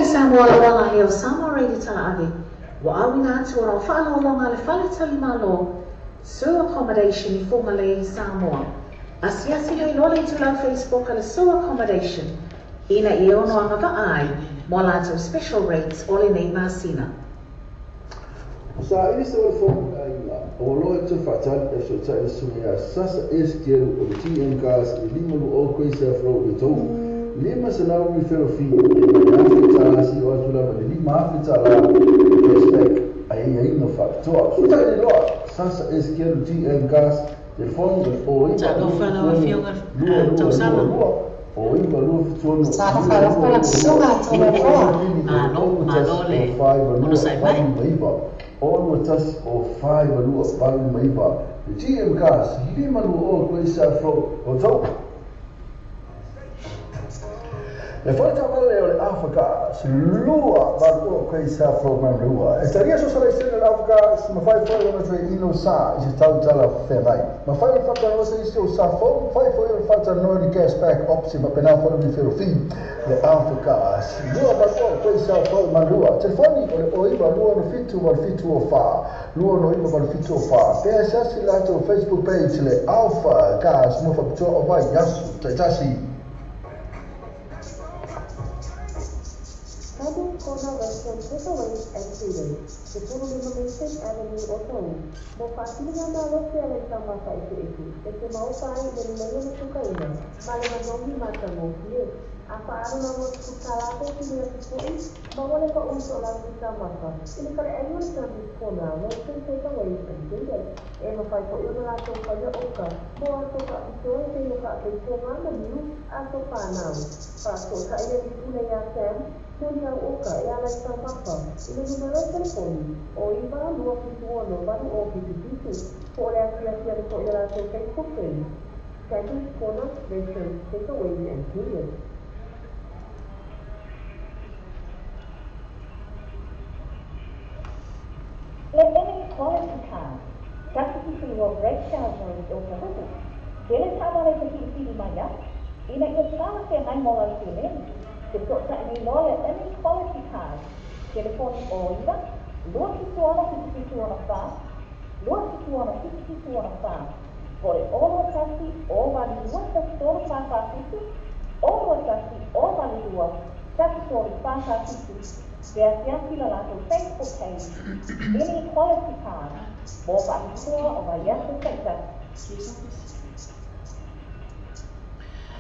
Samoa lau ala o Samoa Radio Talaave, ua auina atu ona o faalogologa a le Faletalimalo, Sue Accommodation i Fugalei, Samoa. Asiasi nei loa le itulau Facebook a le Sue Accommodation, ina ia ono agavaa ai mo a latou special rates o lenei masina. Sa ili se o le fono le aiga, o loa e toe faatali e fesootai le susuga ia Sasa S. Gelu o le TM Cars i le 520 Quayside Road i Otahuhu. 500 ni felofi e mai $1,000 seia oo atu lava i le $5,000 le cashback aiaiga faapitoa. Sutai le loa Sasa S. Gelu TM Cars, telefoni o le Talofa lau 09 Afioga 2 2 Tausala. 2 2 o 9 2 7 6 Talofa 2 lava 2 lau susuga 2 Toleafoa. 2 o le Malo, malo 1 le 0 5 2 onosai mai. 8 9 o 2 1 o 5 2 8 9 le GM Cars 5 2 o Quayside Road Otahuhu. Le fale taavale o le Alpha Cars, lua valu o Quayside Road Manurewa. E talia so sa laisene le Alpha Cars, mafai foi ona toe inu sa i se tau talafeagai. Mafai ona faatalanoa se isi o sa fou, mafai foi ona faatalanoa ni cashback option faapena foi ona felofi le Alpha Cars. Lua valu o Quayside Road Manurewa. Telefoni o le 09 2 7 8 7 o 4, 2 9 8 7 o 4. Pe asiasi latou Facebook page le Alpha Cars mo faapitoa o vaiaso taitasi. Sandy's Corner Restaurant Takeaways and Catering, 15 Mason Avenue, Otahuhu. Mo faasiliga malosi a le taumafa eseese, e te maofa ai le lelei o le sukaina, ma le manogi matagofie. A faalogologo atu tala pe pili atu fo'i, maua le pa'u so'olagi taumafa i le fale'ai o le Sandy's Corner Restaurant Takeaways and Catering. E mafai fo'i ona latou faia oka mo aso fa'apitoa e pei o fa'ataipoga ma niu aso fanau. Fa'aso'ota'i ali pule iā Sam mo ni au oka e ala i taumafa i le numera o telefoni o 9 2 7 6 8 0 7 7 po o le asiasi ane fo'i i le latou Facebook page Sandy's Corner Restaurant Takeaways and Catering. Le Any Quality Cars, 172 Bradshaw Road, Otahuhu. Tele taavale te filifili mai ai, ina ia talafeagai mo lau seleni. Fesoota'i nei loa le Any Quality Cars, telefoni o 9 2 7 6 7 6 4, 2 7 6 7 6 4, po o le 0 1 0 8 2 1 3 4 4 7, 0 1 0 8 2 1 3 4 4 7. Pe asiasi le latou Facebook page Any Quality Cars mo faapitoa o vaiaso taitasi.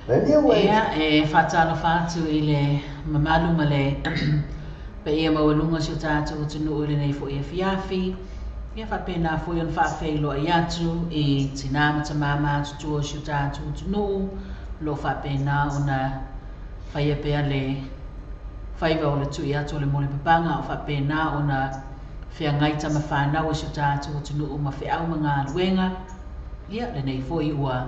Le New Age Ia, e faatalofa atu i le mamalu ma le paia maualuga o si o tatou atunuu i lenei fo'i afiafi. Ia faapena foi ona faafeiloai atu i tinā ma tamā matutua o si o tatou atunuu, o loo faapena ona faia pea le faiva o le tui atu o le molepapaga o faapena ona feagai tama fanau e si o tatou atunuu ma feau ma galuega. Ia lenei foi ua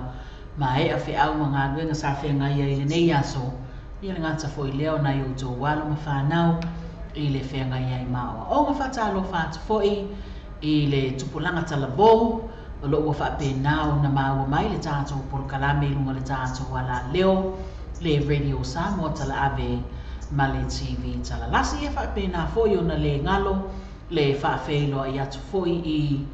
maea feau ma galuega sa feagai ai i lenei aso. Ia le gata foi lea o nai outou alo ma fanau i le feagai ai ma aoaoga. Faatalofa atu foi i le tupulaga talavou o loo ua faapena ona maua mai le tatou polokalame i luga o le tatou alaleo le Radio Samoa Talaave ma le TV Talalasi. Ia faapena foi ona le galo le faafeiloai atu foi i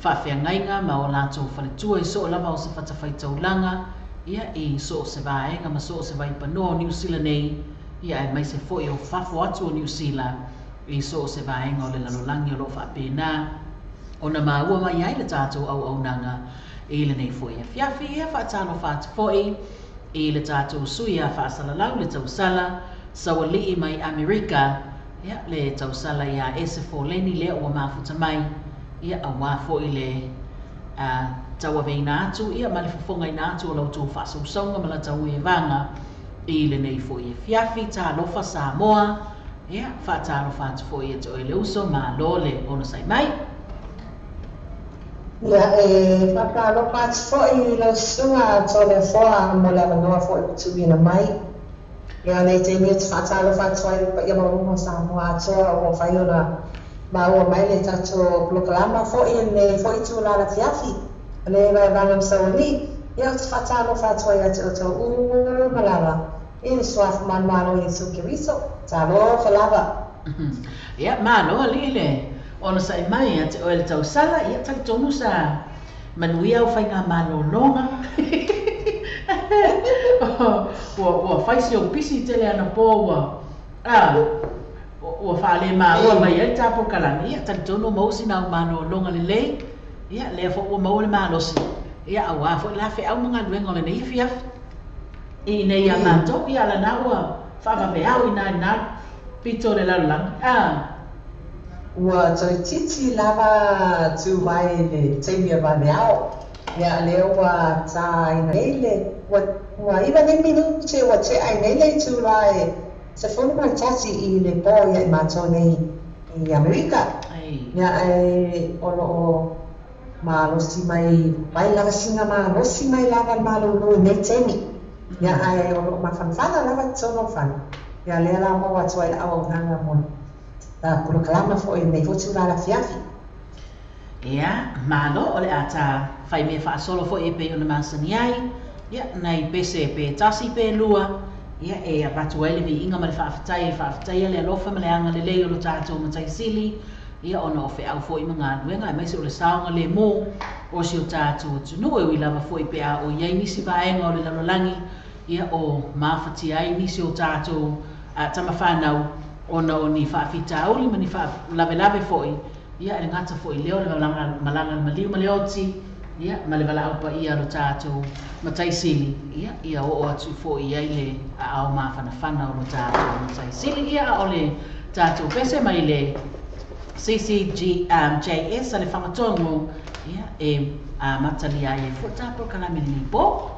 faafeagaiga ma o latou faletua i soo lava o se fatafaitaulaga, ia i so o se vaega ma so o se vaipanoa o Niusila nei, ia aemaise foi o fafo atu o Niusila i so o se vaega o le lalolagi o loo faapena ona maua mai ai le tatou auaunaga i lenei foi afiafi. Ia faatalofa atu foi i le tatou sui a faasalalau le tausala sauali'i mai Amerika, ia le tausala ia Ese Foleni lea ua mafuta mai, ia auā foi le tauaveina atu ia ma le fofogaina atu o la outou faasausauga ma la tauevaga i lenei foi afiafi. Talofa Samoa, ia faatalofa atu foi ia te oe le uso, malo le onosai mai. Ia e faatalofa atu foi i lau susuga Toleafoa mo le avanoa foi ua tuuina mai. Ia nei taimi ou te faatalofa atu ai i le paia maualuga o Samoa atoa ua mafai ona maua mai le tatou polokalama foi i lenei foi itula afiafi o le vaevaga ma Saualii. Ia ou te faatalofa atu ai ia te outou uma lava. I le suafa manumalo o Iesu Keriso. Talofa lava. Ia, malo alii le onosai mai ia te oe le tausala, ia talitonu sa manuia au faigamalologa. Ua ua fai si ou pisi tele anapo ua a ua faalemaua mai ai le tapolokalame. Ia talitonu ua maua sina au malologa lelei, ia lea foi ua maua le malosi, ia aua foi la feau ma galuega o lenei afiafi. I inei ia matou, ia lana ua faavaveao i ina pito o le lalolagi. A. Ua toeitiiti lava tu mai le taimi o vaveao. Ia lea ua tāina nei le, ua, ua 9 nei minute ua tea ai nei le itula e 11 i le pō ia i matou nei i Amerika. Ia ae o loo malosi mai, mai lava sina malosi mai lava le malolo i nei taimi. Ia ae o loo mafanafana lava totonu o le fale. Ia lea la maua atu ai le auaunaga mo le polokalama foi i lenei foi itula afiafi. Ia, malo o le a ta fai mea faasolo foi e pei ona masani ai, ia, nai pese pe tasi pe lua, ia, e avatu ai le viiga ma le faafetai e faafetaia le alofa ma le agalelei o lo tatou Matai Sili, ia, ona o feau foi ma galuega, aemaise o le saogalemu o si o tatou atunuu, e ui lava foi pe a o i ai nisi vaega o le lalolagi, ia, o mafatia ai nisi o tatou tamafanau ona o ni faafitauli ma ni faalavelave foi, ia, e le gata foi i lea o le malaga a le maliu ma le oti, ia, ma le valaau paia a lo tatou Matai Sili, ia, ia oo atu foi i ai le aao mafanafana o lo tatou Matai Sili. Ia, a o le tatou pese mai le CCGJS a le Fagatogo, ia, e amatalia ai foi le tapolokalame i lenei po.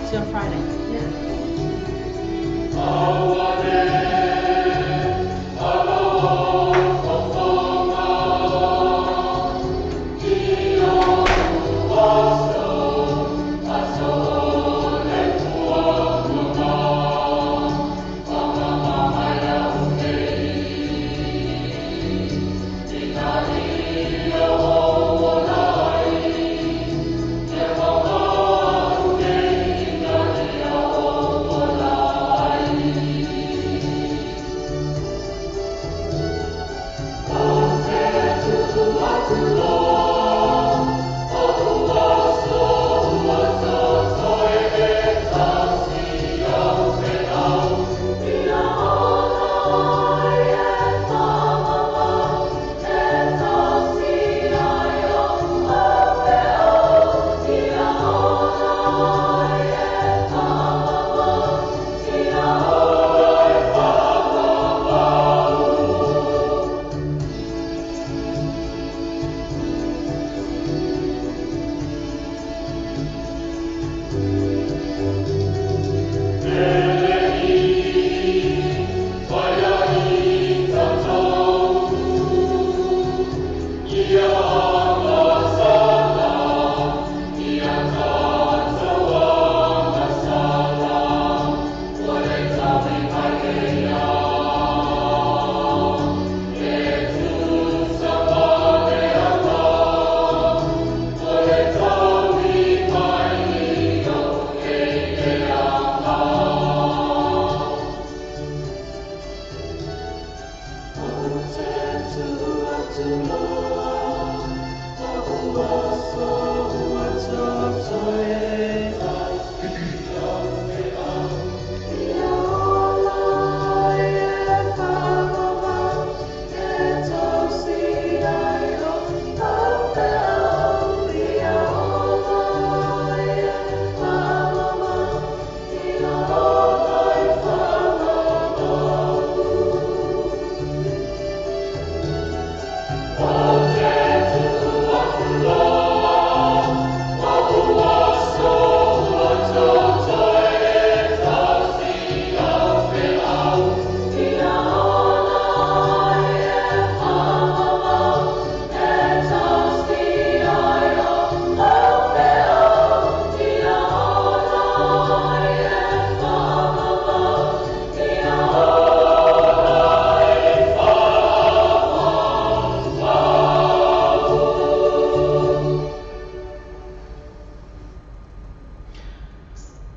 See you on Friday.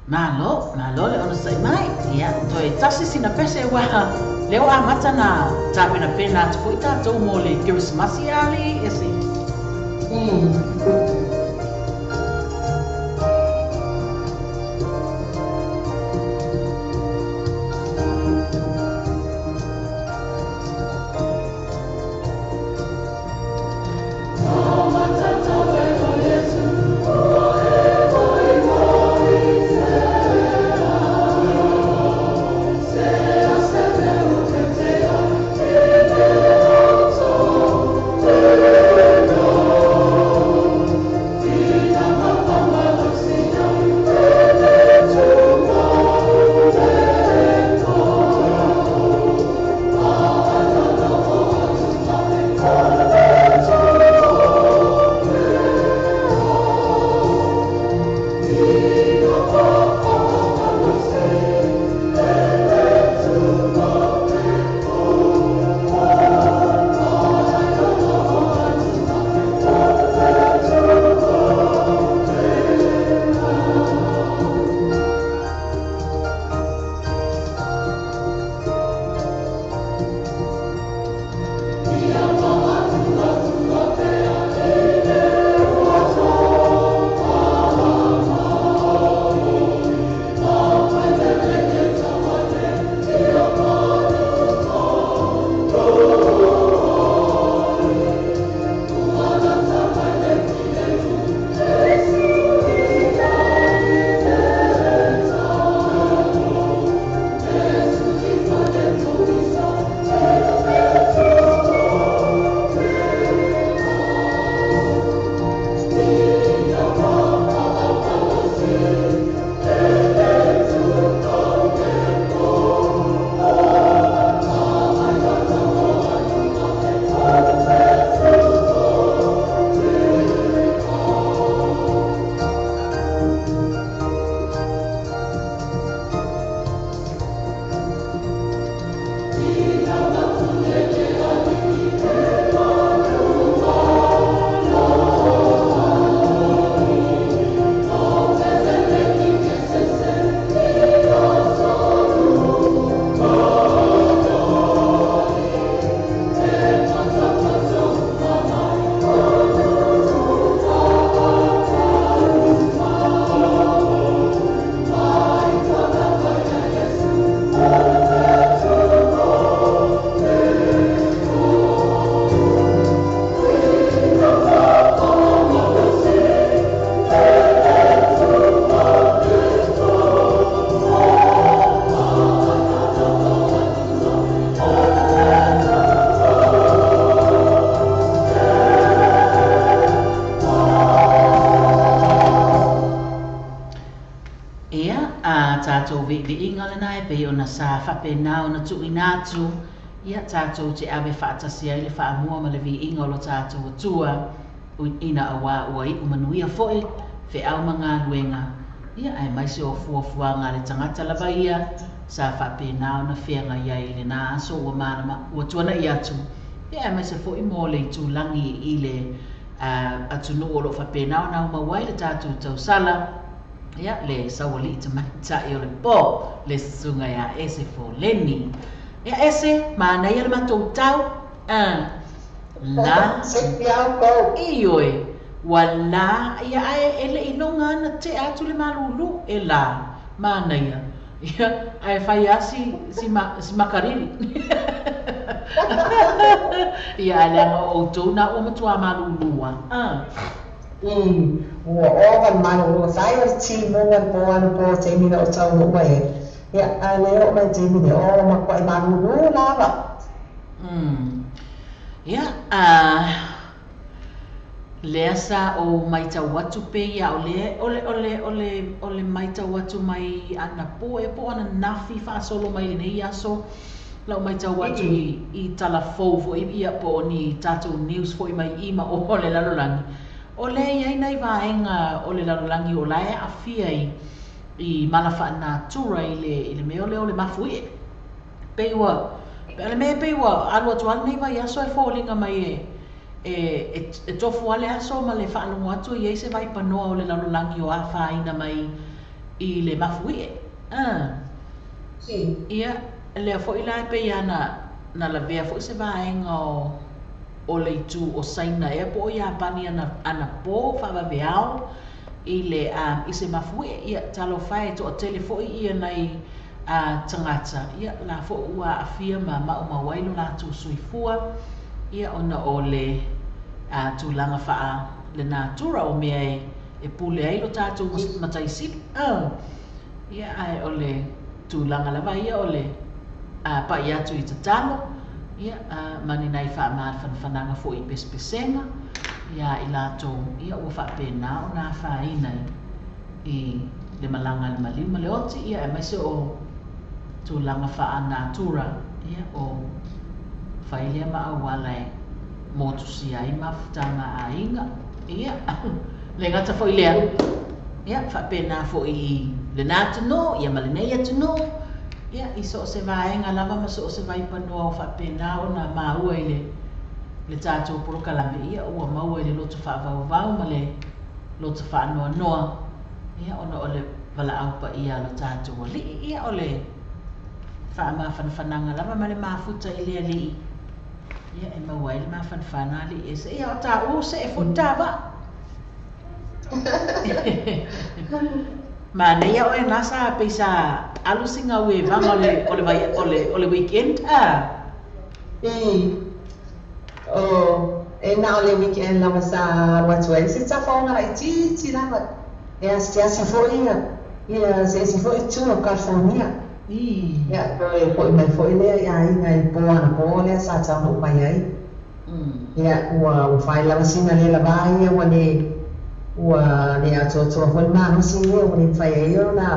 Malo, malo le onosai mai. Ia, toe tasi sina pese ua leo amata na tapena pena atu foi tātou mo le Kerisimasi ali ese. Sa whapena o na tuina atu ia tātou te ave whaatasi ai le whaamua ma le viiga o lo tātou atua ina awa ua i umanuia fo'i feau ma galuega ia ae maise o fuafuaga a le tagata lava ia sa faapena ona feagai ai i lenā aso ua malama ua tuanaʻi atu ia ae maise fo'i mo le itulagi i le atunuu o loo faapena ona aumau ai le tatou tausala ia le sauali'i tamaita'i o le pō le susuga iā Ese Foleni. Ia Ese, manaia le matou tau la ioe ua la ia ae e leʻi loga ana teʻa atu le malūlū e la manaia ia ae fai a si si makariri ia ae leaga o outou na ua matuā malūlū a Ua ova le malūlū fai o le timuga le pō anu pō taimi na o taunuu mai ai. Ia, a le oo mai taimi lea, o matuai malūlū lava. Ia, lea sa ou maitau atu pei o le o le o le o le o le maitau atu mai anapo ea po o ananafi faasolo mai lenei aso lau maitau atu i tala fou foi ia po o ni tatou news foi mai i ma o le lalolagi o lea e i ai nai vaega o le lalolagi o la e aafia i mala faanatura i le i le mea lea o le mafuie pei ua le mea pei ua alu atu lava lenei vaiaso e foliga mai e e tofu lava le aso ma le faalogo atu e i ai se vaipanoa o le lalolagi o afaina mai i le mafuie. Ia, lea fo'i la e pei ana na lavea fo'i se vaega o le itu o Saina ea po o Iapani anapo faavaveao i le i se mafuie. Ia, talofa e to'atele fo'i ia nai tagata, ia la fo'i ua aafia ma maumau ai lo latou soifua, ia ona o le tulaga faa le natura o mea e pule ai lo tatou mataisili. Ia, ae o le tulaga lava ia o le pa'i atu i tatalo, ia ma ni nai faamafanafanaga fo'i i pesepesega ia i latou, ia ua faapena ona afaina i le malaga a le maliu ma le oti, ia aemaise o tulaga faa-natura, ia o fai lea ma auala e motusia ai mafutaga a aiga. Ia, le gata fo'i lea, ia faapena fo'i i lena atunuu, ia ma lenei atunuu, ia i so o se vaega lava ma so o se vaipanoa o faapena ona maua i le tatou polokalame, ia ua maua i le loto faavauvau ma le loto faanoanoa, ia ona o le valaau paia a lo tatou alii. Ia o le faamafanafanaga lava ma le mafuta i le alii, ia e maua ai le mafanafana alii ese. Ia o tāua se e fo'i tāva'a. Manaia oe na sa pei sa alu singa uevaga o le vai o le weekend a. O e na o le weekend lava sa alu atu ai se tafaoga laitiiti lava e asiasi fo'i ia se isi fo'i itu o California. Ia toe fo'i mai fo'i lea i aiga i po anapo lea sa taunuu mai ai. Ia ua fai lava sina le lavā ia ua le ua le atoatoa fo'i le malosi ia ua le mafai ai ona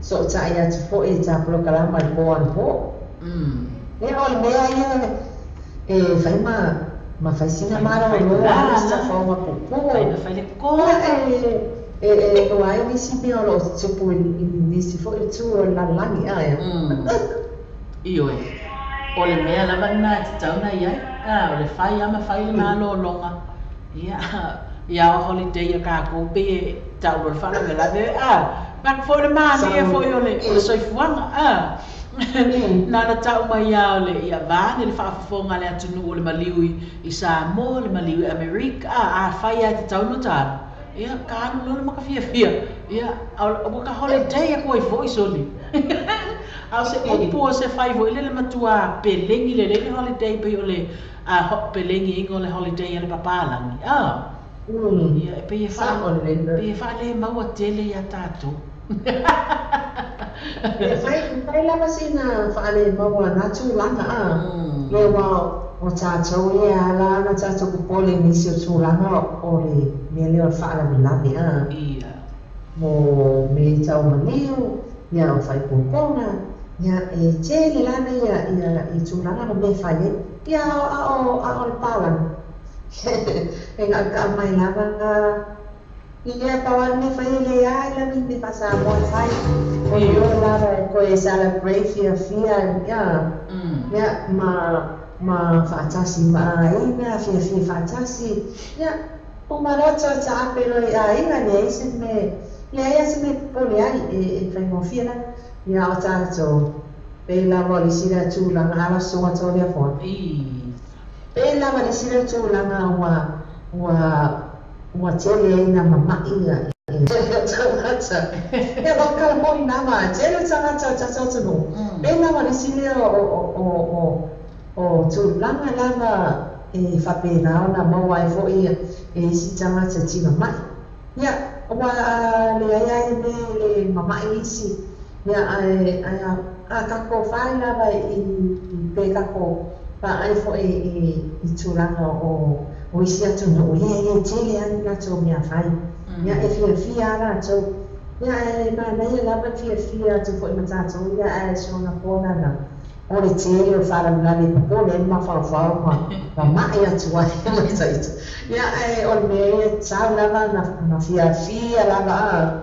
soota'i atu fo'i i ta polokalama i po anapo. Ia o le mea ia e fai ma fai sina malōlō a se tafaoga puupuu. Fai ma fai le Ia e iloa ai nisi mea o loo tutupu i nisi fo'i itu o le lalolagi ae. Ioe, o le mea lava lena e tatau ona i ai, o le fai lava ma fai le malōlōga. Ia, ia o holiday a kākou pei e tau loa le faalavelave, manatu foi o le malie foi o le soifuaga, na ona tau mai lava o le ia vaeane le faafofoga a le atunuu o le maliu i Samoa, le maliu i Amerika, afai lava e tatau ona ta alu, ia ka alu loa le makafiafia, ia ua ka holiday atu ai fo'i soli. A o se upu o se fai fo'i lele matua pelegi lelei le holiday pei o le pelegiina o le holiday a le papalagi. Ia e pei e pei e faalemaua tele iā tatou. E fai lava sina faalemaua na tulaga a. Ia ua o tatou ia e ala ona tatou popole i nisi o tulaga o le mea lea o le faalavelave a. Mo me tau maliu, ia o faaipoipoga, ia e tele lava ia i tulaga na mea fai ai. Ia a o le palagi. E gaʻagaʻa mai lava ia pau lava le mea fai e leai lava ni mea faa-Samoa e fai. O le o lava e toe celebrate fiafia ia ia ma faatasi ma aiga fiafia faatasi. Ia uma loa toe taape loa i aiga leai se mea leai lava se mea e popole ai e faigofie lava. Ia o tatou pei lava o le isi lea tulaga ala sosoga Toleafoa. Pei lava le isi lea tulaga ua tele ai na mama'i ia tagata. Ia ua kala moni lava tele tagata o tatou atunuu. Pei lava le isi lea o tulaga lava e faapena ona maua ai fo'i e isi tagata timama'i. Ia ua leai lava le mea e le mama'i isi. Ia ae a tatou fai lava i pe tatou vaai fo'i i tulaga o isi atunuu, ia e tele lava ni latou mea fai. Ia e fiafia lava latou. Ia ae manaia lava le fiafia atu fo'i ma tatou ia ae soona pona o le tele o faalavelave e popole ai le mafaufau ma mama'i atu ai ma ita. Ia ae o le mea ia e tatau lava ona fiafia lava a.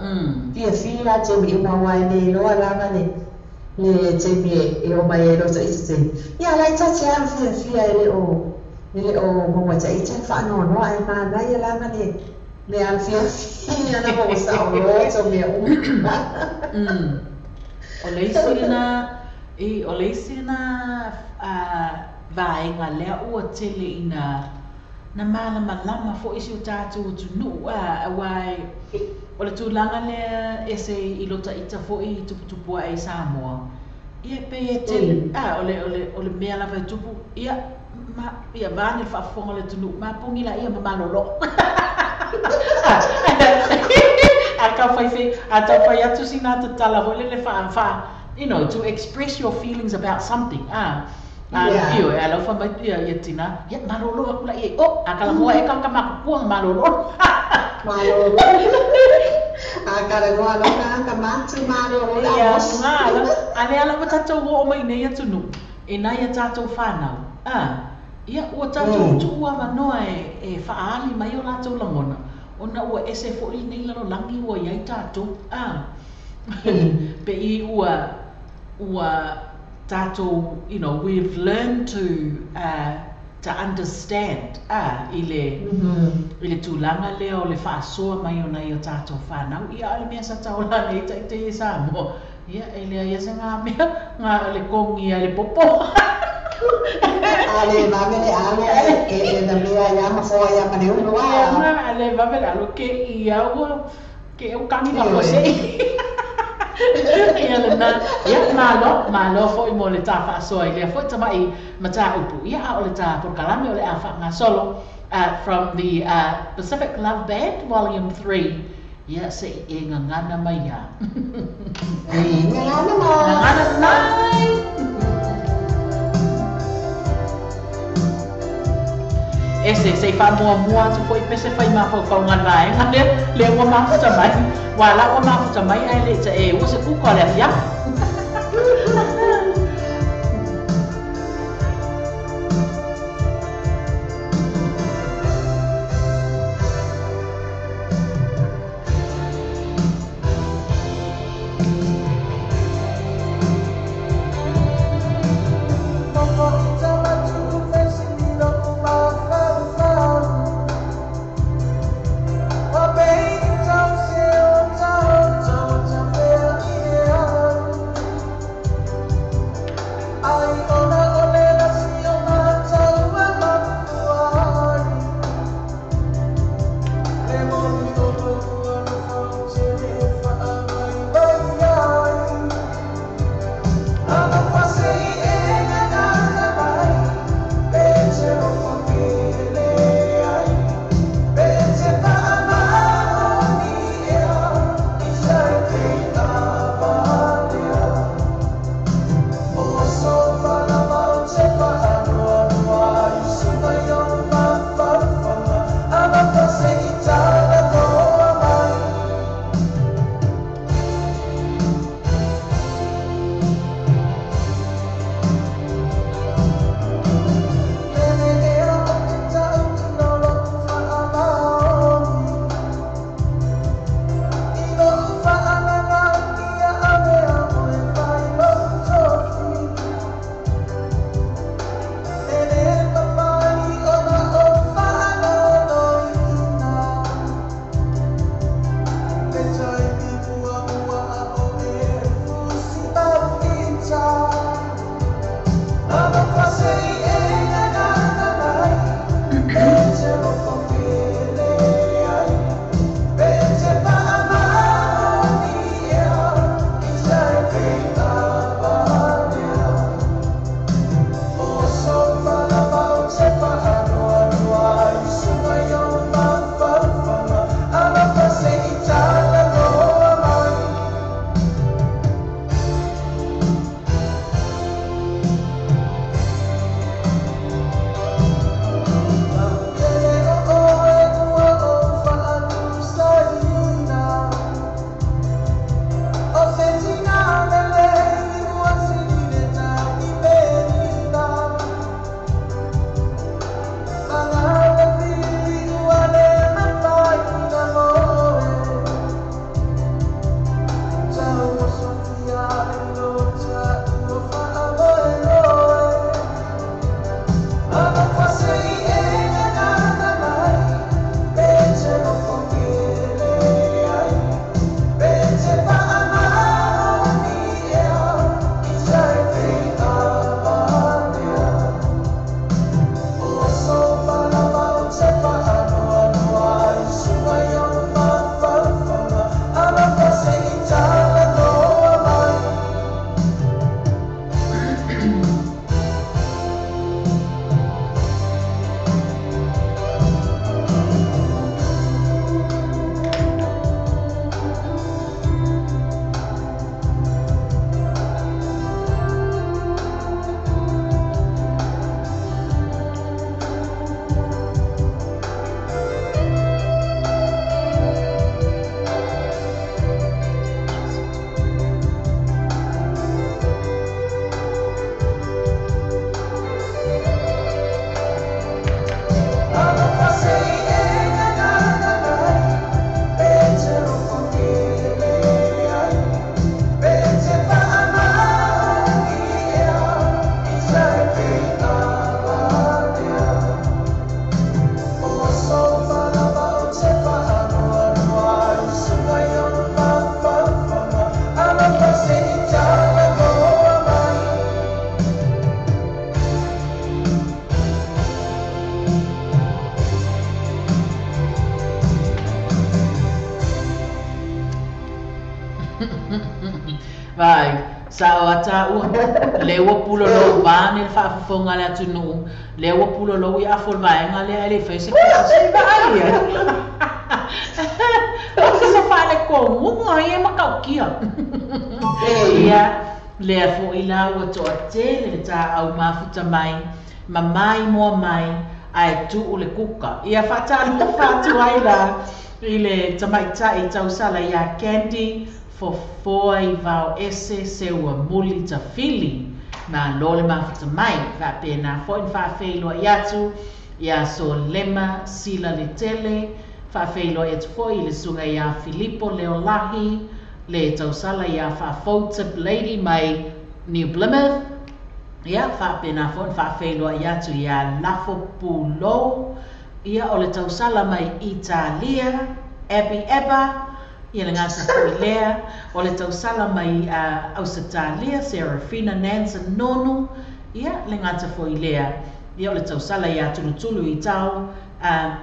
Fiafia taimi uma aua e le iloa lava le taimi e o mai ai lo taʻita taimi. Ia laitaiti lava fiafia e le o maua taʻita le faanoanoa ae manaia lava le Le alfiafi ana mo sa o lo to mea uma. O le isi lena i o le isi lena vaega lea ua tele ina na malamalama fo'i si o tatou atunuu auā o le tulaga lea ese i lo ta'ita fo'i i tuputupu aʻe i Samoa ia pei e tele o le mea lava e tupu ia ma ia vaane le faafofoga o le atunuu mapogi laia ma malolo a taufai a taufai atu sina tatala foi lele faa to express your feelings about something io e lau fa mai ia ia tina ia malolo aku la ia o a kala moa e ka ka makupua malolo malolo a kala moa lo ka ka matu malolo la ia ngala ale ala ua tatou oo mai nei atunuu e nai a tatou fanau ia ua tatou tuu avanoa e faaali mai o latou lagona ona ua ese foʻi lenei lalolagi ua iai tatou pei ua tatou we've learned to understand i le tulaga lea o le faasoa mai o nai o tatou fanau ia o le mea sa taola nei ta'ita'i e Samoa ia e leai ia se gā mea gā le kogi ai le popo ale vave le alo e na mea ia ma foa ia ma le ulu a ale vave le alo ke ia ua ke au kani ma fose ia lena ia malo malo fo'i mo le tafaasoa i lea fo'i tama'i mataupu ia a o le ta polokalame o le a faagasolo from the Pacific Love Band Volume 3 ia se'i e gagana mai ia gagana gagana mai ese sei faamuamua atu fo'i pese fai mafaufauga le vaega lea lea ua mafuta mai ua la ua mafuta mai ae le ta e ua se kuka o le afiafi. Vai, sa o ata ua, le ua pulo lo vane le faafofoga le atunuu, le ua pulo lo i afo le vaega lea e le fai se se vaai ia. O ke se fale koguga ia makaukia. Ia, lea foʻi la ua toʻatele le taʻau mafuta mai, ma mai moa mai, ae tuu le kuka. Ia faatalofa atu ai la i le tamaitaʻi tausala iā Candy fofoa i vao ese se ua muli tafili. Malo le mafuta mai, faapena foʻi na faafeiloai atu iā Solema Sila Letele, faafeiloai atu foʻi i le suga iā Filipo Leolahi, le tausala iā Faafouta Lady mai New Plymouth. Ia faapena foʻi na faafeiloai atu iā Lafo Pulou, ia o le tausala mai Italia, Abby Eba, ia le gata foʻi lea, o le tausala mai Ausetalia, Serafina Nansen Nonu, ia le gata foʻi lea, ia o le tausala iā Tulutulu i tau,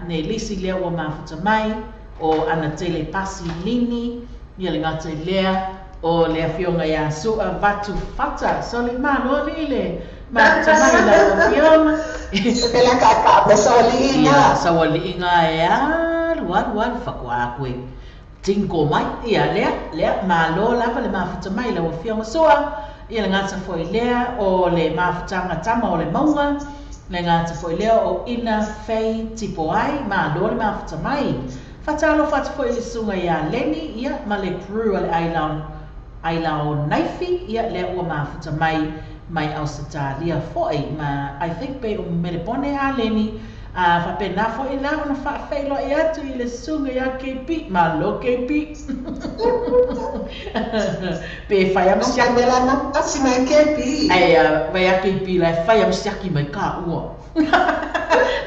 ne lisi lea ua mafuta mai, o Anatele Pasi Lini, ia le gata i lea, o le afioga iā Su'a Vatu Fata, sole malo alii le mafuta mai lau afioga. Pela ka sawaliiga. Ia saualiiga e alu alu alu fakuā koe tinko mai, ia lea, lea, malo lava le mafuta mai lau afioga Su'a, ia le gata foʻi lea o le mafutaga tama o le mauga, le gata foʻi lea o Ina Fei Tipo ai, malo le mafuta mai. Faatalofa atu foʻi le suga iā Leni, ia ma le crew a le ailao naifi, ia lea ua mafuta mai mai Ausetalia foʻi, ma I think pe o Melepone a Leni, faapena foʻi la ona faafeiloai atu i le suga iā KP, malo KP. Pe fai a masiaki. Nela na kasi mai kepi. Ai vai a KP la e fai a masiaki mai ka ua.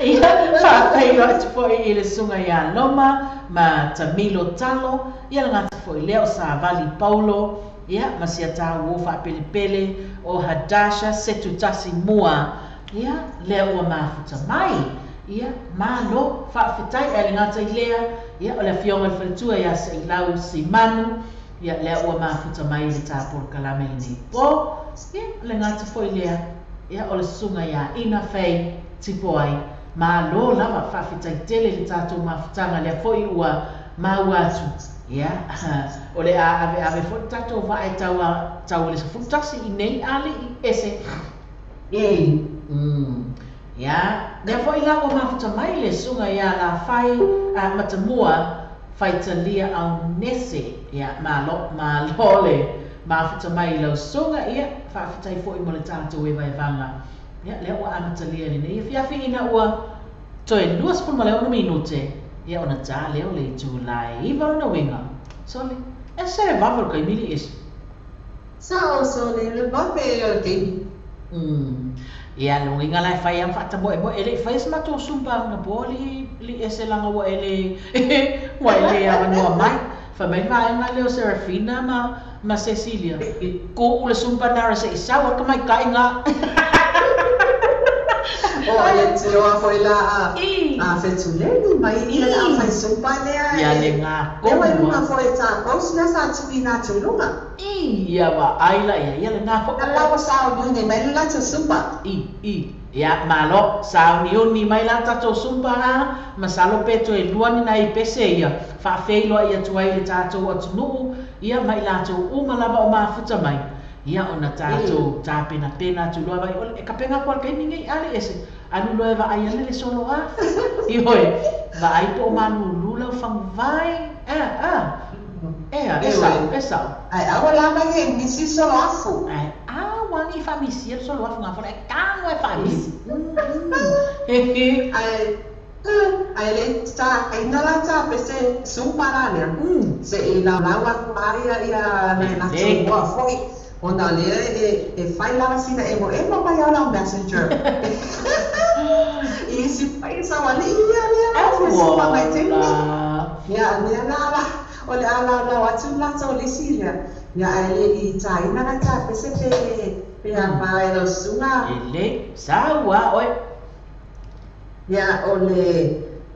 Ia faafeiloai atu foʻi i le suga iā Loma ma Tamilo Talo, ia le gata foʻi lea o Savali Paulo, ia ma sia tāuō faapelepele o Hadasha Setutasi Mua, ia lea ua mafuta mai. Ia malo faafetai ae le gata i lea, ia o le afioga i le faletua iā Seʻilau Simanu, ia lea ua mafuta mai i le tapolokalame lenei po. Ia le gata foʻi lea, ia o le susuga iā Ina Fei Tipo ai, malo lava faafetai tele le tatou mafutaga lea foʻi ua maua atu. Ia o le a ave ave foʻi le tatou vaa e tau le 11 i nei alii ese. Ia, lea foʻi la ua mafuta mai le suga iā Lafai Matamua Faitalia Aunese, ia malo malo le mafuta mai i lau suga, ia faafetai foʻi mo le tatou evaevaga. Ia lea ua amatalia lenei afiafi ina ua toe 26 minute, ia ona tā lea o le itulā e 9 lona uiga. Sole, ese le vave o le kaimili ese. Sa o sole le vape o le keimi. Ia le uiga la e fai am faatamoemoe e leʻi faia se matou sumpa na po li li ese laga ua ele ua ele avanoa mai. Fai mai le vaega lea o Serafina ma Cecilia. Kuʻu le sumpa nara seʻi sau a ka maikaʻiga. O le tiloa foʻi la a fetuleni mai i le a fai sumpa lea. Ia le gā Lea ua i luga foʻi e tākou sina sa tuuina atu i luga. Ia vaai la ia, ia lenā foʻi. La ua sauniuni mai le latou sumpa. I, ia malo, sauniuni mai la tatou sumpa ha, masalo pe toe lua ni nai pese ia, faafeiloai atu ai le tatou atunuu, ia ma i latou uma lava o mafuta mai. Ia ona tatou tapenapena atu loa vai ole, e kapenga aku a le kaimi nei ale ese, alu loa e vaai ane le solo afu. Ioe, vaai po o malūlū lau faguvai, ea, e sao, e sao. Ai aua la mai e misi solo afu. Ai aua ni faamisia le solo afu gafola, e tago e faamisi. Ai ai le ta aina la ta pese sumpa la lea. Se i laulau atu ai ia le latou moa foʻi. Ona lea e fai lava sina emo emo mai au lau messenger. I si fai sawalii ia lea la sumpa mai taimi. Ia lea la la o le a laulau atu latou lisi lea. Ia ae le i tāina la tā pese pe a pa e lau susuga. E lē sau a oe. Ia o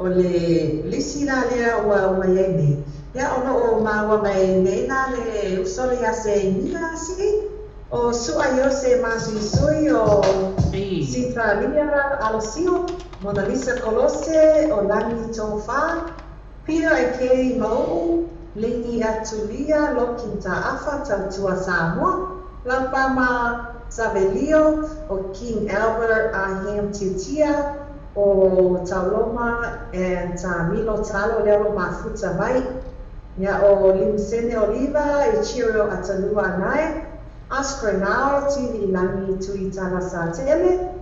le lisi la lea ua iai nei. Ia o loo maua mai nei la le uso le ia Seimia si o Sua Iose Masuisui o Sitalia Alosio, Mona Lisa Kolose o Lani Tofa, Peter Ake Mau, Lini Atulia, Lokin Ta'afa, Tautua Samoa, Laupama Savelio o King Albert Ahim Titia o Tauloma and Milo Talo leo lo mafuta mai. Ia o Limsene Oliva e Chiro Atalua Nai, Oscar Nao, Tili Langi Tuitala Satele,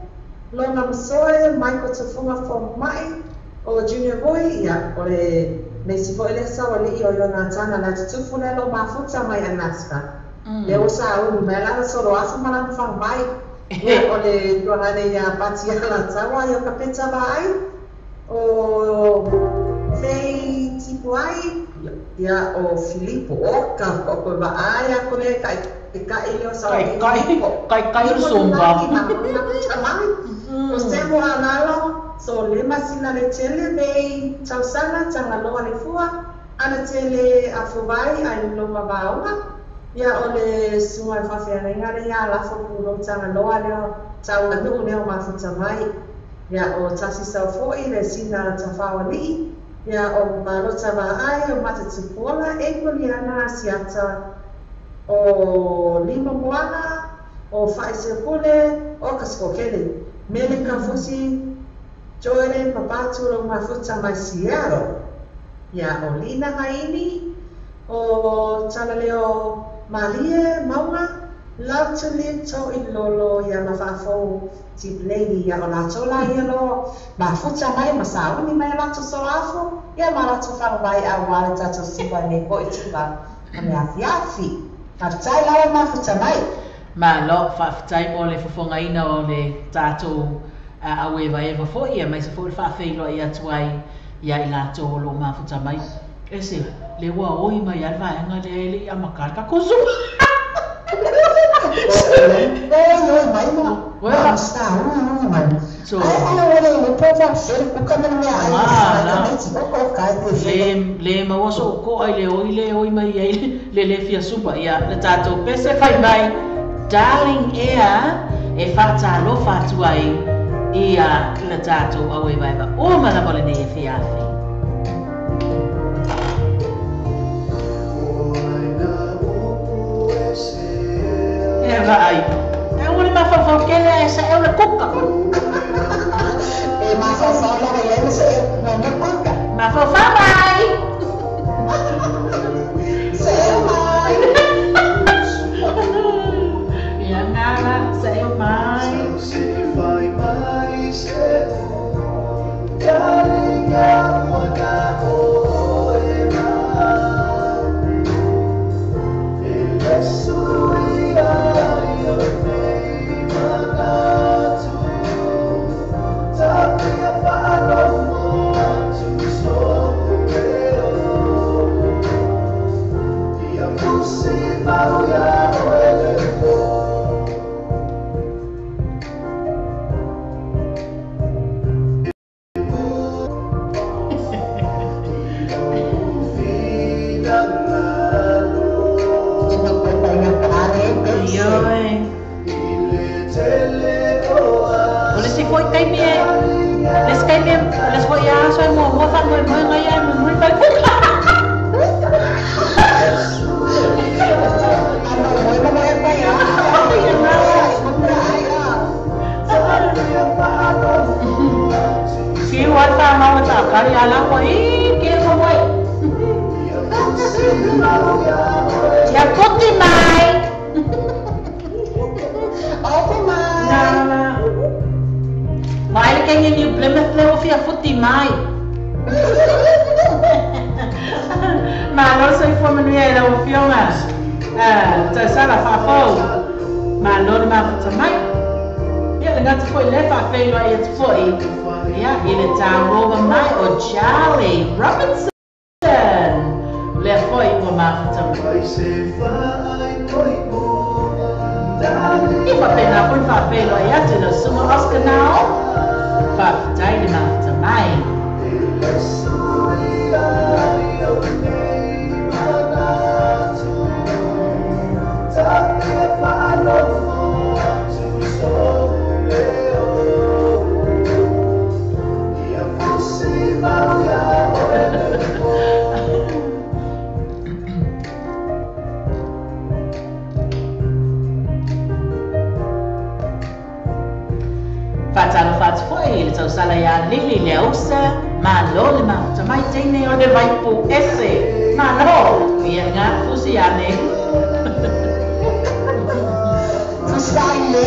Lona Masoe, Michael Tafunga Fomai, o Junior Boy, ia o le meisi foi le sa o li o Yonatana la tutufu le lo mafuta mai Alaska. Le o sa unu mai lana solo afu malana whang mai. Ia o le tuahane ia pati ala tawa ia kapeta vai. O Fei Tipuai, ia o Filipo Oka, o koe vaai a kore kai kai leo sa Kai kai kai o somba. O Semo Alalo, so le masina le tele mei tausana tangaloa le fua, ana tele afuvai ai loma vaoga. Ia o le sunga e whawhearenga le ia lafo puro tangaloa leo tau anu leo mafuta mai. Ia o tasi saufoi le sina tawhawali'i. Ia o Malota Vaai o Matatupuola e Kuliana Asiata o Lima Moana o Whaisepule o Kaskokele. Mele Kafusi Joele Papatu lo mafuta mai Seattle. Ia o Lina Haini o Talaleo Malie Maunga Love to live to i lolo ia mawhafou Tip Lady ia o lātou la ia lo mafuta mai masauni mai lātou solo afu ia ma lātou whanau a wale tātou sipa nei po i tiva a mea afiafi. Whafetai lawa mafuta mai. Ma lo whafetai mo le fofongaina o le tātou au eva foi ia mai se foi le whaafeiloa i atu ai ia i lātou o lo mafuta mai. E se le ua oi mai al vaenga le ele i amakar ka kusuma. Le maua so ko ai le oi le oi mai ai le le fia supa ia le tātou pese whai mai Darling Air e whātalo whātu ai ia le tātou au eva o mana mo le nei e fiafi. E vai. E ua mawhawhau kele e sa e le kuka. E mawhawhau lava i sa e le kuka. Mawhawhau mai. Sa e mai. Ia ngala sa e mai. le tausala ia Lili le ausa, malo le mafuta mai teine o le vaipu ese. Malo, ia ngā fusi ane. Fusi ane.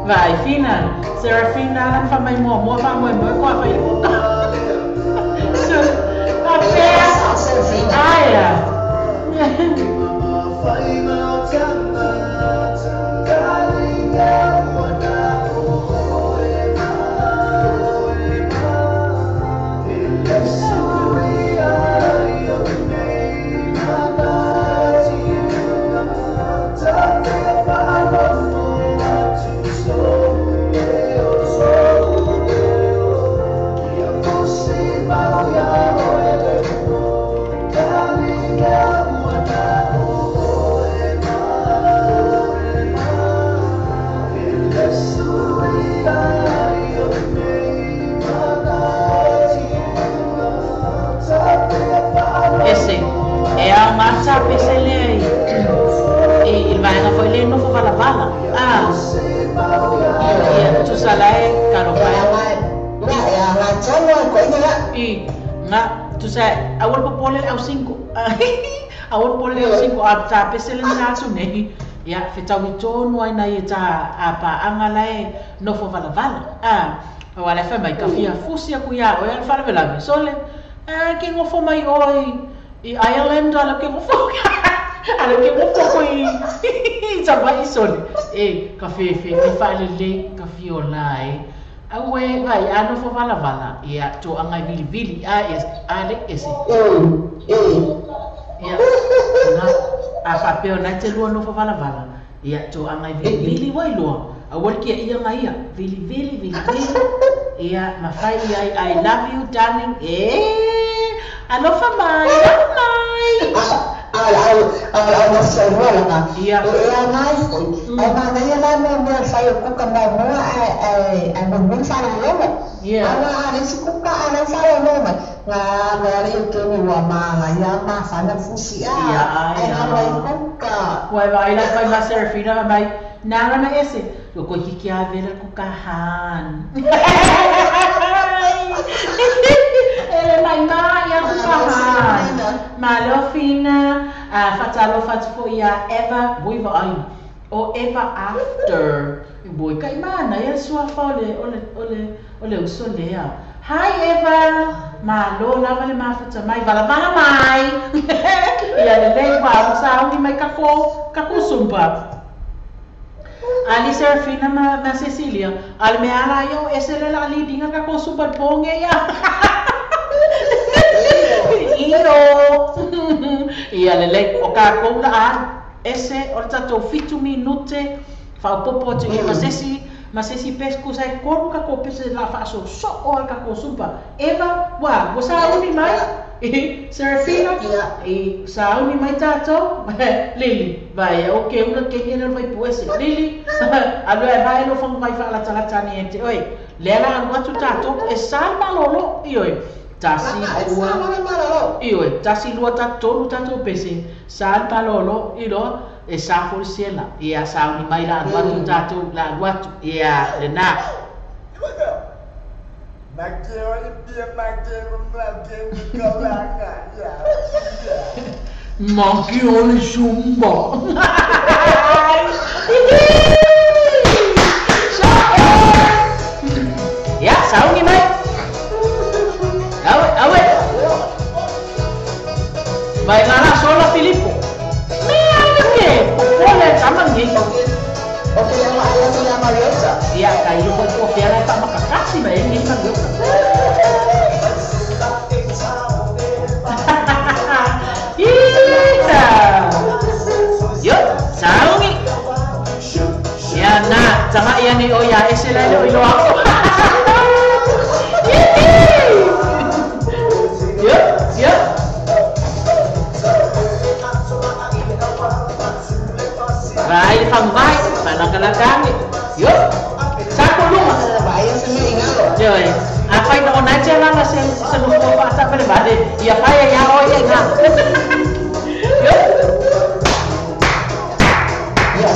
Vai, Fina. Serafina, lan fa mai mua mua fa moe moe koa fai kuka. So, papea. Aia. Ta pesele na atu nei ia fetau i tonu ai nei ta a paanga lae nofo valavala a wala fa mai ka fia fusi aku ia o ia falavelavi sole a ke ngofo mai oi i Ireland ala ke ngofo ala ke ngofo ko i Savaii sole e ka fefe e faalelei ka fiola e aue vai a nofo valavala ia toaga e vilivili a a le ese ia na a faapea ona e te lua nofo valavala ia toaga e vilivili uai loa aua le kiaia ga ia vilivili vilivili ia mafai ia I love you darling e alofa mai alofa mai ia Malofina, fatalo fo ia ever boiva ai o ever after boy kai mana ia sua fa ole ole ole ole usolea. Hi Eva, malo lava le mafuta mai vala vala mai. Ia le lei wa sa uni mai kako kako sumpa. Ali Serafina ma Cecilia, al me ala yo ese le la lidinga kako sumpa ponge ya. Io ia le lei o ka koula a ese o tatou 7 minute faaopopo atu ia masesi pesku sa e kolu ka ko pese la faaso so o ka ko sumpa Eva wa wa sa uni mai Serafina e sa uni mai tatou Lili vai o ke una ke ngena vai puese Lili alo e vai no fang vai fa la tala ni ente oi le la alu atu tatou e sa malolo io tasi lua io tasi lua ta tolu tatou pese sa malolo ilo e sa forcela ia sa uni mai la atu tatou la atu ia le na Mangione Zumba. Ya, saungi mai. Awe, awe. Vai lá sola Filippo. Me ke pole tamangi. Oke, yang ayah sila Mariota. Iya, kayo ko po fiala pa makakasi ba ini Mariota. Ita. Yo, saungi. Ya na, tama yan ni Oya, sila ilo ako. Yo, yo. Vai, vai, panakalakami. Yo, sako luma. Joy, apa itu onaja lah masih seluruh pasar berbalik. Ya, faya ya, oh ya, nah. Yo. Yo.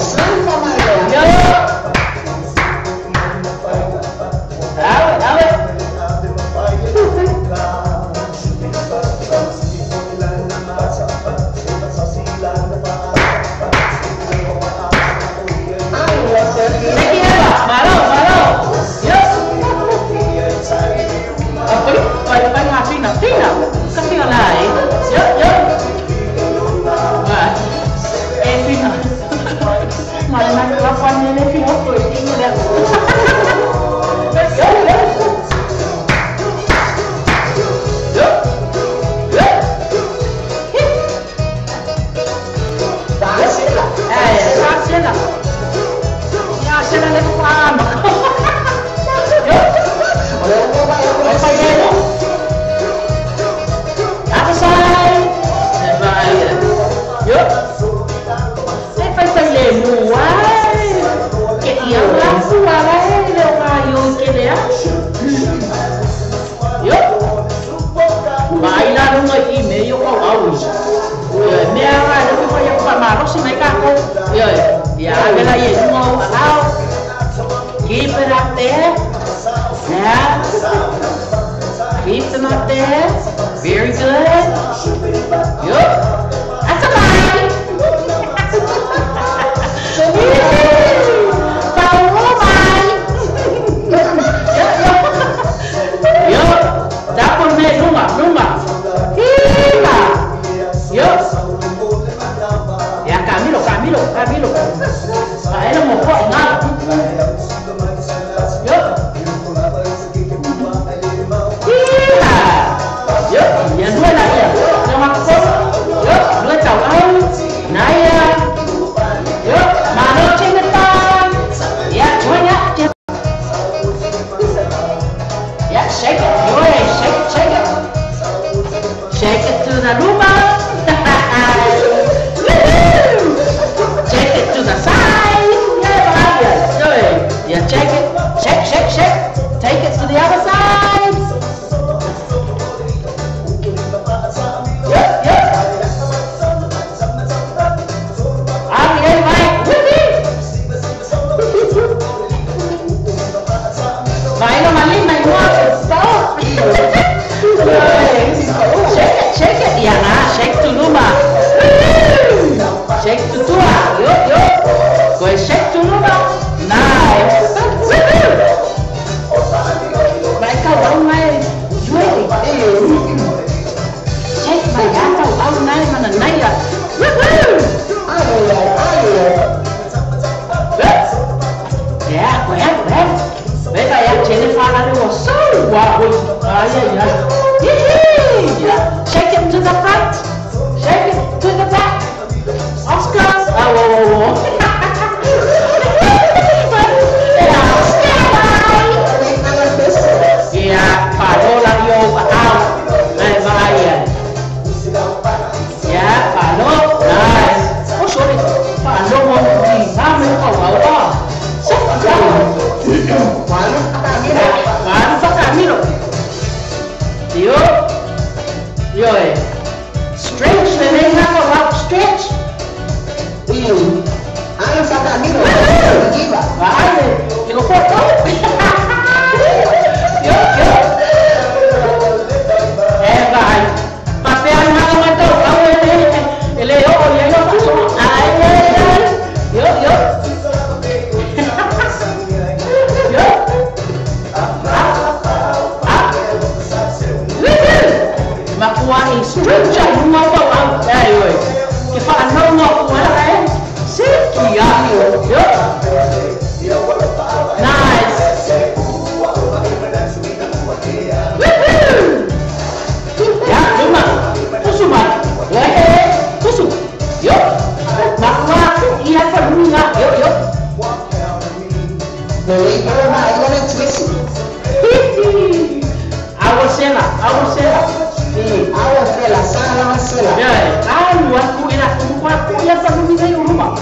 malosi mai kākou. Ioe, ia ave la ia i luga o ou aao. Keep it up there. Yeah. Keep them up there. Very good. Yup. That's a lie. Yup. Tapo me luma, luma. Hila. Yup. Ya Camilo, Camilo, Camilo. Aela mo po ngala. Yup. Hila. Yup. Ya dua na ya. Nama ko. Yup, dua tau au. Naya. Yup, malo chingetan. Ya, join ya. Ya, shake it. Yoy, shake it, shake it. Shake it to the luma. Woohoo! Shake it to the side. Yeah, yeah. Yoy. Yeah, shake it. Shake, shake, shake. Take it to the other side. Yup, yup. Ay, ay, ay. Woohoo! Vai no mali, mai mua. Stop. Shake it, shake it. Ya na, shake to luma. Woohoo! Shake to tua. Yup, yup. Go shake to luma. Nice. Woohoo! Vai kau au nai. Yue. Shake mai ya tau au nai mana nai ya. Woohoo! Yeah, go ahead, go ahead. Venga ya, Jennifer la le so wa ay ay ay. Yeah. Shake it to the front. Shake it to the back. Oscar. Oh, oh, oh, oh. Yeah, parola yo out. Bye. Yeah, palo. Nice. Oh, sorry. Palo mo di namin ko oh. Sit down. Manu pa Camilo. Yo. Yo. Stretch the leg na ko up stretch. Ano sa Camilo? Vale. Digo foto. Yo, yo. Eh, vai. Papel na ko to. Ele yo, yo yo paso. Ay, ay, ay. Yo, yo. Yo. Up. Up. Woohoo! Makuha i stretch ay mga pa ang ay oy. Ke fa no no ko eh. Siki ya. Yo. Nice. Woohoo! Ya, luma. Pusu ma. Eh, pusu. Yo. Makuha iya pa lunga. Yo, yo. Awa sela, awa sela. Awa sela, sala sela. Ya, alu aku ina ku ku ya pa lunga yo luma.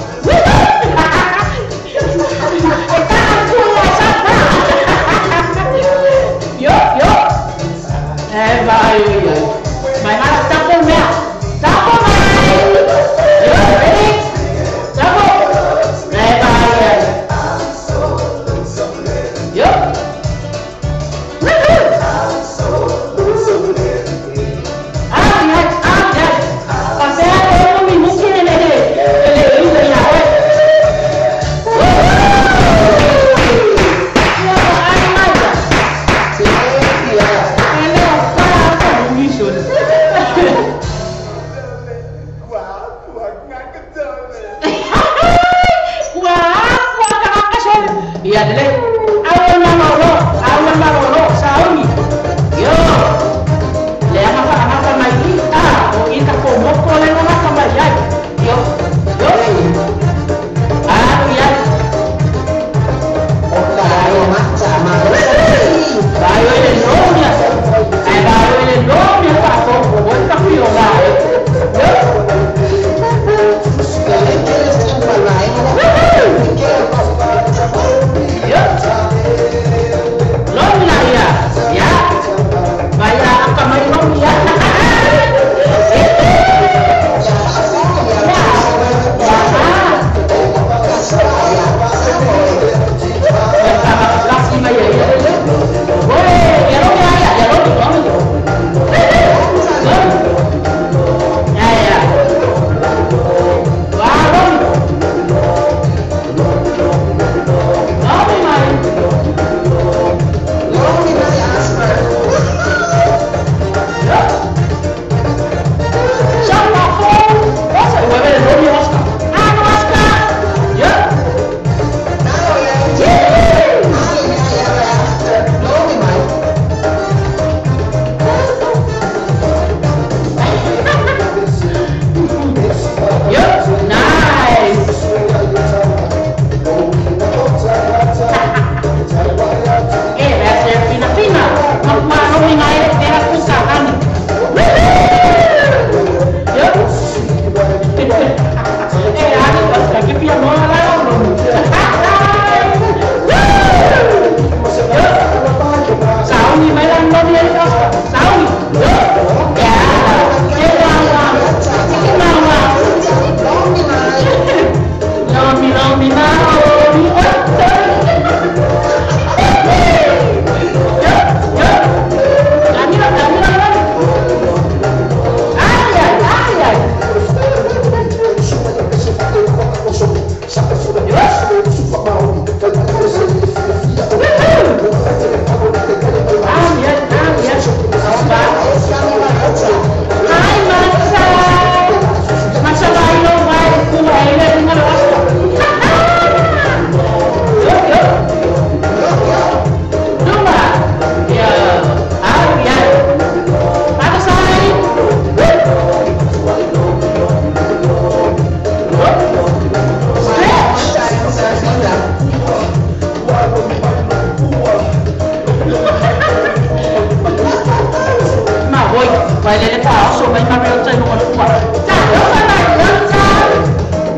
mai Mariota i luga o le ua. Talofa Mariota!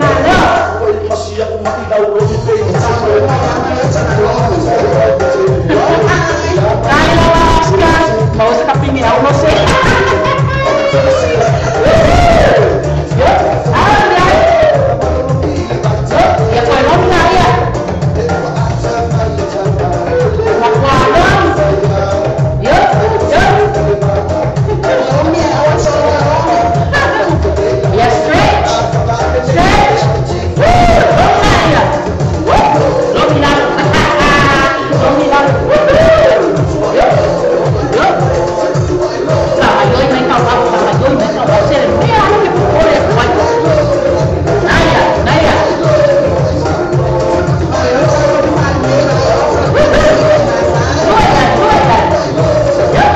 Malo! Ai lawa Oscar! Maua se kapigi au mo se. Yo! Ai ai! Yo! Ia koe lomi la ia! Yo! Yo! Ia stretch! Stretch! Woo! Lomi la ia! Woo! Lomi lalo! Lomi lalo! Woohoo! Yo! Yo! Faagaioi mai kauau, faagaioi mai kauau, se le mea alo ke popole atu ai. Naia, naia. Do it then, do it then. Yo.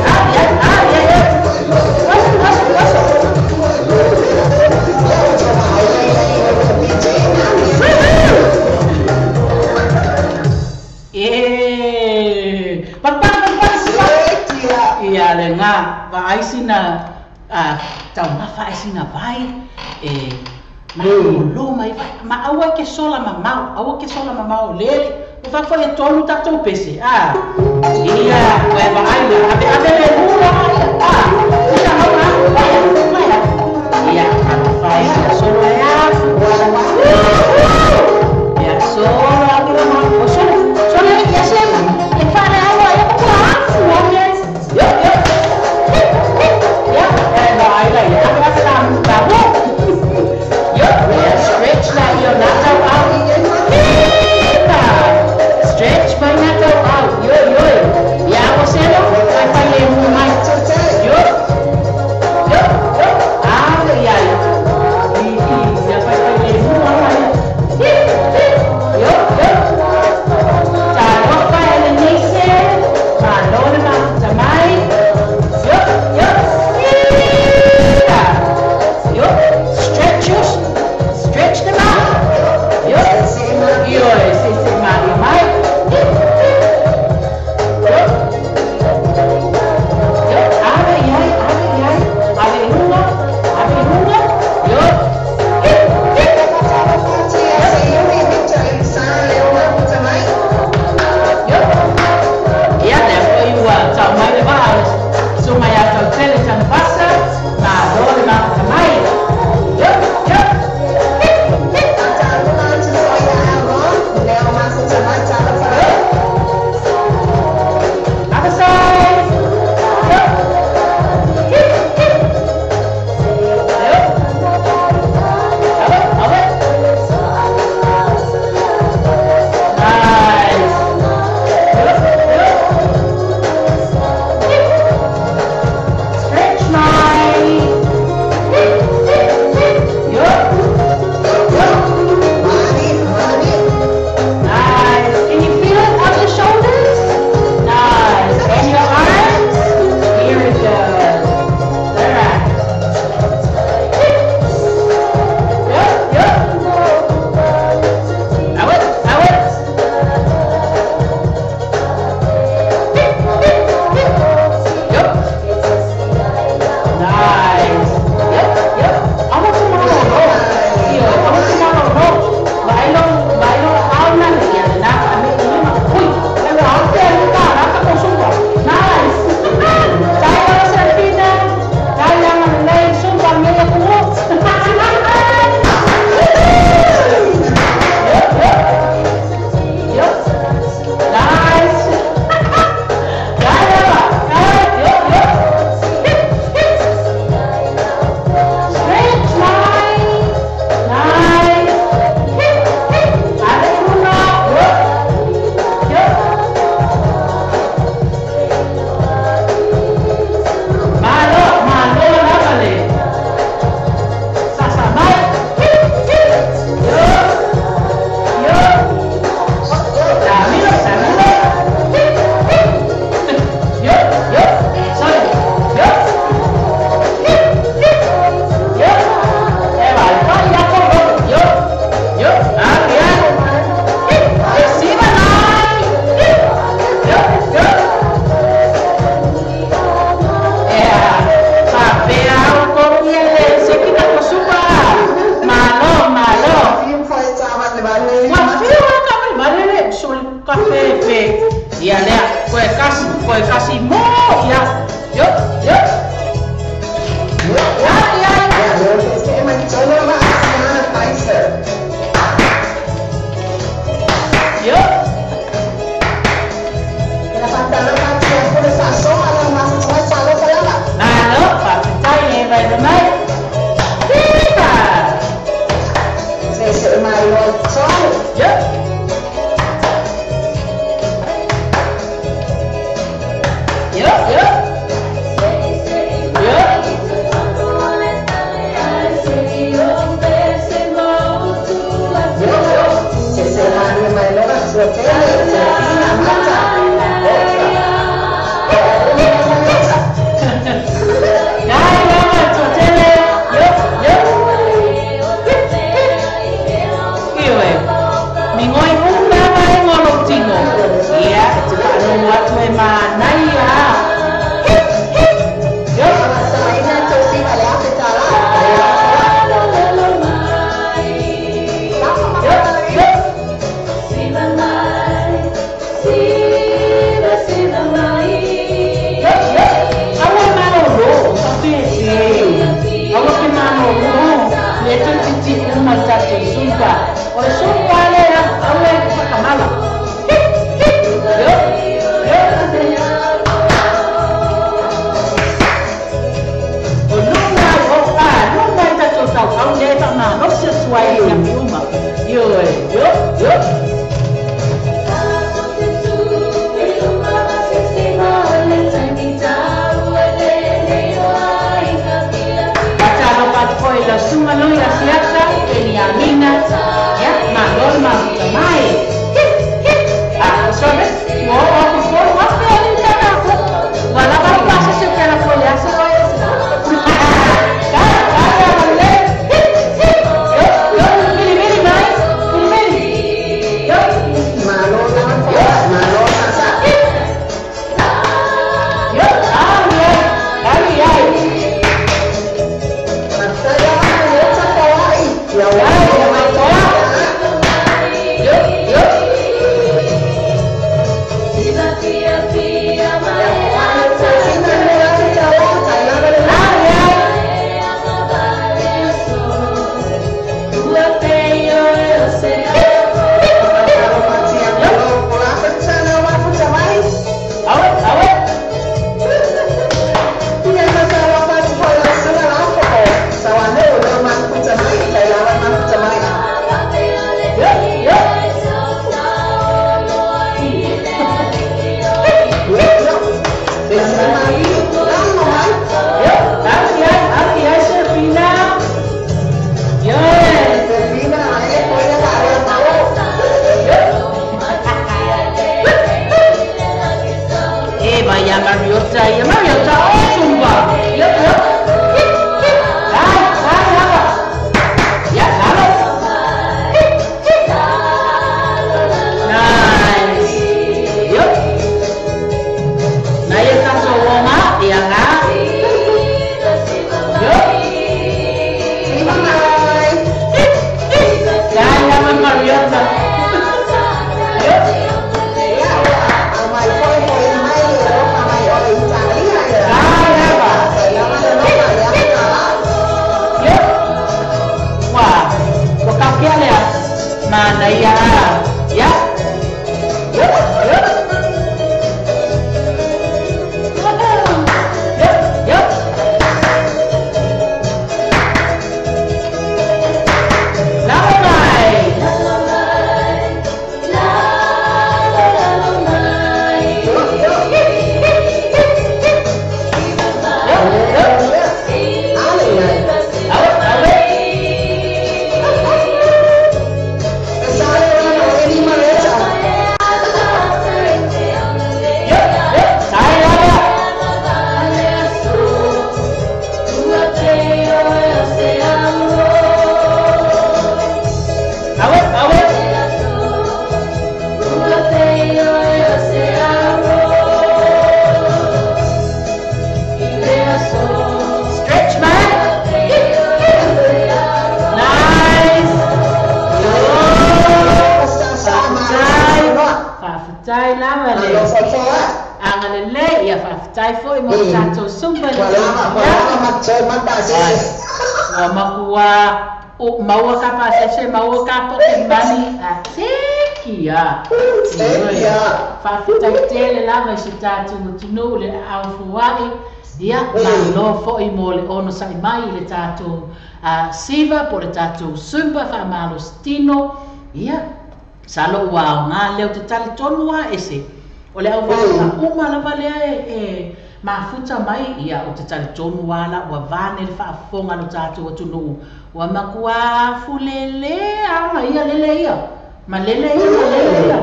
Ah, yeah, ah, yeah, yeah. Waso, waso, waso. Woohoo! Eh, papali, papali, sima. Ia le ngā, vaai sina, taumafa ai sina vai, e malolo mai vai, ma aua ke sola mamao, aua ke sola mamao, lele, o fa e tolu tatou pese, ah, ia, ua e vaai la, ave ave le hula ia, ah, ia au a, vai, vai, ia, fai sina solo e afu, ia solo ake la ma, o solo, solo ia sema, e fale aua, ia kua afu, o me, yo, yo, ia, e vaai la ia, ave ave la la wo, yo, ia stretch la ia na tau au, Ita, stretch mai na tau au, yo, yo, ia Ia, yo, yo. Ai, ai. Yo. Malo, faafetai le vai mai. Viva! Yo. Yo, yo. Yo. Dai, lava, tuatele. Yo, yo. Ioe. Mingoi uma mai ngolo tingo. Ia, e te whaanongo atu e mānai a. Yo. Yo, yo. Yo, yo. Aua malolo, whapete. Aua ke malolo. Le tūtiti uma tātou sumpa. O le sumpa lea, aua e whakamala. Yo, yo. O nunga o a, nunga i tātou tau au le whamanosi atu ai i ngā uma. Yo, yo, yo. Patalo patfoi la sunga loi la siasa, Beniamina, ya, malol mahuta mai. Ah, sabes? Wo aku for wa pe ali tana aku. Wala ba pasa se pela folha sa. Kai, kai, ale. Yo, yo, mili mili mai. Mili mili. Yo. Yo, ai ai, ai ai. Yo, yo. Ai ai. Awe, awe. Yo, yo. Yo, ai ai, ai ai, Serafina. Yo. Eh, vaya Mariota, ya Mariota, oh zumba. Yo, yo. Ai, ai, lava. Ya, lava. Nice. Yo. Na ia tatou onga, ia ngā. Yo. Dai lava Mariota. Yo. Ai lava. Faafetai foi mo le tatou sumba Ua lava matou mata se. Ua makuā maua ka pasese maua ka pocket money sekia. Sekia. Faafetai tele lava i si tatou atunuu le aao fua'i. Ia, malo fo'i mo le onosa'i mai i le tatou siva po o le tatou sumba faamalositino. Ia, sa lou aoga lea ou te talitonu lava ese o le auvaega uma lava lea e mafuta mai. Ia, ou te talitonu lava la ua vane le faafofoga a lo tatou atunuu ua makuā fulelē aga ia lele ia ma lele ia ma lele ia.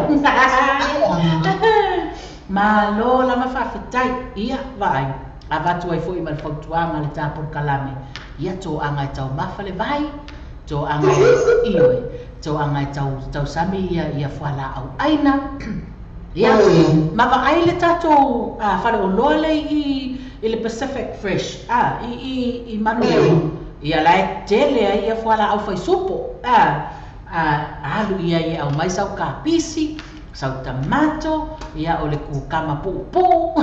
Malo lava faafetai. Ia, vaai, avatu ai foi ma le fautuaga a le tapolokalame. Ia, toaga e taumafa le vai, toaga e ioe, toaga e tausami ia fualaau aina. Ia, ma vaai le tatou faleoloa lea i le Pacific Fresh i Manulewa. Ia, la e tele ai ia fualaau faisupo. Alu ia e aumai sau kapisi, sau tamato, ia o le kukama puupuu.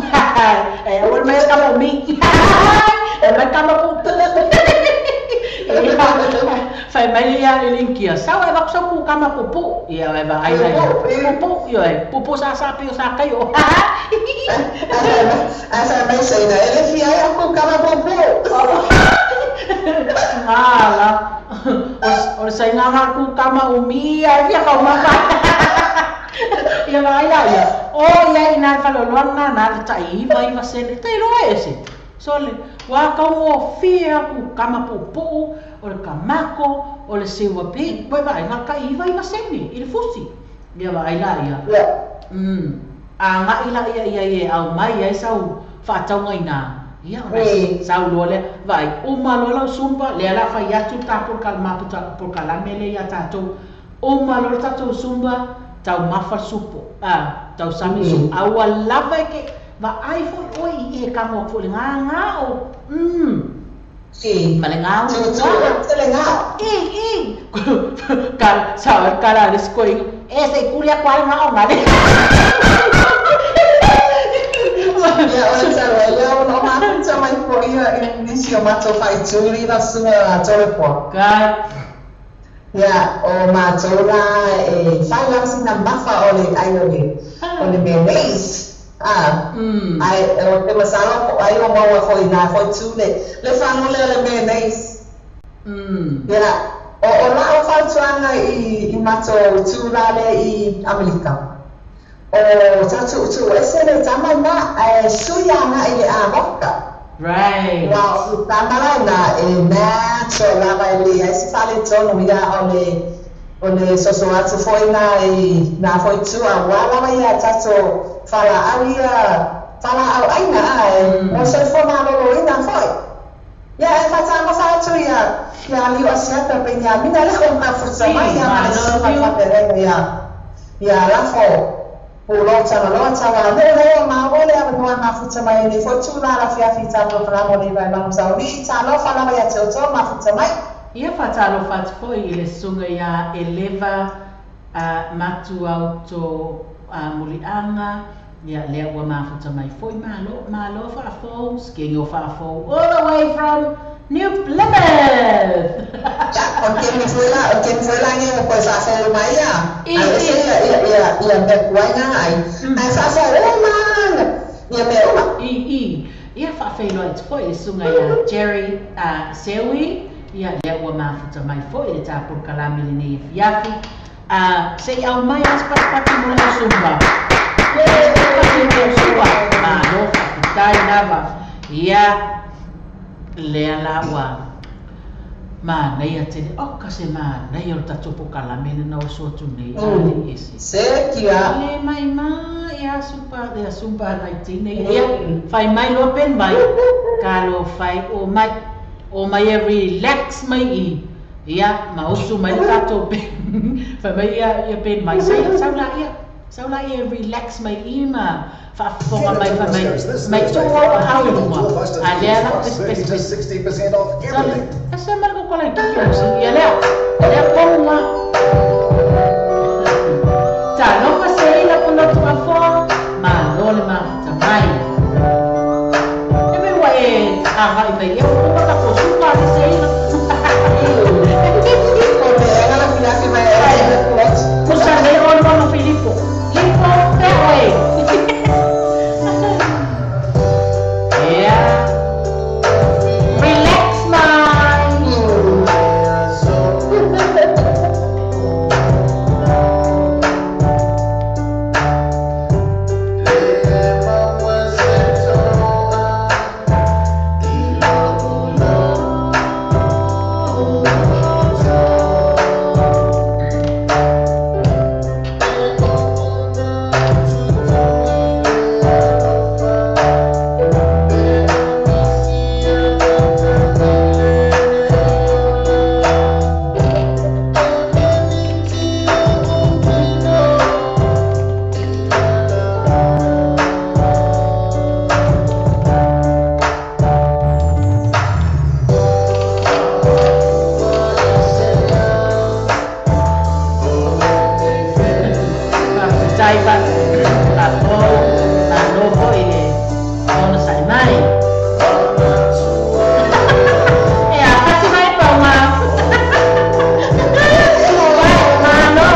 E aua le mai kama umi. E mai kama puupuu. Fai mai ia i linkia, sau e vaku sau kukama puupuu. Ia e vaai la ia. Puupuu, ioe, puupuu sa sa pio sa kaio. Ae fai mai saina, e le fia ai au kukama puupuu. Ala. O le sainaga kukama umi ai fia kaumafa. Ia vaai la ia. O ia i nā le faleoloa lena na le tai 99 sene. Tai loa ese. Sole, ua taugofie a kukama puupuu, o le kamako, o le siua pi, ua vaai na tai 99 sene i le fusi. Ia vaai la ia. Agai la ia ia e aumai ai sau faatauga i nā. Ia, ona sau loa lea, vaai, uma loa lau sumba, lea la fai atu le tatou polokalame lea ia tatou. Uma loa le tatou sumba, taumafa le supo, tausami le supo. A ua lava e ke vaai foi oe i e kago atu foi le gagā o, ma le gao. I, ka, sao ai kala a le isi koeina, e se i kuli atu lava le gao gale. Ia, o le tau ai lea ona o mafuta mai foi ia i nisi o matou faituli la susuga Tolepoa. Kai. Ia, o matou la e fai lava sina mafa o le ai o le o le mayonnaise. Ae o te masalo po o ai o maua foi nā foi tu le le fagu lea o le mayonnaise. Ia, o la'u fautuaga i i matou tu la lea i Amelika, o tau tuutuuese le tama lena ae sui aga'i i le avoka. Ua o le tama la lena e natural lava e leai se faaletonu ia o le o le soso atu foi na i nā foi tu auā lava ia tatou falaau ia falaau aina ae mo soifua maloloina foi. Ia e faatalofa atu ia ia Liu Asiata Peniamina lea ua mafuta mai ia ma le susuga faapelega ia ia Lafo Pulo Tagaloa Taua nuu lea ua maua le avanoa e mafuta mai ai nei foi tula lafiafi i tā polokalame o nei Vaimauga Saolii. Talofa lava ia te outou mafuta mai. Ia faatalofa atu foi i le susuga ia Eleva Matuauto Muliaga, ia lea ua mafuta mai foi. Malo, malo faafou, skenge o faafou all the way from New Plymouth! Ia, o le kemi foi la, o le kemi foi la nei ua toe faafou mai ia. Ai ese ia, ia, ia, ia mea tuai na ai. Ae faafou uma ia mea uma. I, ia faafeiloai atu foi i le susuga ia Jerry Seui, ia lea ua mafuta mai foi i le tā polokalame lenei afiafi. Se i aumai lava se patupatu mo le ausumba. Patupatu mo le ausumba. Malo faafetai lava. Ia, lea la ua manaia tele. Oka se manaia o le tatou polokalame lena ua sua atu nei. Alii ese. Se kia. Le maimai ia sumba, ia sumba nai tine. Ia, fai mai loa pen mai. Ka lo fai o mai. O mai e relax mai i. Ia, ma usu mai le tatou pen. Fai mai ia, ia pen mai. Sai, sau la ia. Sau la ia e relax mai i ma faafofoga mai fai mai. Mai tuu au aao i luga. A lea la pesi pesi pesi. Sale, ese mai le kokola i kiki o si. Ia lea, lea kounga. Talofa se ila pulotu afoa, malo le mafuta mai. Agai mai ia uma ta ko suka le seina. O le aga la filafi mai ai le plot. Kusa le o no Filipo. Lipo te oe. Yeah. Relax mind. Faafetai faapou malo foi le ona sa'i mai. E a pasi mai pauma. Malo.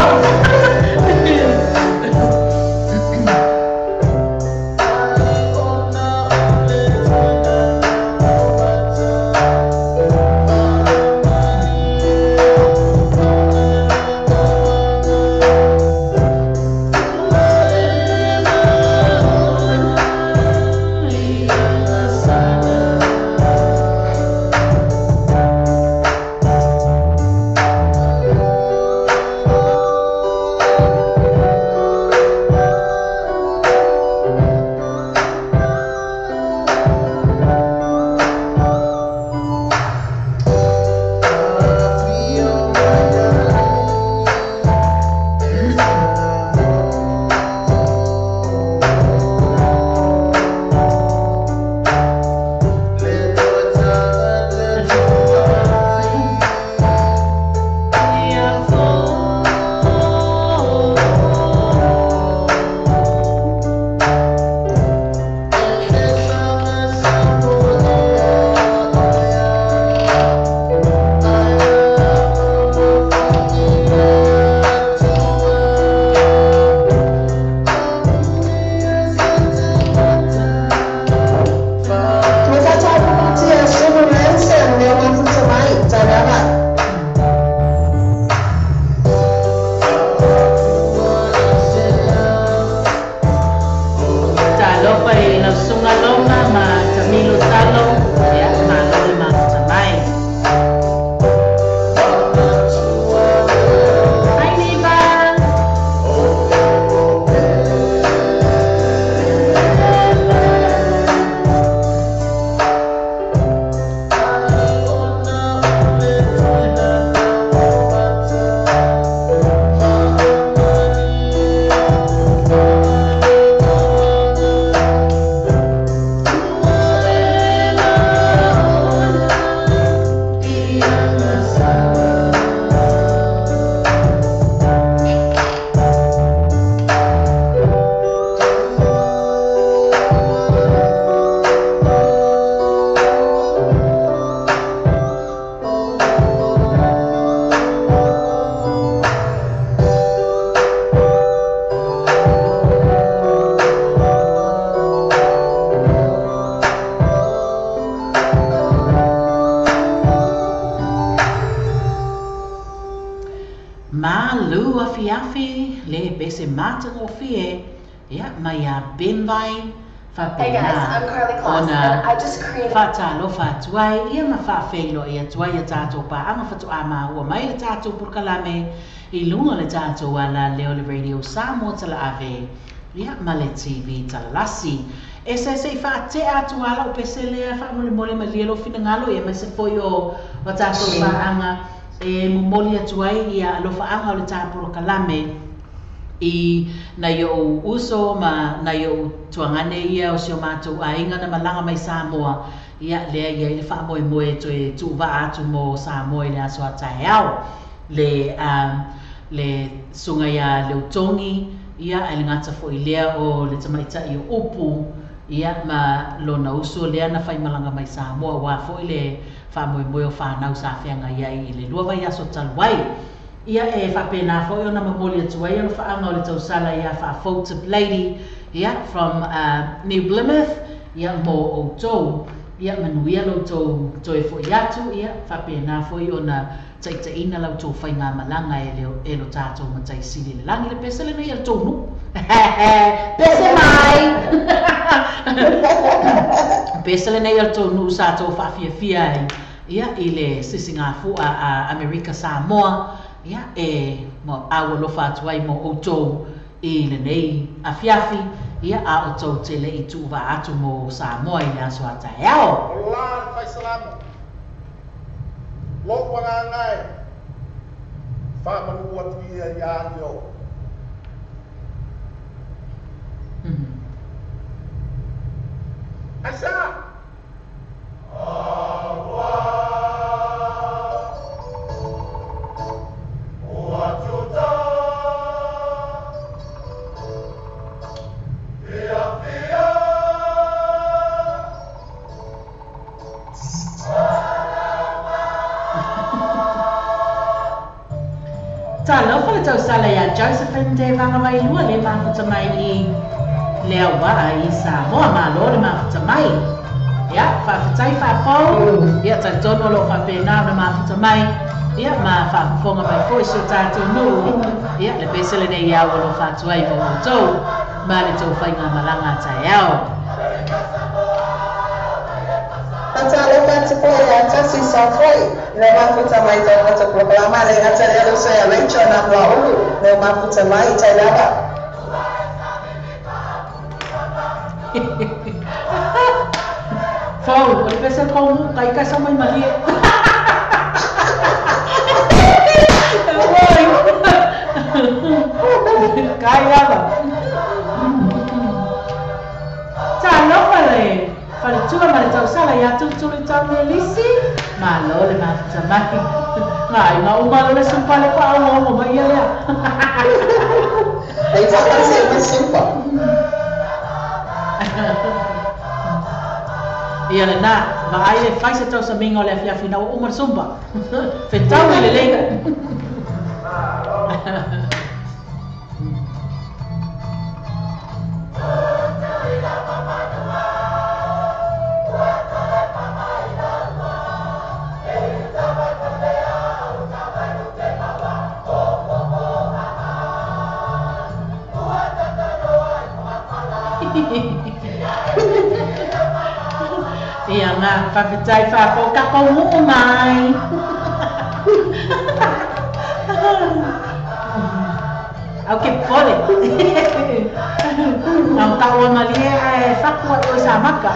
Talofa i lau susuga Loma ma Tamilo Talo, ia malo le mafuta mai. Hi Niva. Malu afiafi le pese matagofie ia mai a Benvai Hey guys, I'm faapena Carly Kloss, ona and I just created faatalofa atu ai ia ma faafeiloai atu ai ia tatou paaga fatoā maua mai le tatou polokalame i luga o le tatou ala lea o le Radio Samoa Talaave ia ma le TV Talalasi. E se se i faatea atu ala o pese lea faamolemole malie lou finagalo ia maise foi o tatou paaga e momoli atu ai ia alofaaga o le tā polokalame i nai o'u uso ma nai o'u tuagane ia o si o matou aiga na malaga mai Samoa ia lea ia i le faamoemoe toe tuuvaa atu mo Samoa i le aso a taeao le le suga ia Leutogi ia ae le gata fo'i lea o le tamaita'i o upu Ia ma lona uso lea na faimalaga mai Samoa uā foʻi le faamoemoe o fanau sa feagai ai i le 2 vaiaso talu ai. Ia e faapenā foʻi ona momoli atu ai alofaaga o le tausala iā faafou Tip Lady ia from New Plymouth ia mo outou. Ia manuia lo outou toe foʻi atu ia faapenā foʻi ona taʻitaʻina la outou faigamalaga e le e lo tatou matai sili le lagi le pese lenei a le tou nuu. Pese mai. Pese lenei a le tou nuu sa tou faafiafia ai ia i le sisigafua a Amerika Samoa ia e aualofa atu ai mo outou i lenei afiafi ia a o tou te leʻi tuuvaa atu mo Samoa i le aso a taeao. O la le faisalamo, lou agaga e, faamanu atu ia iā te oe. Aisea? Talofa le tausala iā Josephine Te Vagavailua le mafuta mai i le auaa i Samoa. Malo le mafuta mai. Ia, faafetai faafou. Ia, talitonu o loo faapenā ona mafuta mai. Ia, ma faafofoga mai foʻi si o tatou nuu. Ia, le pese lenei au alofa atu ai mo outou ma le tou faigamalaga a taeao. Faatalofa atu foi ia Tasi Safo'i le mafuta mai taumata polokalama le gata lea le uso ia Rachel Namulaulu le mafuta mai i Tailava. Fou, o le pese kou mu, kai kai sa mai malie. Oi. Kai lava. Talofa le faletua ma le tausala iā Tulutulu i Taumelisi. Malo le mafuta mai. Ngai ma uma lo le supa le pa o o mai ia lea. Ei faatasi ai ma supa. Ia lenā, vaai le fai se tausamiga o le afiafi ina ua uma le sumpa. Fetau i lelei. Ia ngā, faafetai faafou ka kou nuu mai. Au ke pole. Au taua malie ae faku ai oe sa maka.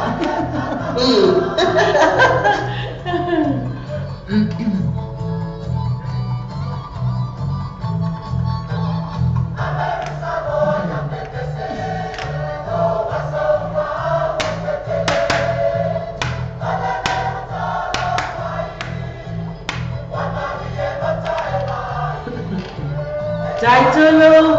Taitulu.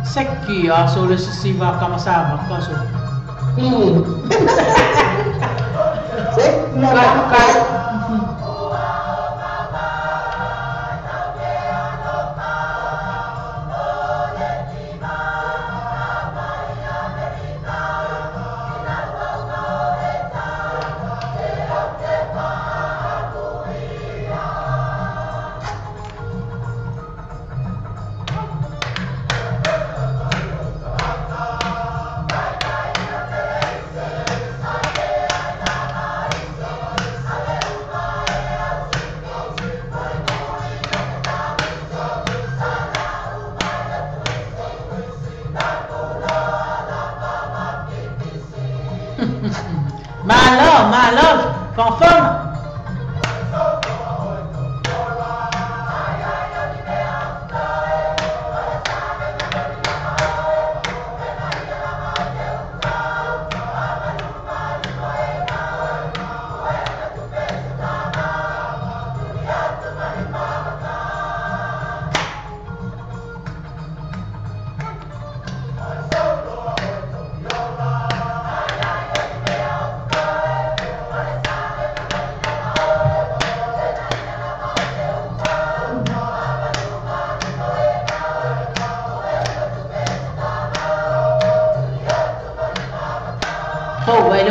Seki aso le sisiva kama sa maka so. Kai Malo, fofoga.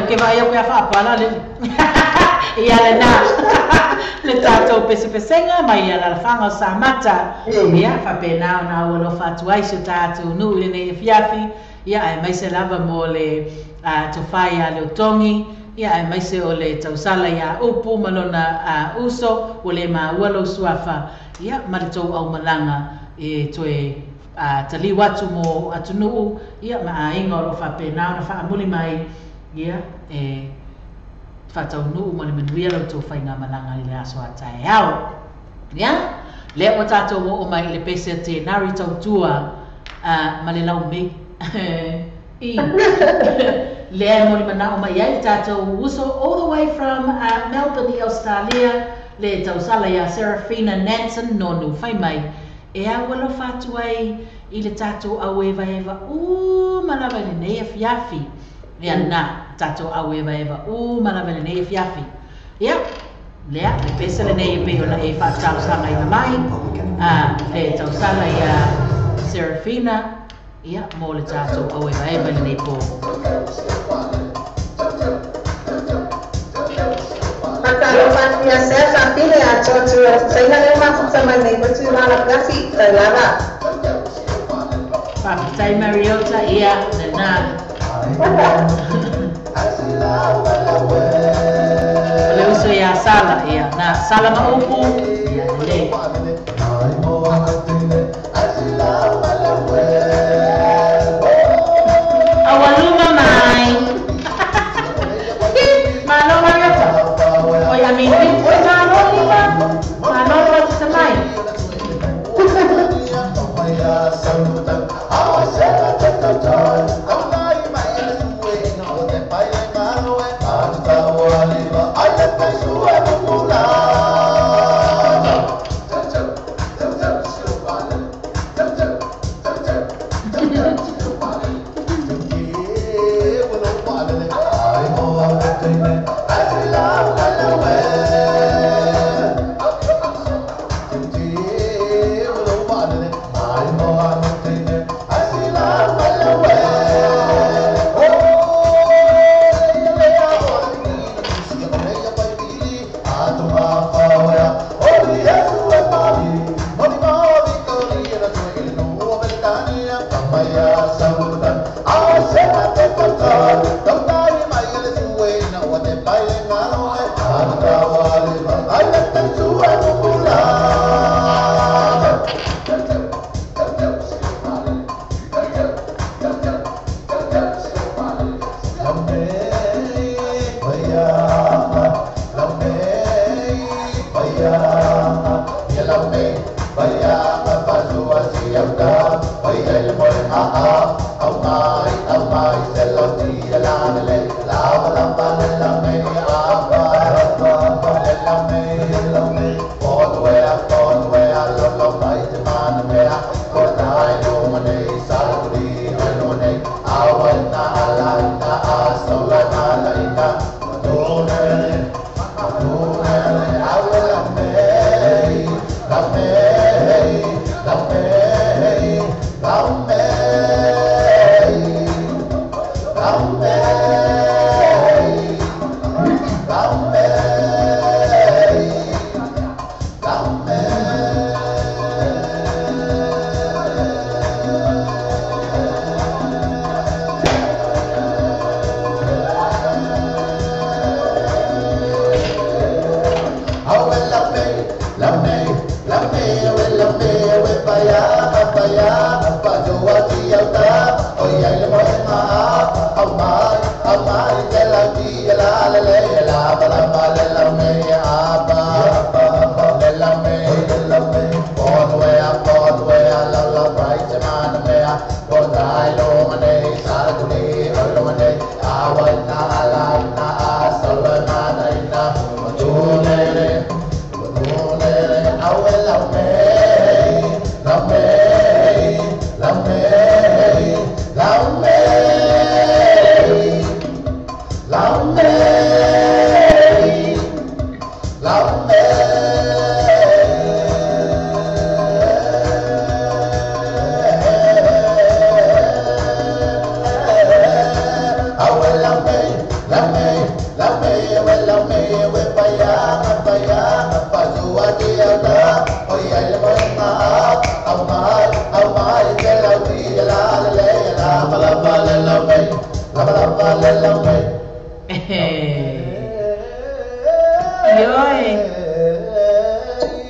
Ke vai o fa pala le ia le na le tatou pesepesenga mai ia la fanga sa mata ia fa pena na o lo fatu ai se tatou nu le nei fiafi ia ai mai se lava mo le a to fai a le tongi ia ai mai se o le tausala ia upu malona a uso o le ma ua lo suafa ia ma le tou au malanga e toe a tali watu mo atunu ia ma ainga o lo fa pena na fa amuli mai ia e whataunu ma le manuia lau tō whai ngā malanga i le aso a tae ao. Ia, lea o tātou o mai i le pese te nari tautua ma le lau mei. I lea e mori mana o mai ai tātou uso all the way from Melbourne i Australia le tausala ia Serafina Nansen nonu whai mai. E au alo whatu ai i le tātou au eva eva u malawa le nei fiafi. Ia na, tātou au eva eva u malawa le nei fiafi. Ia, lea, le pesa le nei pe ona e whaatausanga ina mai, le tausala ia Serafina, ia, mō le tātou au eva eva le nei pō. Whakatalo whatia se whapile a tōtua, teina leo mafuta mai nei mutu mala piafi, tau lava. Whakatai Mariota, ia, le nā. O le uso ia sala, ia, na sala maupu, ia, le. Awaluma mai. Malo Mariota. Oi, amini, oi, malo lima. Malo watu mai. la le le la ba la ba le la me a ba le la me po we la la right man me a po dai lo mane sa tu ni o lo mane a wa na la na a so la na na na tu le le a we la me la me la me la me la me la me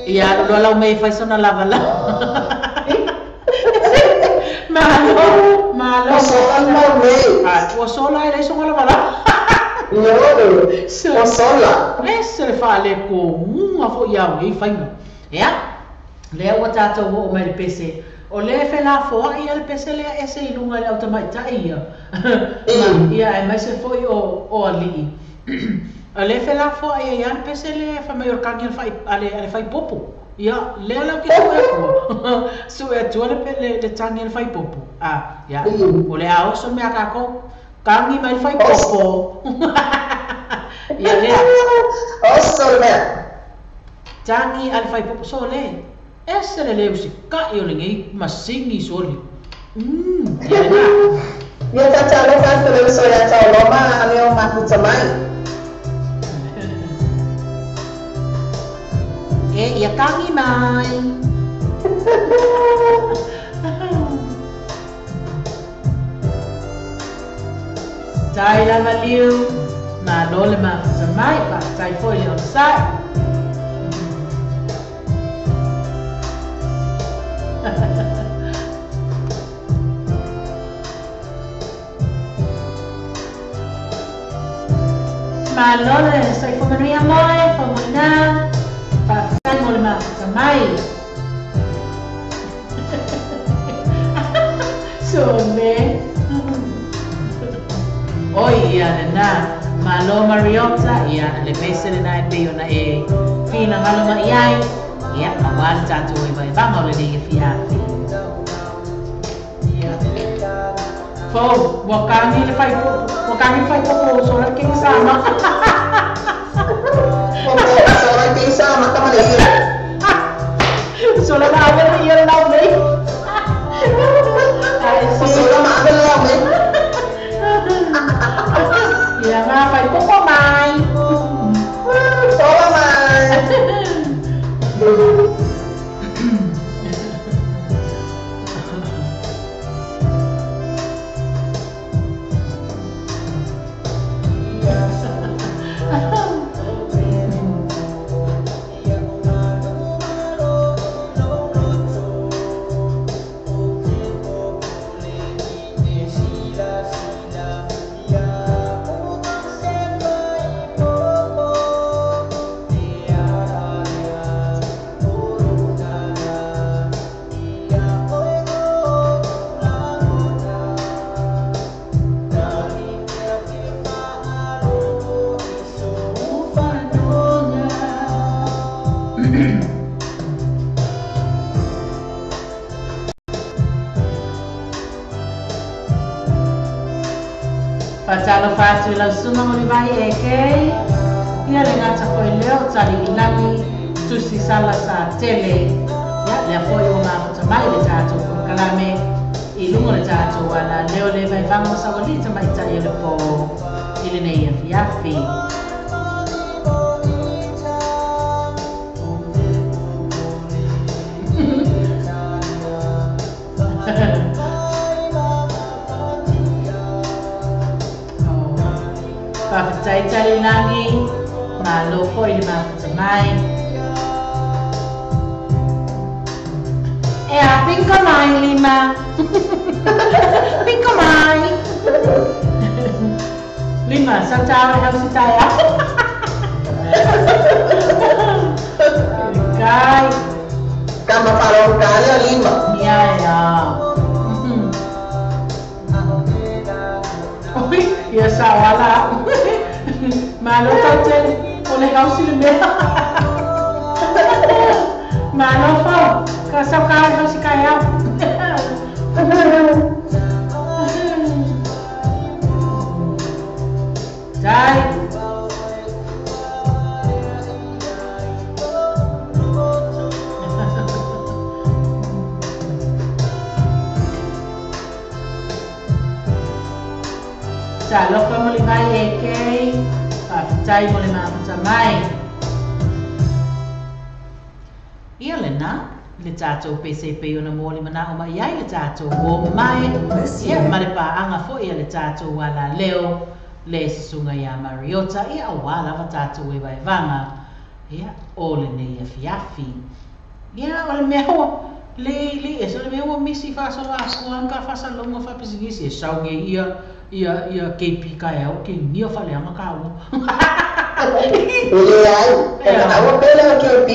Ia lo lau mei fai sona lava la. Malo, malo. O sola lau mei. Ah, o sola e lei songa lava la. Io, o sola. Ese le fa le ko munga fo ia o fainga. Ia. Le ua tātou o mai le pese. O le fe la foa ia le pese lea ese i lunga le autamaitai ia. Ia e mai se foi o alii. O le fe la foa ia ia le pese le fa mai o kangi le fai ale fai popo. Ia lea lau ke sue atua. Sue atua le tangi le fai popo. Ah, ia. O le a oso mea kako. Kangi mai le fai popo. Ia lea. Oso le mea. Tangi ale fai popo so le. Ese le leu si ka i o le ngei masingi soli. Ia na. Ia tatalo fa le so ia tau loma ale o makuta mai. E ia kangi mai. Tai lava liu, ma lo le makuta mai, pa tai foi le on sai. Malole, sai fo manuia moe, fo moina, pa fai mo le mafuta mai. So me. Oi ia le na, malo Mariota, ia le pese le na e peo na e fina ngalo ma iai. Ia, mawali tātou e vai vanga o le nei e fiafi. Fo, wakangi le fai popo, so la king sama. So la king sama kama le ia. So la ma le ia la le. So la ma le la le. Ia ma fai popo mai. So la mai. Fatalo fatu lau suma mo vai e kei. Ia le ngata foi leo tali ilani tusi sala sa tele. Ia lea foi o mafuta mai le tātou polokalame i lunga le tātou ala leo le vai vanga sa walita mai tai le po i le nei afiafi. Whawhetai tari langi, malo foi le mafuta mai. E a pinko mai, Lima. Pinko mai. Lima. Lima, sa tau le hausi tai au. Kai. Kama falo kale lima. Ia ia. Oi, ia sa wala. Malo tau o le hausi le mea. Malo fau, ka sau ka hausi kai au. Dai. Talofa mo le vai e kei, whawhitai mo le mafuta mai. Ia le nā, le tātou pese pe ona mō le mana o mai ai le tātou o mai. Ia mare pāanga fo ia le tātou wala leo, le susunga ia Mariota, ia o wala wa tātou e waivanga. Ia o le nei e fiafi. Ia o le mea o le le e so le mea o misi whasalo a kuanga whasalonga whapisingisi e saunge ia ia ia KP ka au ke nia whaleanga ka au. Ule ai, e au pele o KP.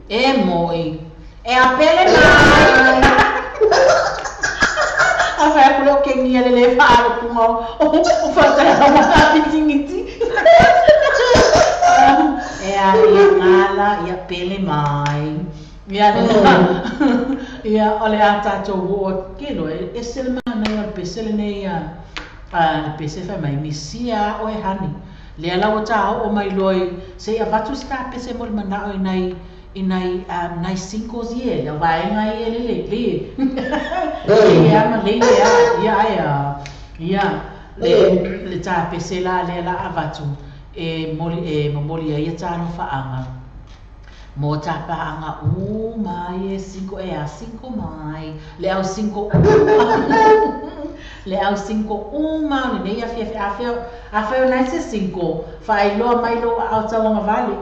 E moi. E a pele mai. A whai kule o ke nia le le whaaro kunga o whatara o pitingiti. E a ia ngala, ia pele mai. Ia le ia ole a tātou o ke lo e sele mana o le pesele nei ia a pese fa mai misia o e hani le ala o ta o mai loi se a vatu sta pese mo mana o nai inai nai cinco zie le vai ngai le le le ia ma le ia ia ia ia le le ta pese la le la avatu e moli e momoli ia ta no faanga mo ta paanga u mai e cinco e a cinco mai le au cinco le au cinco uma le nei a fia a fia a fia nai se cinco fai lo mai lo au tawanga vale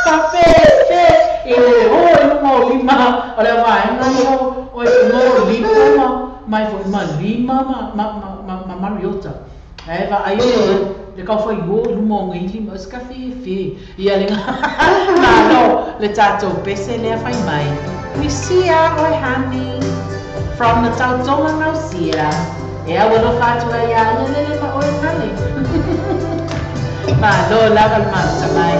pa fe fe e o e mo lima o le vai ngai o o mo lima mai foi ma lima ma ma ma ma Mariota e va ai le kau fai o lumo ngai lima ska fe fe ia le ma no le tatou pese le fai mai misia oi hani from the tautonga nausia e a walo fatua ia le le ma oi hani ma lo lava ma mai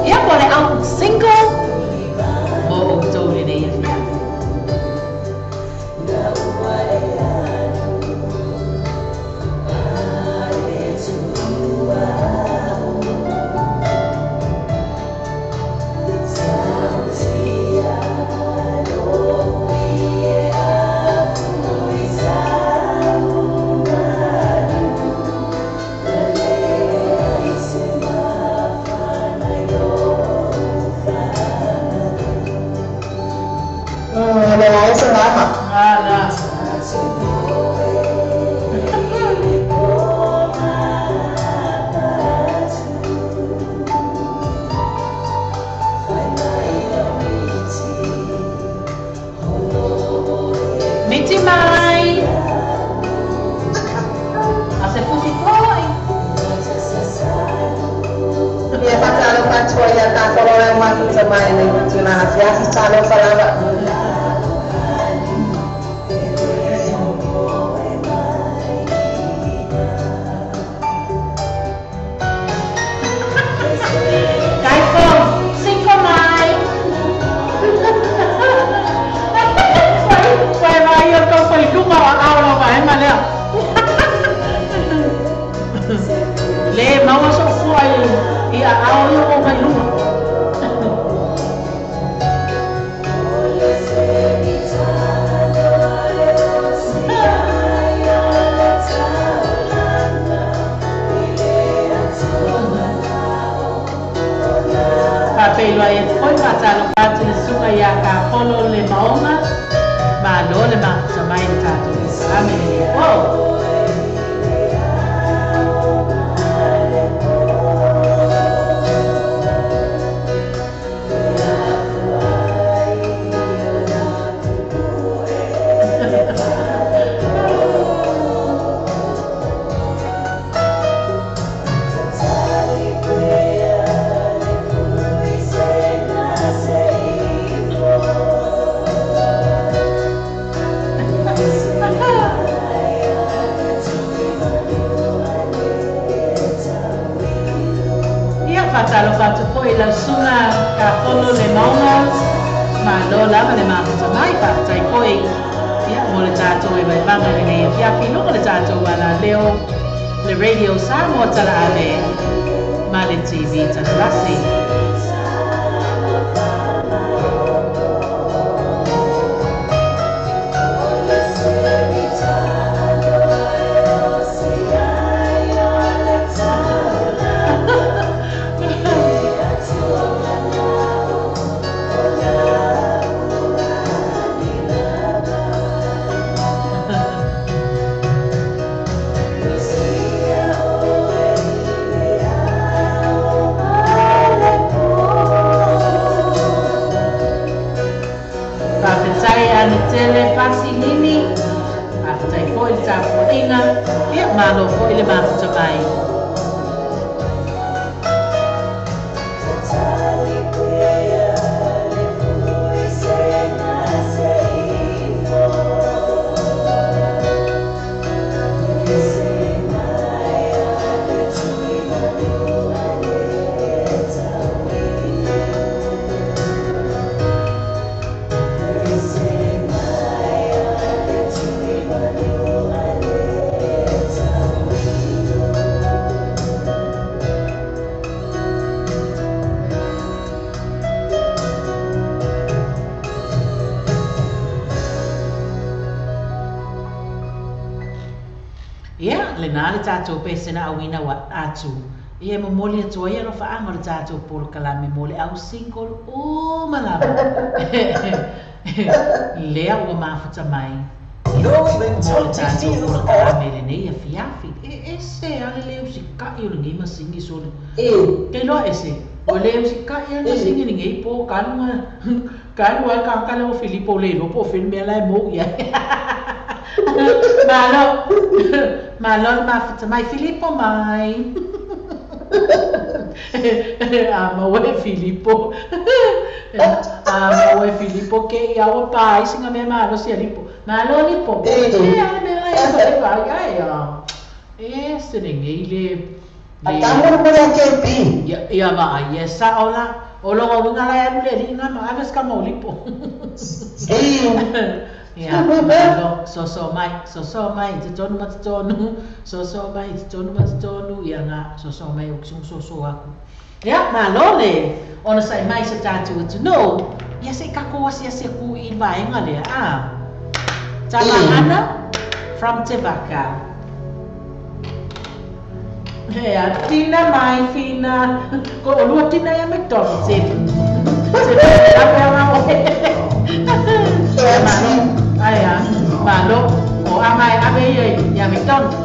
ia ko le au single mo o tau le nei afia. Whātalo whātu i lau sunga ka polo le maunga. Malo lava le mafuta mai whātai poi. Ia mo le tātou e waivanga le nei afiafi lunga le tātou ala leo le radio Samoa tala ave ma le TV tatalasi. Malo foi le mafuta mai. Le tātou pesena awina wa atu. Ia momoli atu ai alofa anga le tātou polokalame mo le au single o malama. Lea ua mafuta mai. Mo le tātou polokalame le nei afiafi. E ese ale leo si kai o le ngei masingi sole. Kei loa ese. O leo si kai a masingi le ngei po kalunga. Kalu ai kakala o Filipo le lopo filme ala e mou ia. Malo. Malo mafuta mai Filipo mai. Ama oe Filipo. Ama oe Filipo ke ia o pai singa me malo si lipo. Malo lipo. E ale me ai ai ai. E se ne le. Atamo mo le ke pi. Ia ma ia sa ola. O longo winga la ya lule li nga ma aves ka mo lipo. Ia, malo, so mai, te tonu ma te tonu, so mai, te tonu ma te tonu, ia ngā, so mai, o kisungu so aku. Ia, malo le, ona sai mai se tātou atu, no, ia se kako asi asi ku i vaenga lea, ah. Tamahana, from Te Vaka. Ea, tina mai, fina, ko olua tina ia McDonald's, se, malo, ai malo, o amai ave ia ia McDonald's.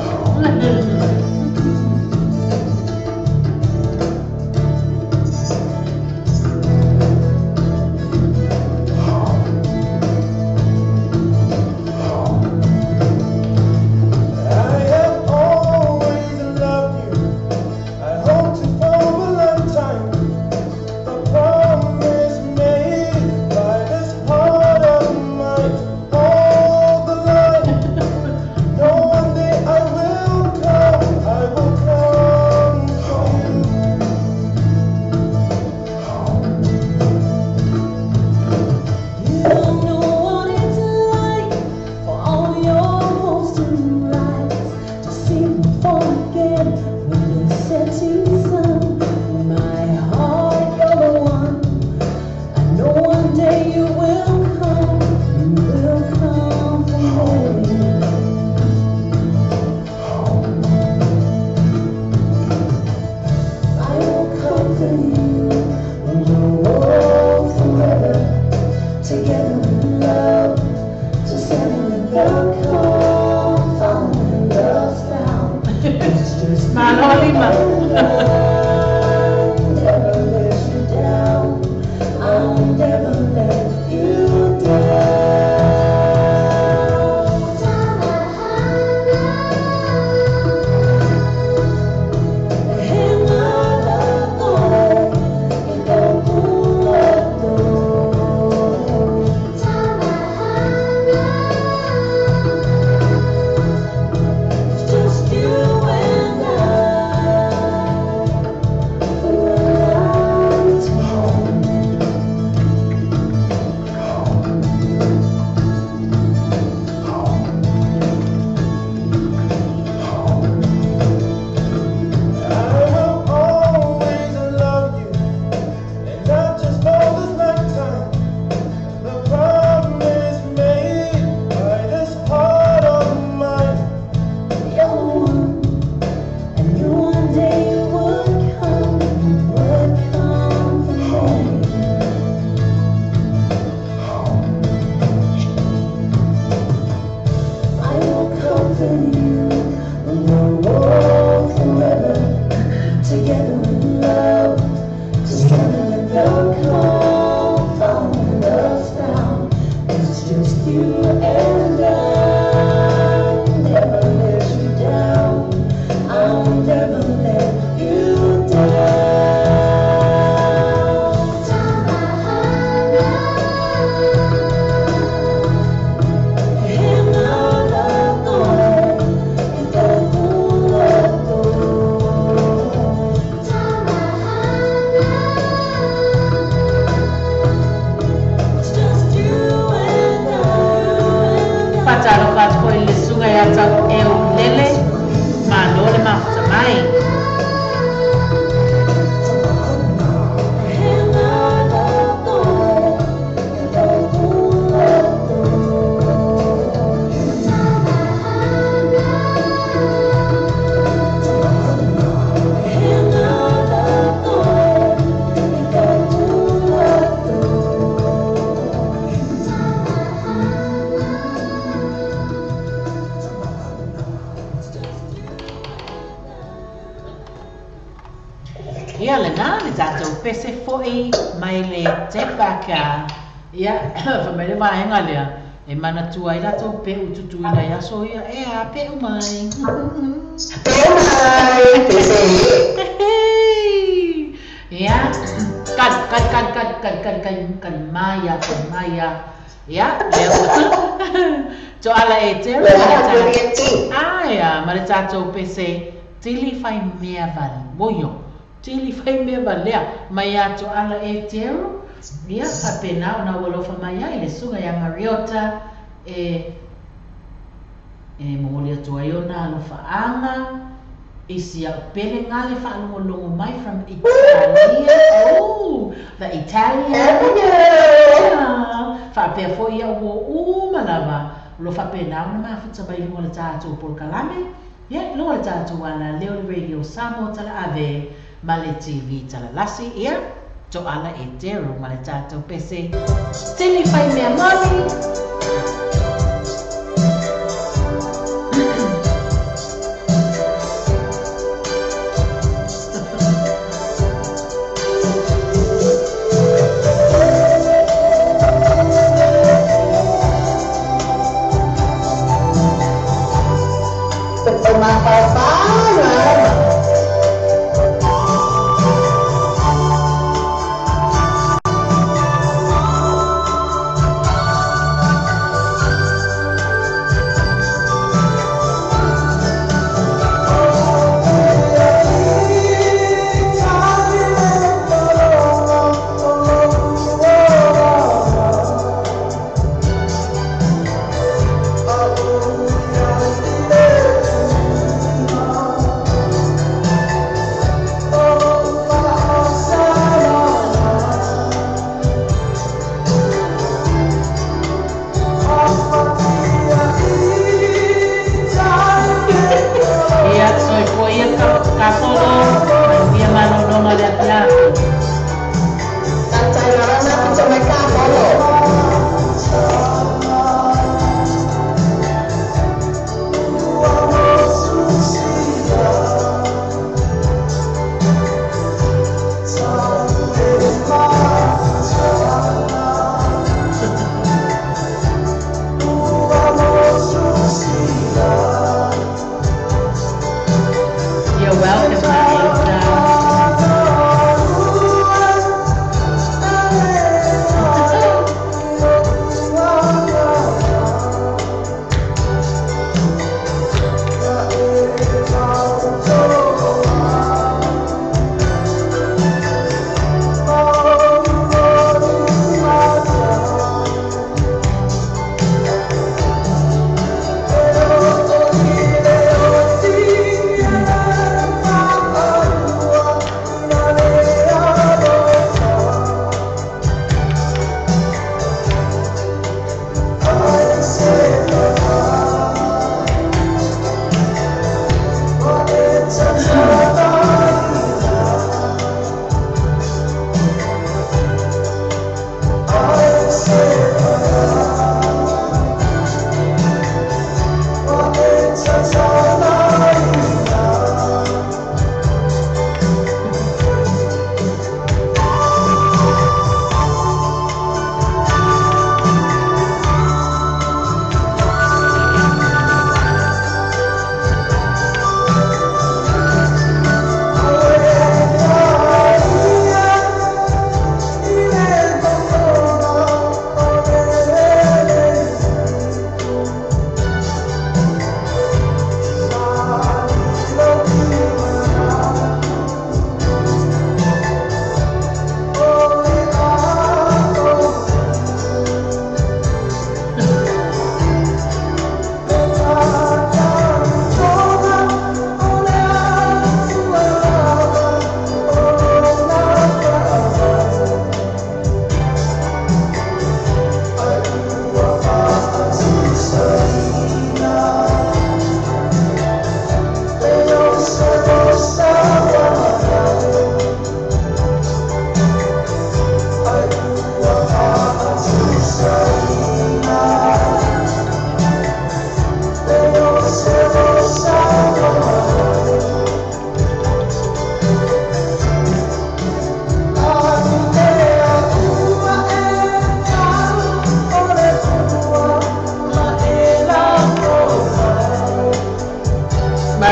tātou pese fo'i mai le tepaka. Ia, whamai le vaenga lea. E manatua ai latou peu tutuila i aso ia. E a, peu mai. Peu mai, pese. Ia, kari, kari, kari, kari, kari, kari, kari, kari maia, kari maia. Ia, lea to ala e te Aia, ma le tātou pese, tili whai mea vale, moio, tili whai mea valea, mai a to ala e te ia, whapena o na ualofa mai ai, le sunga ia Mariota, e momoli atu ai ona alofa anga, isi au pele ngale whaalongolongo mai from Italia. Oh, the Italian. Yeah. Whaapea foi ia ua uma lava. Lo whapena ona mafuta mai lunga le tātou polokalame. Yeah, lunga le tātou ala leo le radio Samoa tala ave ma le TV tala lasi. Yeah, to ala e tero ma le tātou pese. Tili whai mea moni. You're welcome, Mariota.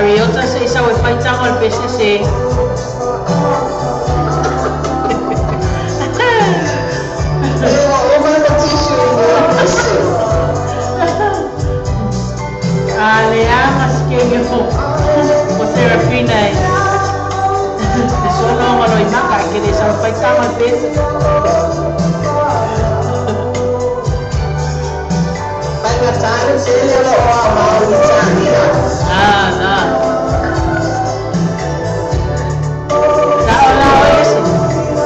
Mariota se isa o faitanga o le pese se. Ale ama skenge o Serafina e. Te sono o malo i maka ke le sa faitanga o le pese. Ah, na. Sa ola o ese.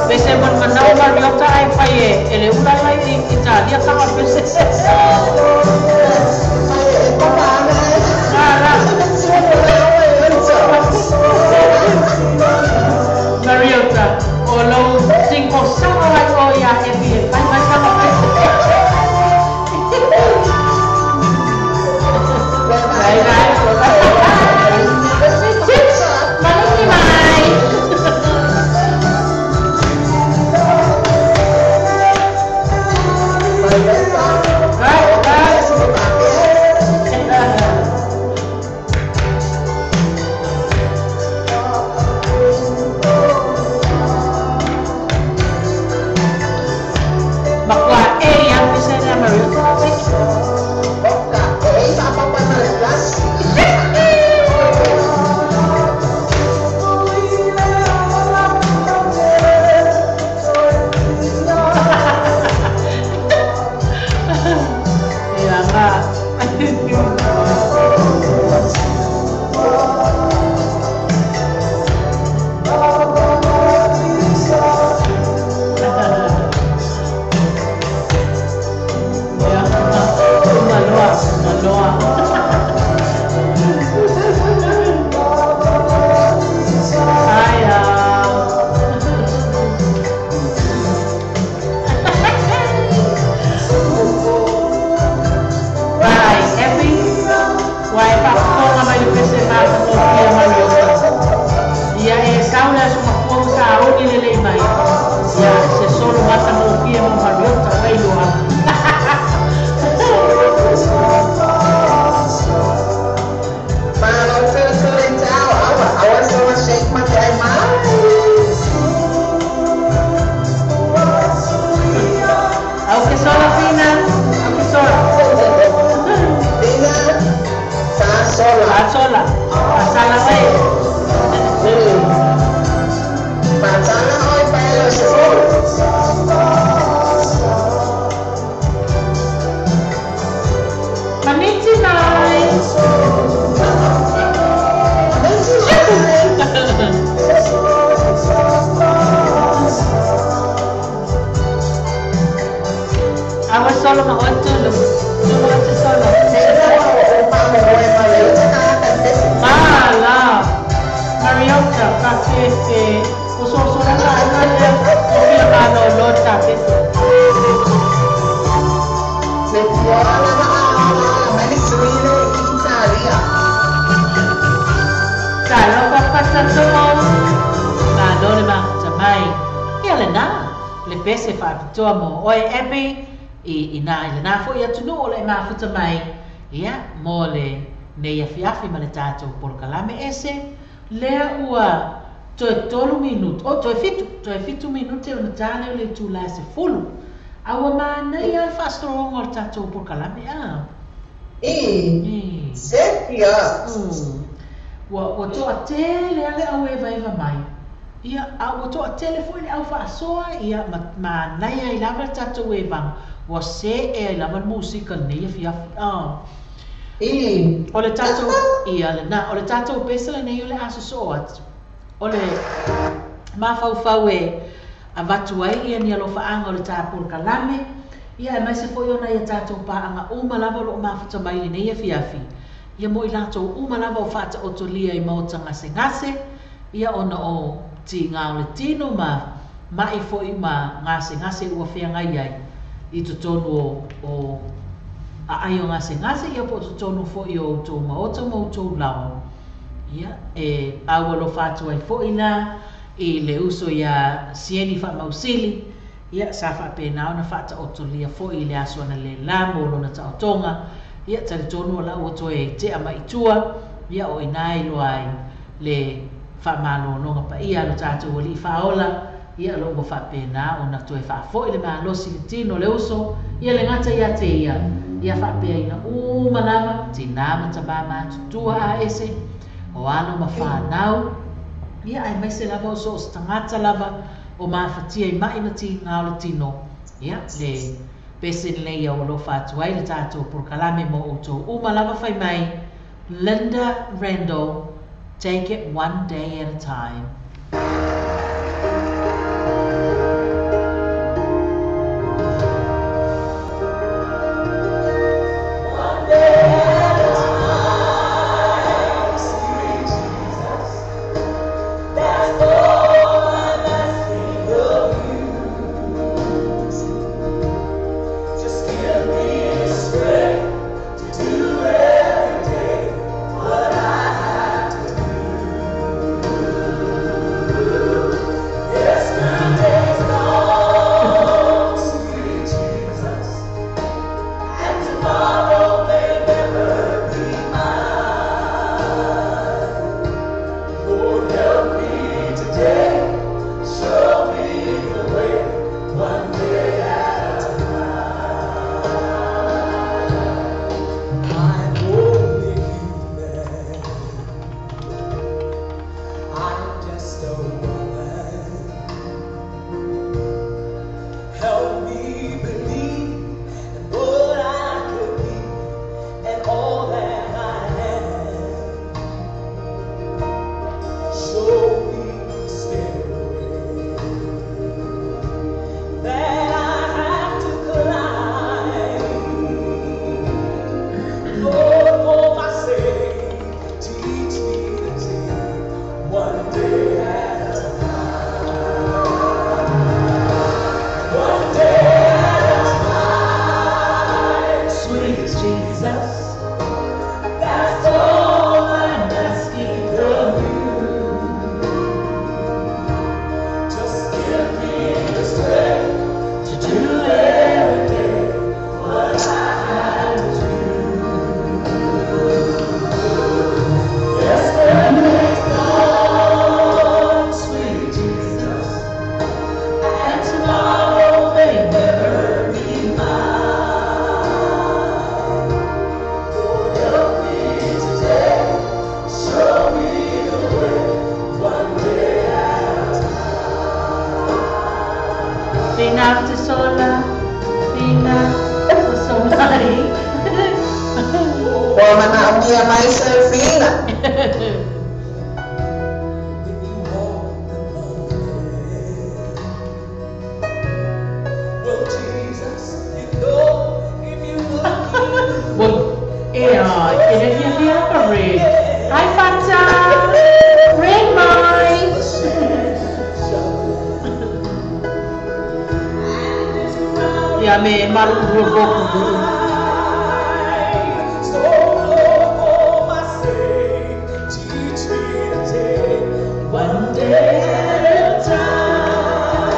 Pese mon manau Mariota ai fai e ele ula lai i Italia ka pese. Mariota, o lo cinco sama lai o ia e fi e fai mai sama pese. Bye bye. Manisi mai. Bye bye. Makwa e ia pese na Mariota. Ia nga. Ia maloa, maloa. Ai ah. Bye, happy. Wai whakatonga mai le pese mata mo kia Mariota. Ia e saula so mapua sa aoni le lei mai. Ia se solo mata mo kia mo Mariota wai loa. Au ke sola fina, au ke sola. Sola, pasala mai. Maniti mai. Awa solo ma otu lu. Lu otu solo. Mala. Mariota ka fe o so so na na le o fia malo lo ta pese. Ta lo pa pa ta to. Ma lo le ma ta mai. Ia le na le pese fa pitoa mo oe epi i na i le na fo ia tunu o le mafuta mai. Ia mo le nei afiafi ma le tātou polokalame ese lea ua toe 3 minuti o toe 7 minute o na tāle o le tūla se fulu. Aua mānei ai whaastroonga o le tātou polokalame a. E, sepia. Ua toa tele ale au e vaeva mai. Ia, a ua toa tele foi le au whaasoa, ia mānei ai lava le tātou e vanga. Ua se e ai lava le musika nei afiafi. E. O le tātou, ia le na, o le tātou pesele nei o le aso so atu. O le mawhauwhau e avatu ai ia ni alofa anga o le tāpol kalame. Ia e maise foi ona ia tātou pāanga uma lava o lo mafuta mai le nei afiafi. Ia mo i lātou uma lava o whaata o tolia i maota ngase ngase. Ia ona o ti ngā o le tino ma mai foi ma ngase ngase ua whianga ai. I totonu o a ai o ngase ngase ia po totonu foi o tō maota mo tō lawa. Ia e aua lo whātua i foi la i le uso ia sieni wha mausili. Ia sa wha pēnā ona whaata o tolia foi i le aso ana le la mo lona taotonga. Ia tali tonu o la ua toe te ama i tua. Ia o ina i loa ai le faamalologa paia a lo tatou Alii Faaola, ia o lo o ua faapena ona toe faafoi le malosi i le tino o le uso, ia le gata ia te ia, ia faapeaina uma lava, tinā ma tamā matutua a ese, o alo ma whānau, ia aemaise lava o so o se tagata lava o mafatia i ma'i ma tigā o le tino, ia le pese lenei ia ua alofa atu ai le tatou polokalame mo outou uma lava fai mai Linda Randall, Take it one day at a time. One day at a time, sweet Jesus, that's all I'm asking of you. Just give me the strength to do every day what I have to do. Yesterday's gone, sweet Jesus, and tomorrow may never be mine. Lord, help me today, show me the way, one day at a time. I'm only human, I'm just a woman. Help me believe in what I could be and all that I am. Show me the stairway that I have to climb. Lord, for my sake, teach me to take one day at a time. One day at a time, sweet Jesus, that's all I'm asking of you. Just give me the strength to do every day what I have to do. Yesterday's gone, sweet Jesus, and tomorrow may never be mine. Lord, help me today, show me the way, one day at a time. Fina te sola, fina te sola. Ua manaʻomia mai Serafina. When you walk among them. Well, Jesus, you know if you look, Well, e ai, e le fia fia pa red. Hi Fata! Red mai! Ia me maru rua boku. So, Lord, for my sake, teach me to take one day at a time.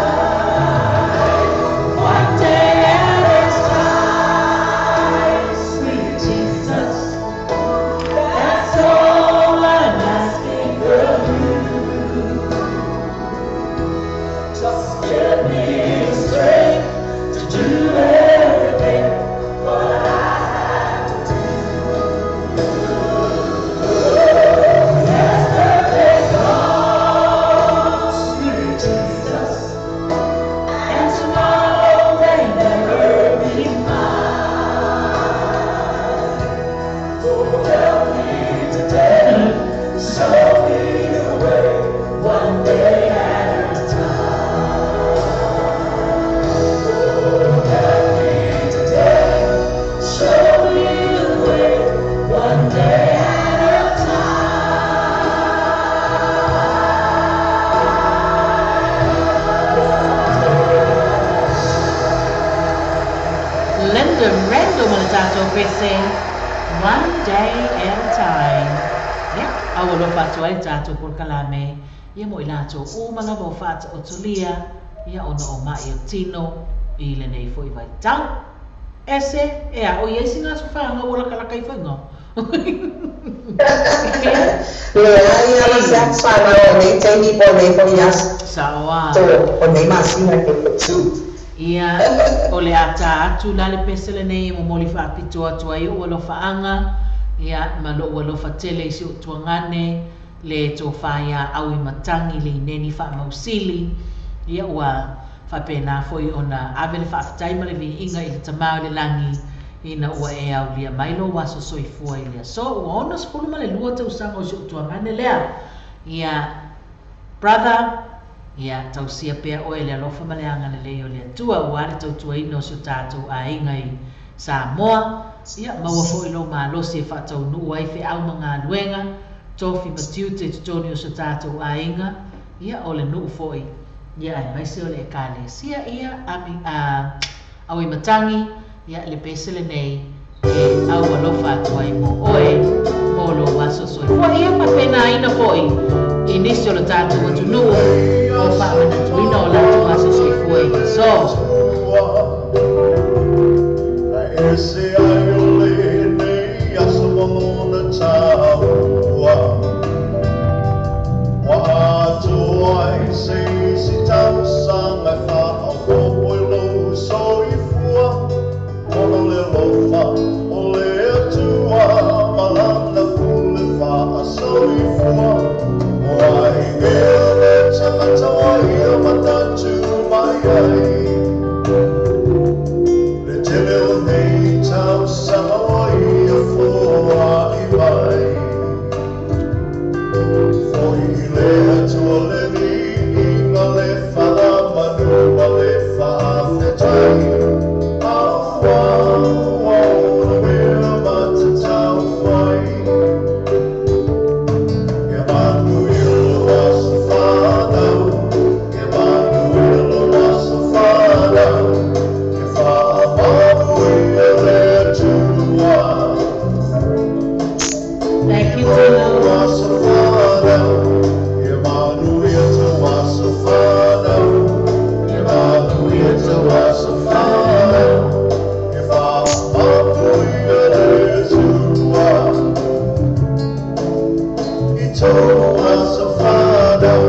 One day at a time, sweet Jesus. That's all I'm asking of you. Just give me the strength to do everything what I have to do. Yesterday's gone, sweet Jesus, and tomorrow may never be mine. Lord, help me today, show me the way, one day at a time. Lord, help me today, show me the way, one day at a time. Linda Randall ma le tatou pese, One Day at a Time. Ia, a ua alofa atu ai le tatou polokalame, ia mo i latou uma lava o faataotolia, ia ona o ma'i o tino i lenei foi vaitau. Ese, e a o i ai sina aso whaanga ua lakalaka i whainga. Leai lava se atu fanau o nei taimi po o nei foi aso Saoa. o nei masina ke tu. Ia, o le ata atu la le pese lenei e momoli faapitoa atu ai o'u alofaaga, ia ma lo'u alofa tele i si o'u tuagane le tofā iā Auimatagi le ineni faamausili. Ia ua faapena foi ona ave le faafetai ma le viiga i le tamā o le lagi ina ua e aulia mai lou aso soifua i le aso. Ua 62 tausaga o si o'u tuagane lea. Ia, brother, ia tausia pea oe le alofa ma le agalelei o le Atua ua le tautuaina o si o tatou aiga i Samoa. Ia maua foi lou malosi e faataunuu ai feau ma galuega tofi ma tiute i totonu o si o tatou aiga, ia o le nuu foi, ia aemaise o le ekalesia. Ia ami Auimatagi, ia le pese lenei e au alofa atu ai mo oe mo lou aso soifua. Ia faapenaina foi i nisi o le tatou atunuu o faamanatuina o latou aso soifua i le aso. Ese ai o lenei aso ma lona taua Ua atoa ai se isi tausaga e faaopoopo i lou soifua Ona o le alofa o le Atua ma lana pule faasoifua O ai ea le tagata ua ia manatu mai ai Le tele o nei tausaga ua ia foai mai Foi i le Atua le viiga le faamanu ma le faafetai Aua ua ona mea matatau mai Ia manuia lou aso fanau Ia manuia lou aso fanau Ia faamanuia le Atua Thank you, Lou Tino. aso fanau Ia manuia tou aso fanau Ia manuia tou aso fanau Ia faamanuia le Atua I tou aso fanau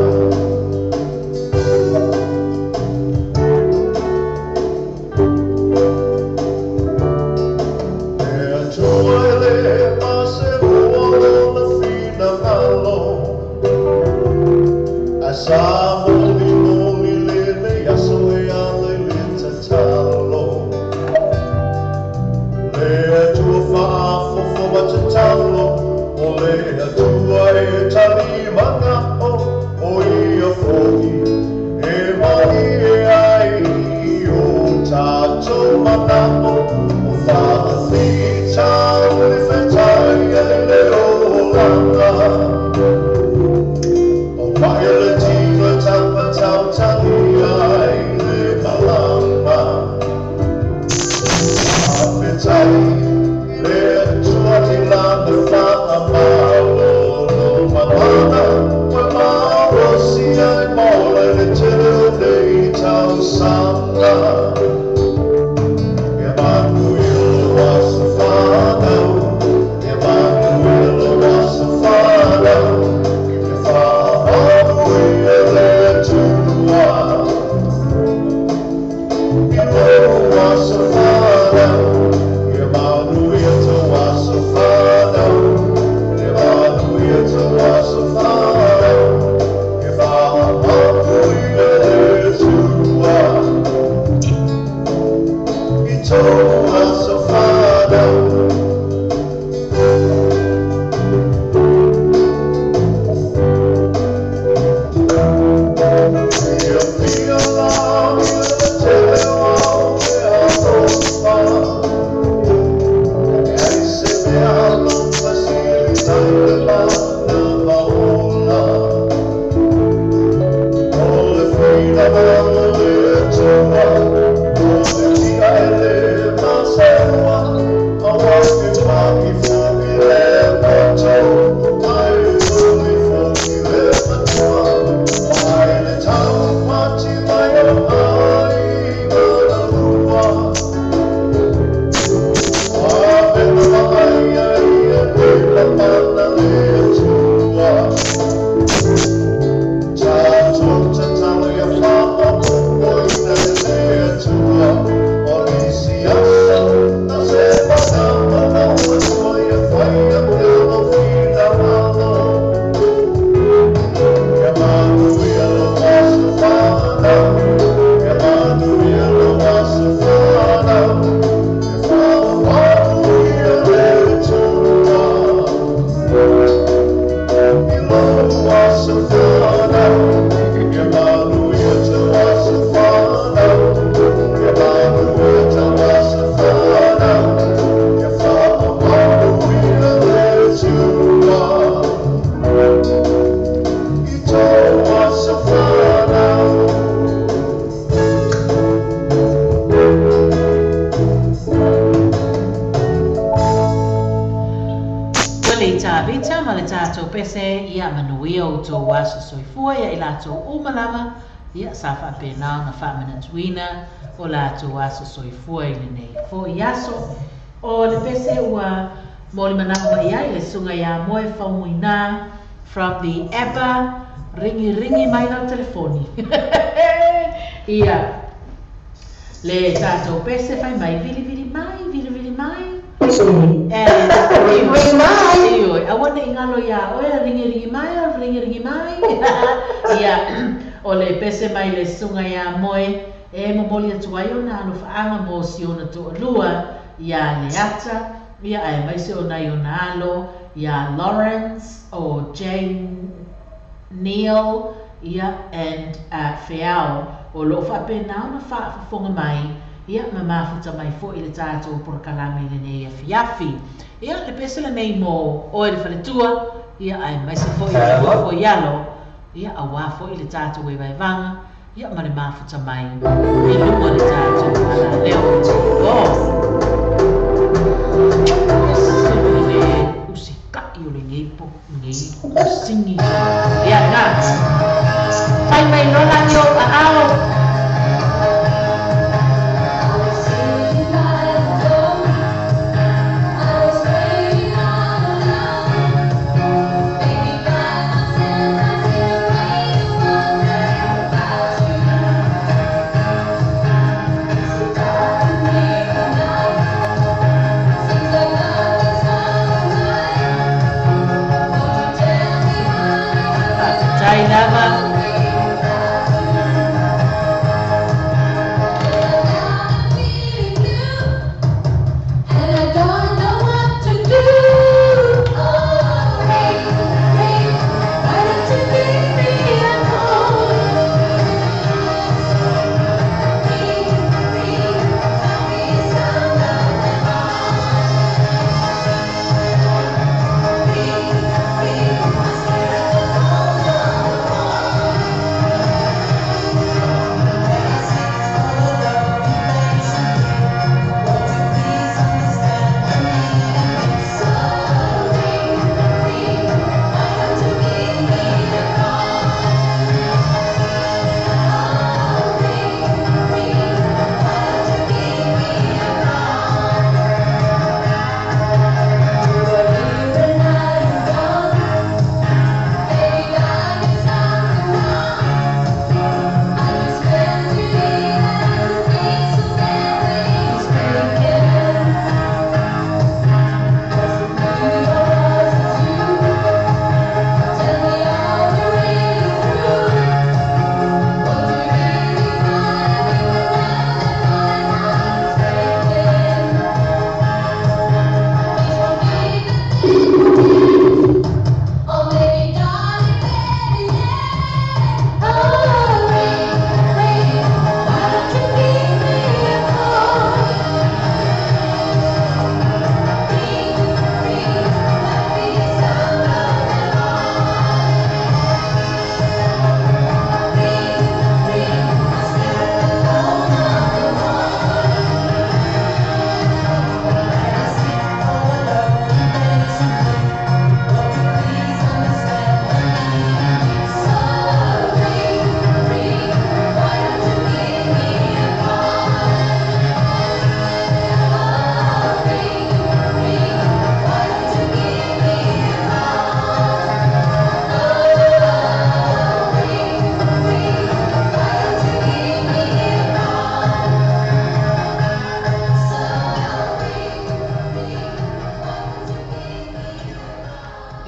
E Atua e le maseua lona finagalo Ae sa molimoli lenei aso e ala i le tatalo Le Atua faafofoga tatalo O le Atua e talimanao O ia foi e malie ai i o tatou manao O faafitauli fetai ai le olaga O mai le tino tapatautagia ai le malama Faafetai le Atua i lana faamalolo mamana Ua malosi ai mo le tele o nei tausaga Ia manuia lou aso fanau Ia manuia lou aso fanau Ia faamanuia le Atua I lou aso fanau Ia manuia tou aso fanau Ia manuia tou aso fanau Ia faamanuia le Atua I tou aso fanau Ia fia lagi le tele o au e alofa E ai se mea alofa sili nai le mana maola O le finagalo o le Atua O le tia e le maseua Aua e mai foi le poto Ai uli foi le matua Mai le taumati mai o pese ia manuia o tou aso soifua ia i latou uma lava ia sa faapena ona faamanatuina o latou aso soifua i lenei fo'i aso. O le pese ua molimanao mai ai le susuga iā Moe Faumuina from the Abba ringi ringi mai lau telefoni. Ia le tatou pese fai mai vili vili mai vili vili mai. Ringi ringi mai. Ioe, aua nei galo iā oe ringi ringi mai o ringi ringi mai. Ia o le pese mai le susuga iā Moe e momoli atu ai ona alofaaga mo si ona toalua iā Leata ia aemaise o nai ona alo iā Lawrence o Jane Neil ia and Feao o loo faapena ona faafofoga mai ia ma mafuta mai fo'i le tatou polokalame i lenei afiafi. Ia le pese lenei mo oe le faletua ia aemaise fo'i le foialo ia auā fo'i le tatou vaevaevaga ia ma le mafuta mai i luga o le tatou alaleo o. Ese le usika'i o lenei po lenei usingi ia na fai mai loa lagi o aao. Faafetai lava.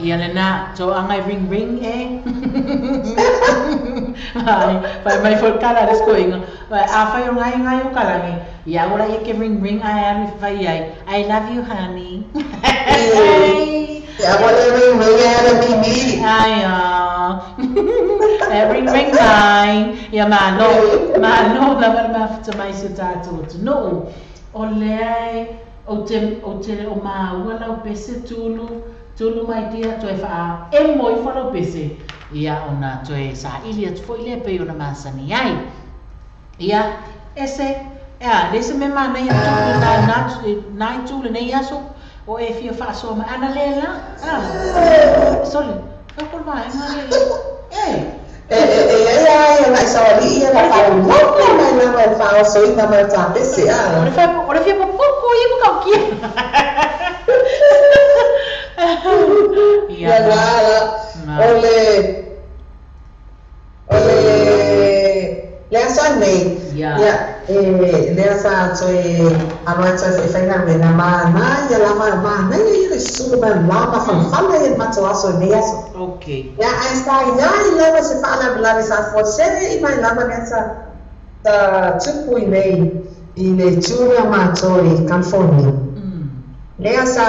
Ia lena toaga e ring ring e. Ai, fai mai foi kala le skoinga. A fai o ngai ngai o kalagi. Ia ora ia ke ring ring ai alu fai ai. I love you honey. Ia ora ring ring ai alu mimi. Ai ah. Ring ring mai. Ia malo, malo lava le mafuta mai si o tatou atunuu. O lea o te o te o maua lau pese tulu. Tulu mai dia toe faa emo ifo lau pese. Ia ona toe saili atu fo'i lea pei ona masani ai. Ia ese ea le se me manaia tupu na na na itu lenei aso o e fia faasoa mai ana le la. Ah. Sorry. Ka ko vaenga le. E. E e ai na sawali ia na fa mo mai na mai fa so ina mai ta pese a. Ore fa ore fia popo ia mo kau kia. Ia la la ole ole le asa nei. Ia. Ia e le asa toe aloa toe faiga me na ma na ia la ma ma na ia le su ma la ma fa fa le ma to aso nei aso. Okay. Ia ai sa ia i lava se fa la la sa fo se i mai lava le sa ta tupu i nei i le tuna ma toi California. Le asa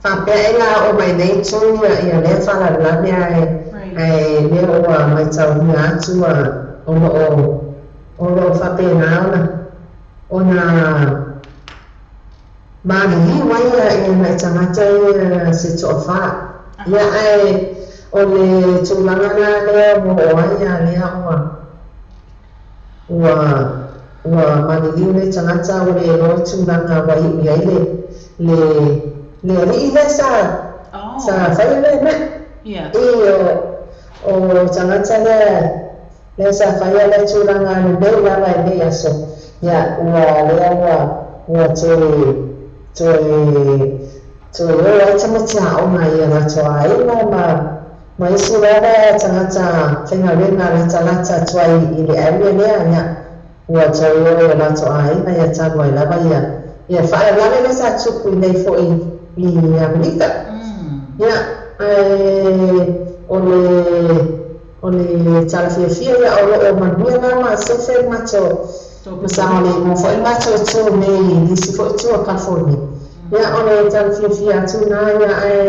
fa pe ela o mai nei tu ia le fa la la mea e le o mai tau mea atu o o lo fa pe na ona mani wai ia mai tangata ia se tofa ia ai o le tulaga na lea mo o ai ia lea ua ua maniliu le tagata o le loa tulaga ua iʻu ai le le le aliʻi lea sa sa faia lea mea i o tagata lea lea sa faia le tulaga lelei lava i nei aso ia ua lea ua ua toe toe toe o ai tamaiti aoga ia latou aiga ma ma isi lava tagata faigaluega latalata atu ai i le area lea ia ua toe o e latou aiga ia talu ai lava ia ia faalavelave lea sa tupu i nei foʻi i Amerika ia ae o le talafiafia ia o loo manuia la masefe le matou masagalemu foʻi le matou itu nei nisi foʻi itu o California ia o le talafiafia atu na ia ae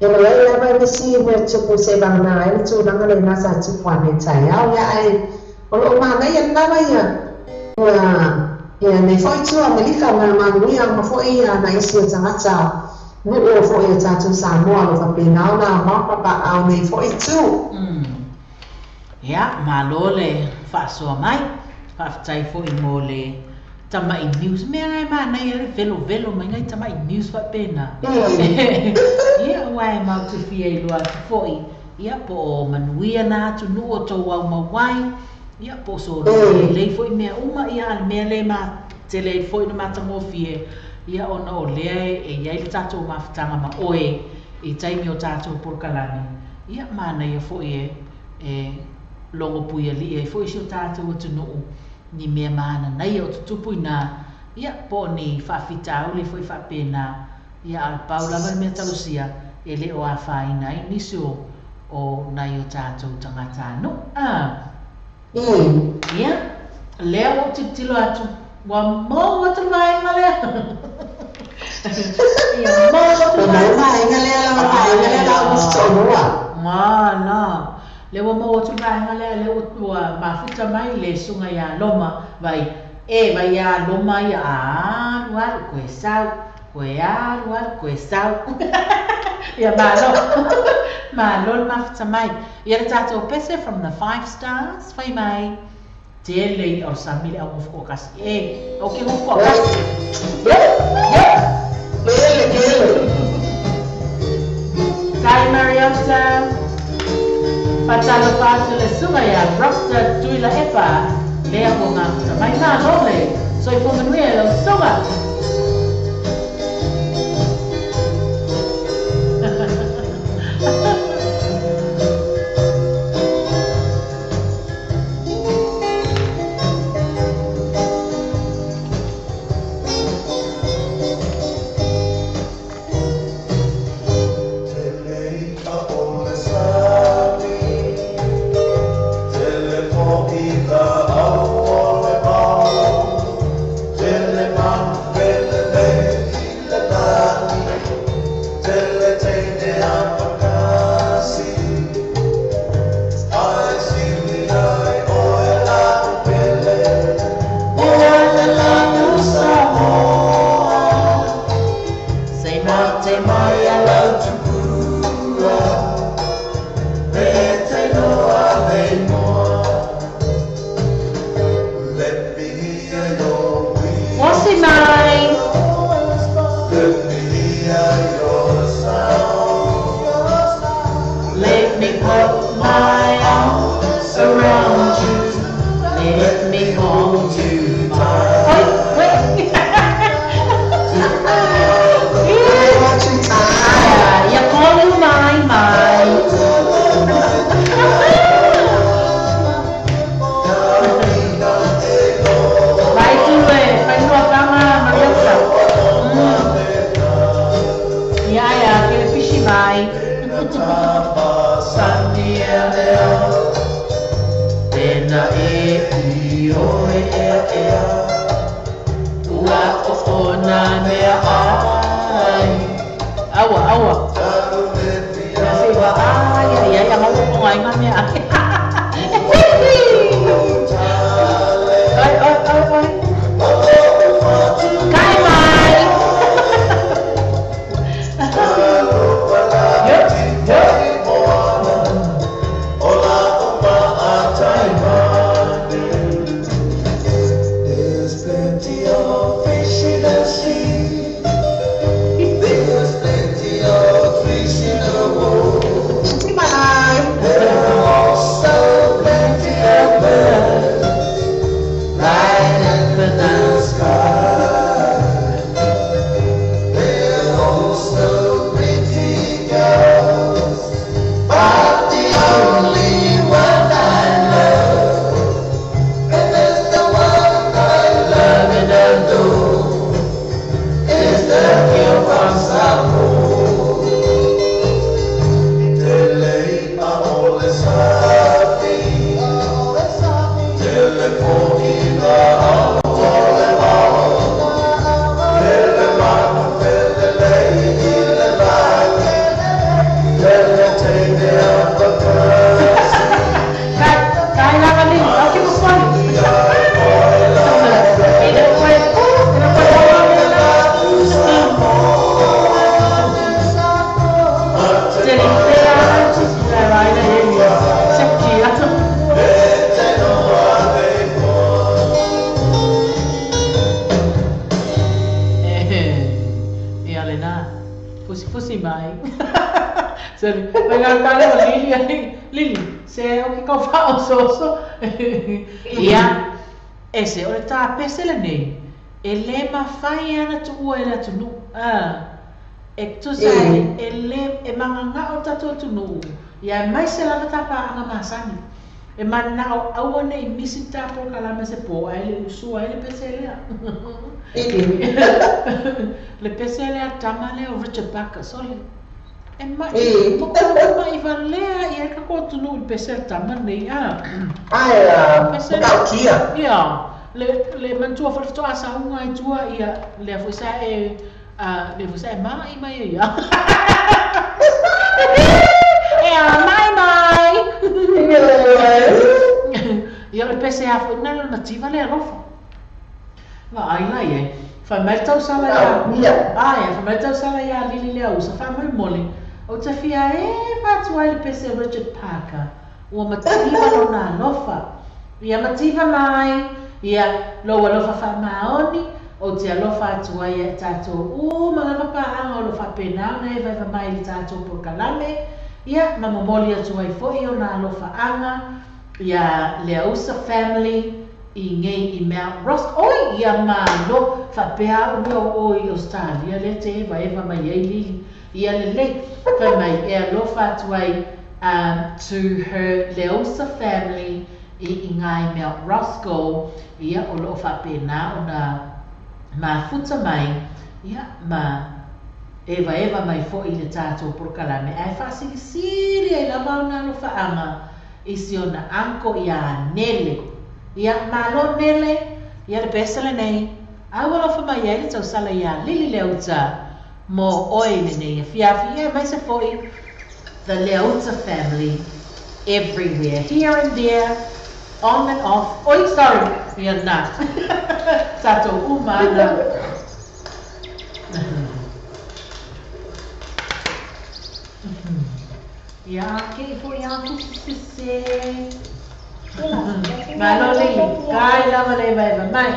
ia leai lava nisi mea tupu se vagana ai le tulaga lena sa tupu ane taeao ia ae o loo manaia lava ia ia ia nei foʻi itu o Amerika ma manuia ma foʻi ia na isi o tagata nuu foʻi o tatou Samoa lo faapena ona mapapaʻao nei foʻi itu. Ia malo le faasoa mai faafetai foʻi mo le tamaʻi news mea gae manaia le velovelo mai gai tamaʻi news faapena. Ia ua e mautufia i loa atu foʻi ia po o manuia na atunuu o tou aumau ai ia po o sololelei foʻi mea uma ia a le mea lē matele ai foʻi na matagofie ia ona o lea e iai le tatou mafutaga ma oe i taimi o tatou polokalame ia manaia foʻi e logo pui aliʻi ai foʻi si o tatou atunuu ni mea mananaia o tutupu ina ia po o ni faafitauli foʻi faapena ia a o le pau lava le mea talosia e lē o afaina ai nisi o nai o tatou tagatanuu a. Ia lea ua ou tilotilo atu ua mou atu le vaega lea ia mou atu le vaega lea lava vaega lea la o mala lea ua mou atu le vaega lea lea ua mafuta mai le suga iā Loma vai e vai iā Loma ia alu alu koe sau koe alu alu koe sau ia malo malo le mafuta mai ia le tatou pese from the 5 stars fai mai tele i o le sami le augofokoakasi e o ke gofokoakasi. Kele kele Tai Mariota Fatalofa atu le suga ia Rosta Tuila Epa lea ua mafuta mai malo le soifua manuia e lau suga. hold you tight. Ia kolu mai mai. Vai tu e, fai noa tama Mariota. Ia ia, ke le fishi mai. Tena e i oe ea ea. Ua o o nā mea ai. Aua, aua. Ia se iwa ai, ai, ai, mau o ngai ngā mea ai. Ai, ai, ai, ai. Kai mai. Yup, yup. There's plenty of fish in the sea. There's plenty of trees in the woods. There are also plenty of birds flying up in the sky. There are also pretty girls, but the only one I love, and that's the one I love and adore, is the girl from Samoa. Tele a ole safi, tele pohina ole mau, tele manu tele lei ile lagi, tele teine apakasi. Kai, kai lava ni, au ke mopoli. Ina koe, ina koe aua mea la. Tele pea, kai vaina e ia. Seki atu. E ale nā. Fusi fusi mai. Seli, mai ngā kale o Lili ai. Lili, se o ke kau whao soso. Ia, e se, o le tā pese le nei. E le mawhai ana tuua e le atunu. E tusa e le, e manganga o tatou atunuu. Ia mai se lava tā pāanga masani. E manao aua nei misi tā polokalame se pō ai le usua ai le pese lea. Le pese lea tama lea o Richard Barker, sole. E mai, mai valea ia ka ko atunuu le pese tama nei. Ai, Pese kia. Ia, le mantua whalawhito a saunga i tua ia, lea foi sa e, lea foi sa e mai mai ia. E a mai mai. Ia le pese a foi nalo mativa le alofa. Va ai lai e. Fa mai tau sala ia. Ai, fa mai tau sala ia Lili lea usa fa mai mole. O te fia e patu ai le pese Richard Parker. Ua mativa lona alofa. Ia mativa mai. Ia lo alofa fa maoni. O te alofa atu ai e tātou u malava paanga o lo whapenau na e vaiva mai le tātou polokalame. Ia ma momoli atu ai foi o na alofa anga. Ia Leausa family i ngei i Mount Ross. Oi, ia malo whapea ua o i Australia le te eva eva mai ei Lili. Ia le lei whai mai e alofa atu ai to her Leausa family i ngai Mount Roscoe. Ia o loo whapena o na mafuta mai. Ia ma eva eva mai foi le tātou polokalame. Ai whaasirisiri ai lava o na alofa anga. I si ona anko ia Nele. Ia malo Nele. Ia le pese le nei. Au alofa mai ai le tausala ia Lili Leauta. Mo oe le nei. Fiafi ia mai se foi. The Leauta family everywhere. Here and there. On and off. Oi, sorry. Ia nā. Tātou umana. Ia ke i foi atu sese. Malo Lili, kai lava le vaiva mai.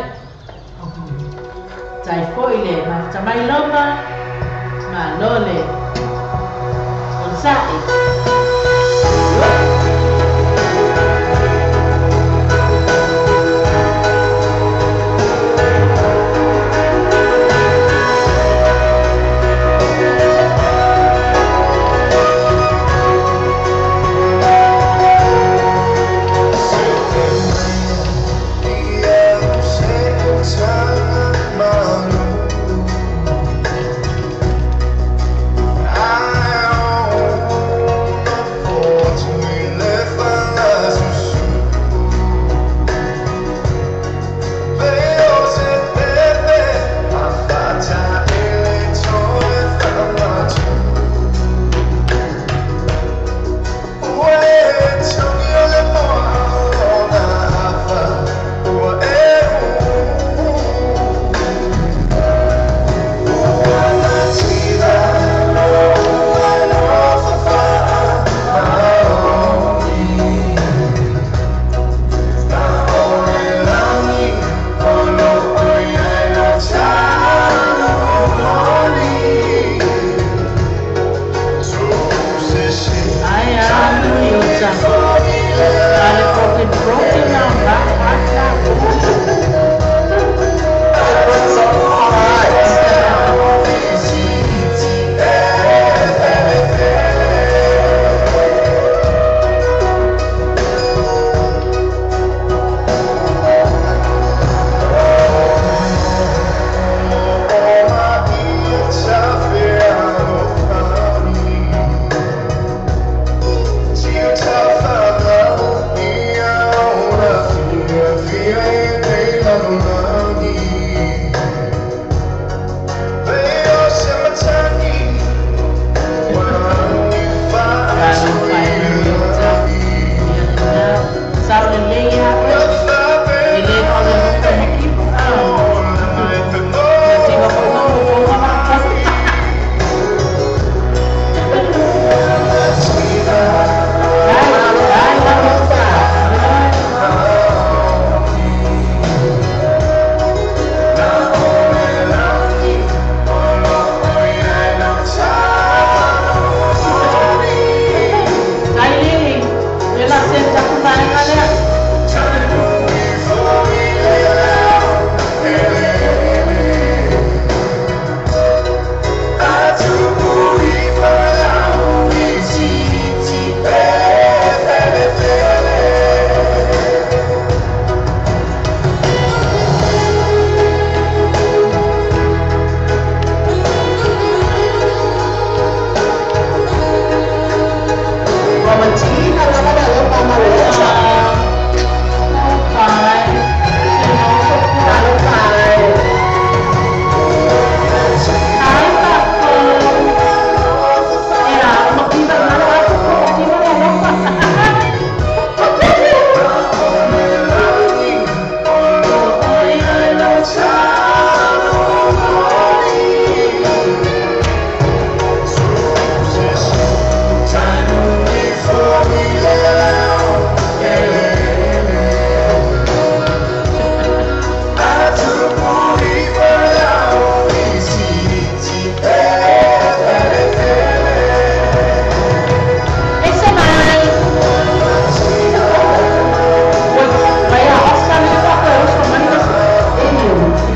Tai foi le, ma mai loma. Malo le. Onsa'i.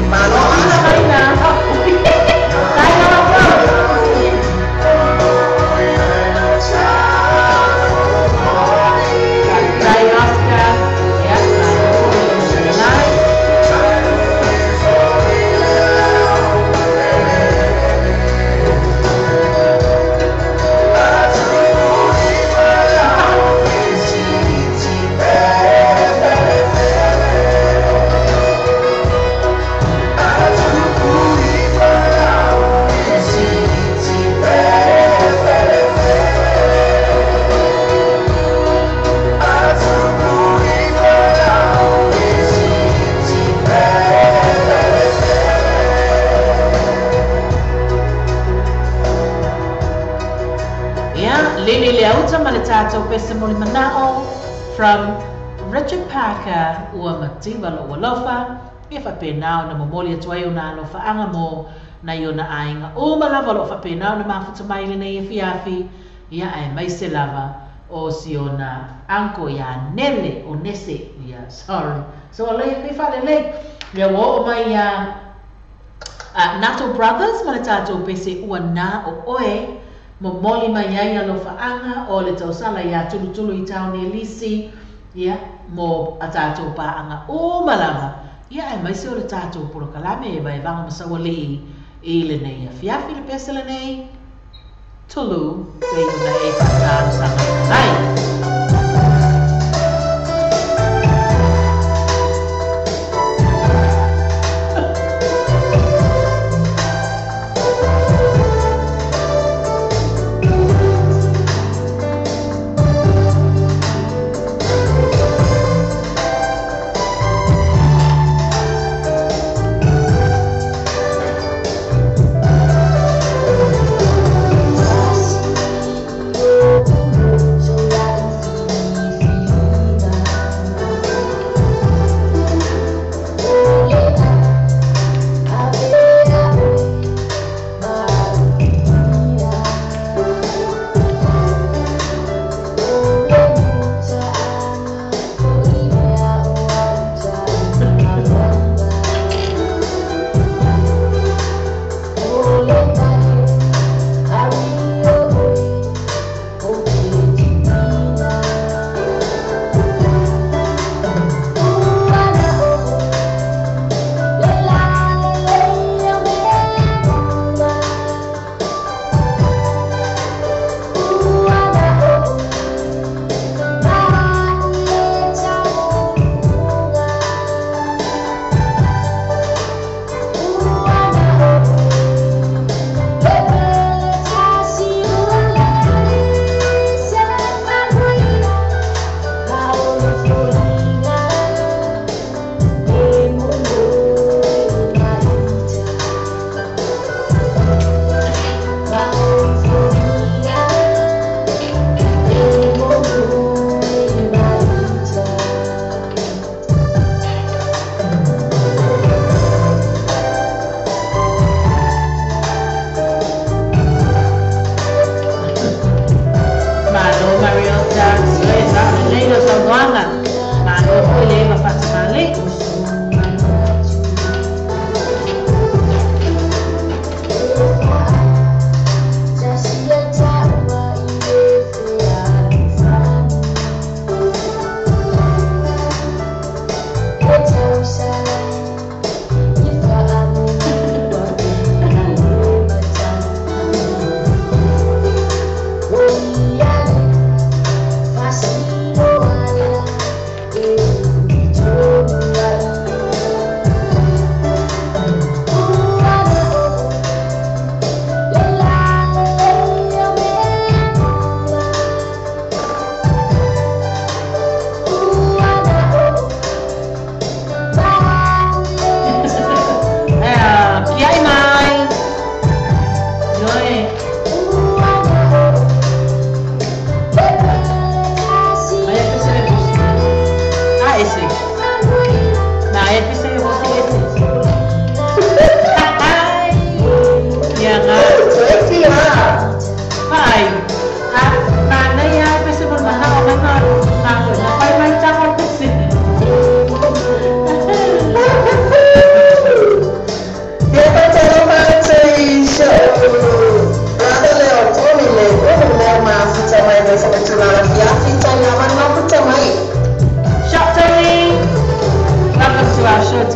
Malo From Richard Parker ua mativa lo alofa e whapenao na momoli atu ai o nā alofa anga mo na i ona ainga o malava lo whapenao na mafuta mai le nei e fiafi ia ae mai se lava o si ona anko ia nele o nese ia sorry so alei pe whalelei ia o o mai ia Nato Brothers ma le tātou pese ua nā o oe momoli mai ai alofa anga o le tausala ia tulutulu i taone lisi ia mo a tātou pāanga o malava ia e mai se o le tātou porokalame e vai vanga masawali i le nei a fiafi le pese le nei tulu pei ona e whakaaro sanga mai. So I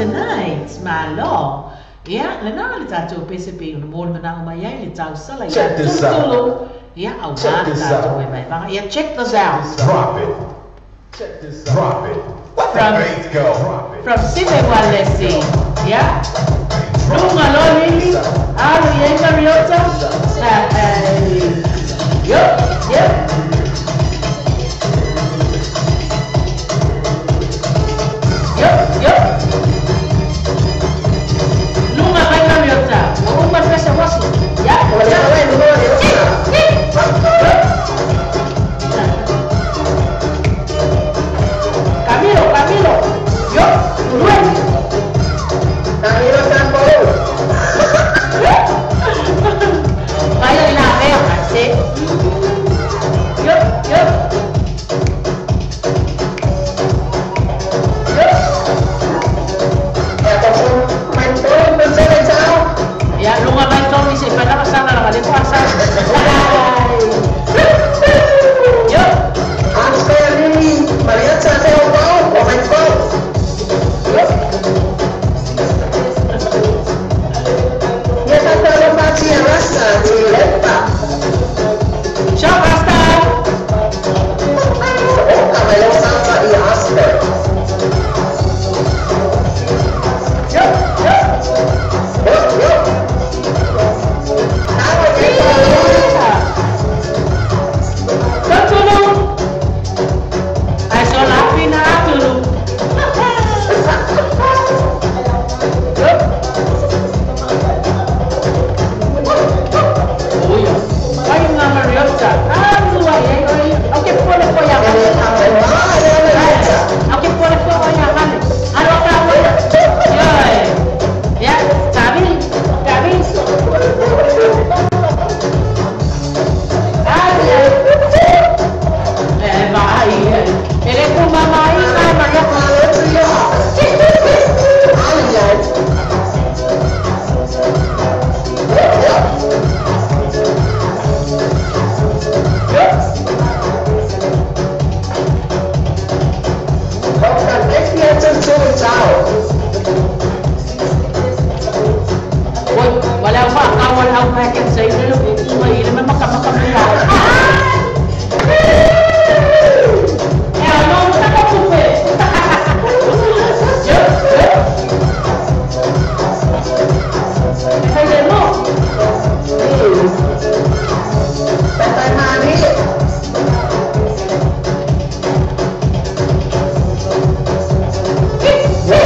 tonight. Malo. Ia, lena le tātou pese pe ona mō le manao mai ai le tausala. Check this out. Ia, au Check this out. Ia, check this out. Drop it. Check this out. Drop it. Let the bass go. Drop it. From Sime Walesi. Ia. Lunga lo lili. Alu ia Mariota. Yup, yup. Yup, yup. Lunga mai Mariota. Uma pesa wasi. Ya. Camilo, Camilo. Yo, Luis. Camilo Sambo. Vaya la veo, sí. Yo, yo. Ya, lunga mai Tommy se para pasar la vale pasar. Yo. Ciao Rasta. Yo, yo. Tatulu. Ai so la fina atulu. Oia. Ai nga Mariota. Ah, lua ai ai. Au ke pole po ya. Au ke pole po ya hale. Alo ka po. Ya, tabi, tabi. Vai. Ele com mamãe, Maria. Wala pa, wala pa kan sa ilo may naman makamakabila. Eh, ano mo ta kupe? Yo, yo. Kaya mo. Tatay Mani. Yo.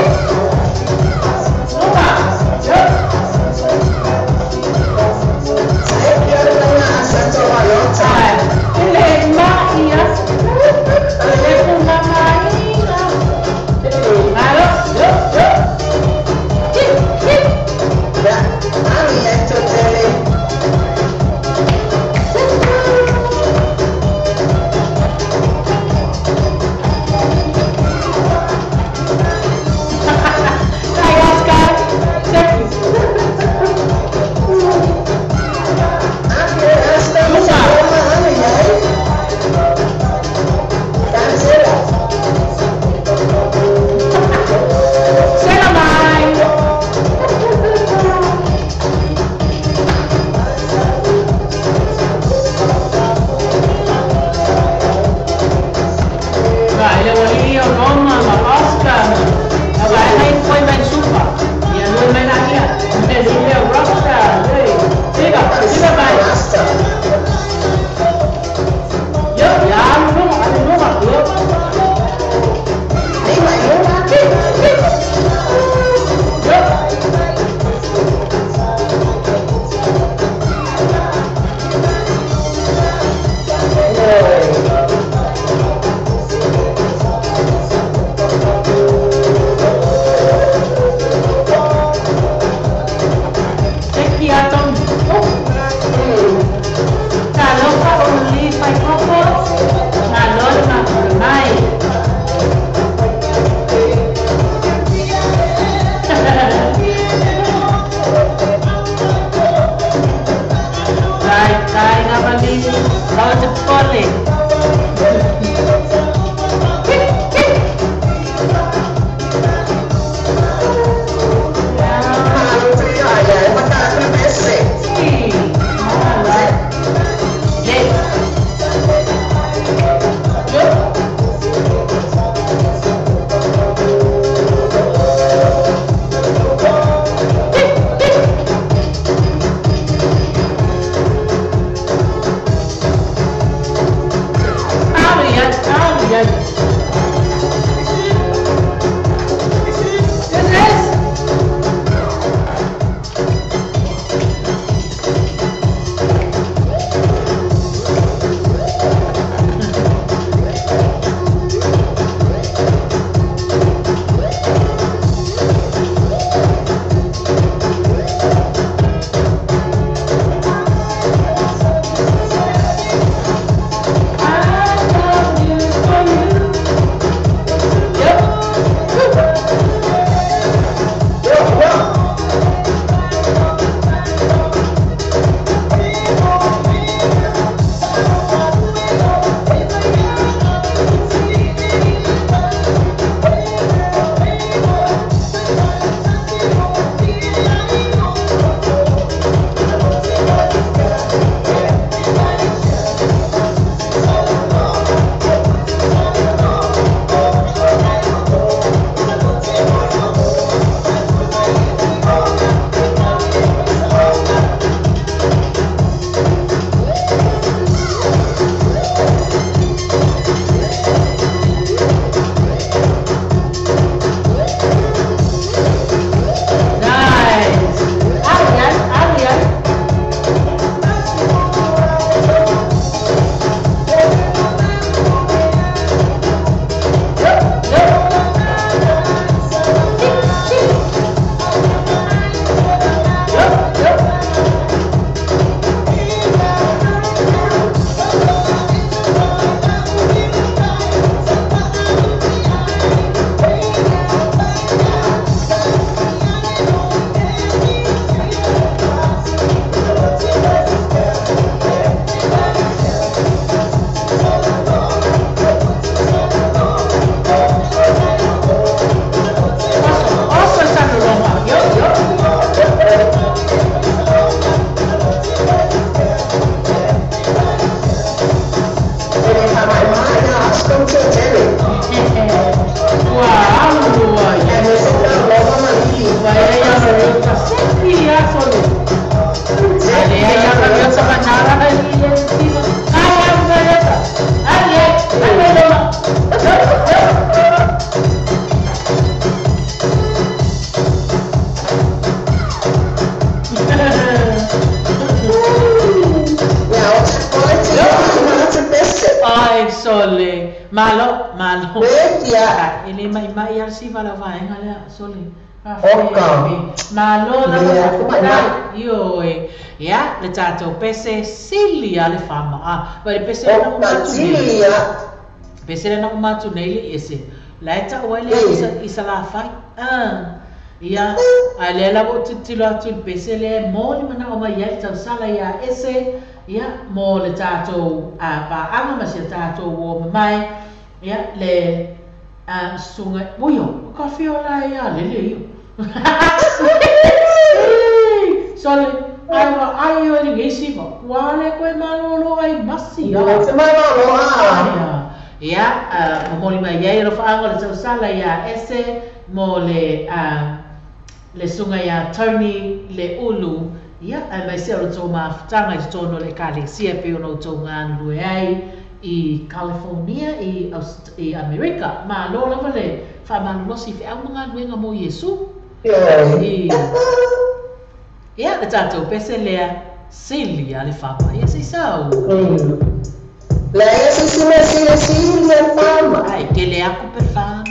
Mariota. Sili a sole. Ale ai a Mariota manara na ile sila. Ai a Mariota. Ai ai ai. Ai sole. Malo, malo. Ia. E le mai mai al si vala vaenga lea sole. Oka. Malo la Ia, mai mai. Io e. Ia, le tatou pese sili a le fama. Ah, va le pese na Oka sili ia. Pese na uma tu nei le ese. La eta o le isa la fai. Ah. Ia, a le la o titilo atu le pese le mo le mana o mai ia tau sala ia ese. Ia, mo le tatou a pa anga ma sia tatou o mamai. Ia, le sunga uio, ka fiola ia le le io. Sole, ai wa ai o le ngesi mo. Wa le koe malolo ai masi ia. Te malolo a. Ia, mo moli mai ia ro faanga le tau sala ia ese mo le le sunga ia Tony le Ulu. Ia, ai mai se o le tō mafutanga i te tōno le ekalesia pe ono tō ngānulue ai i California, i Amerika. Ma lo lava le whaamalulosi whiau mga nuenga mo Yesu. Ia, le tātou pese lea sili a le whama. Ia, se sau. Le ia se si mea sili sili a le whama. Ai, ke le aku pe whama.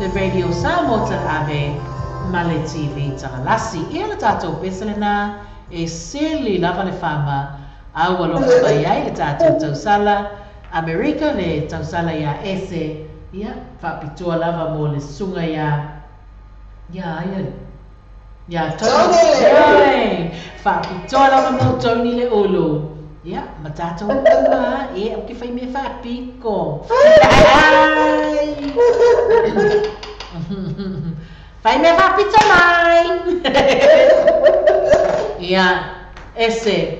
le Radio Samoa Talaave ma le TV Talalasi. Ia le tatou pese lena e sili lava le fama a ua alofa mai ai le tatou tausala Amerika le tausala ia Ese ia faapitoa lava mo le susuga ia ia ia ia Tony Ioe faapitoa lava mo Tony le Ulu ia ma tatou uma ia ou te fai mea faapiko fai mea faapito mai ia Ese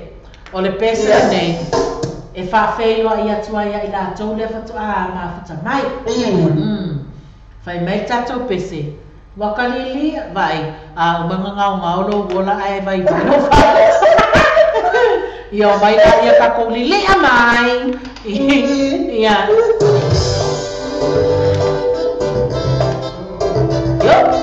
o le pese lenei e faafeiloai atu ai ia i latou lea faatoa mafuta mai. Fai mai le tatou pese, ua kalili, vaai, a uma ona gaogao lou ola ae vaivai lou fale. Ia omai laia tatou lilia mai. Ia. Yo.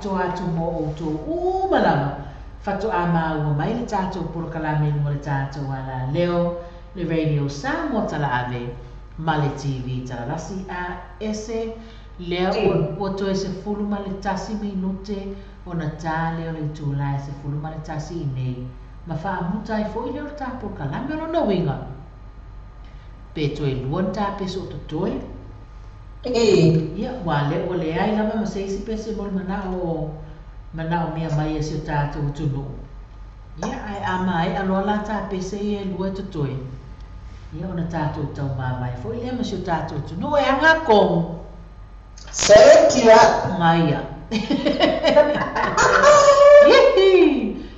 faapitoa atu mo outou uma lava faatoā maua mai le tatou polokalame i luga o le tatou alaleo le Radio Samoa Talaave ma le TV Talalasi a ese lea ua toe 11 minute ona tā lea o le itulā e 11 i nei ma faamuta ai foʻi lea o le tā polokalame. O lona uiga pe toe lua ni tā pese o totoe. Ia, ua le ua leai lava ma se isi pese mo le manao manaomia mai e si o tatou atunuu. Ia, ae a maea loa la tā pese ia e lua e totoe, ia ona tatou taumamae foi lea ma si o tatou atunuu e aga kogu. Sekia. Maia.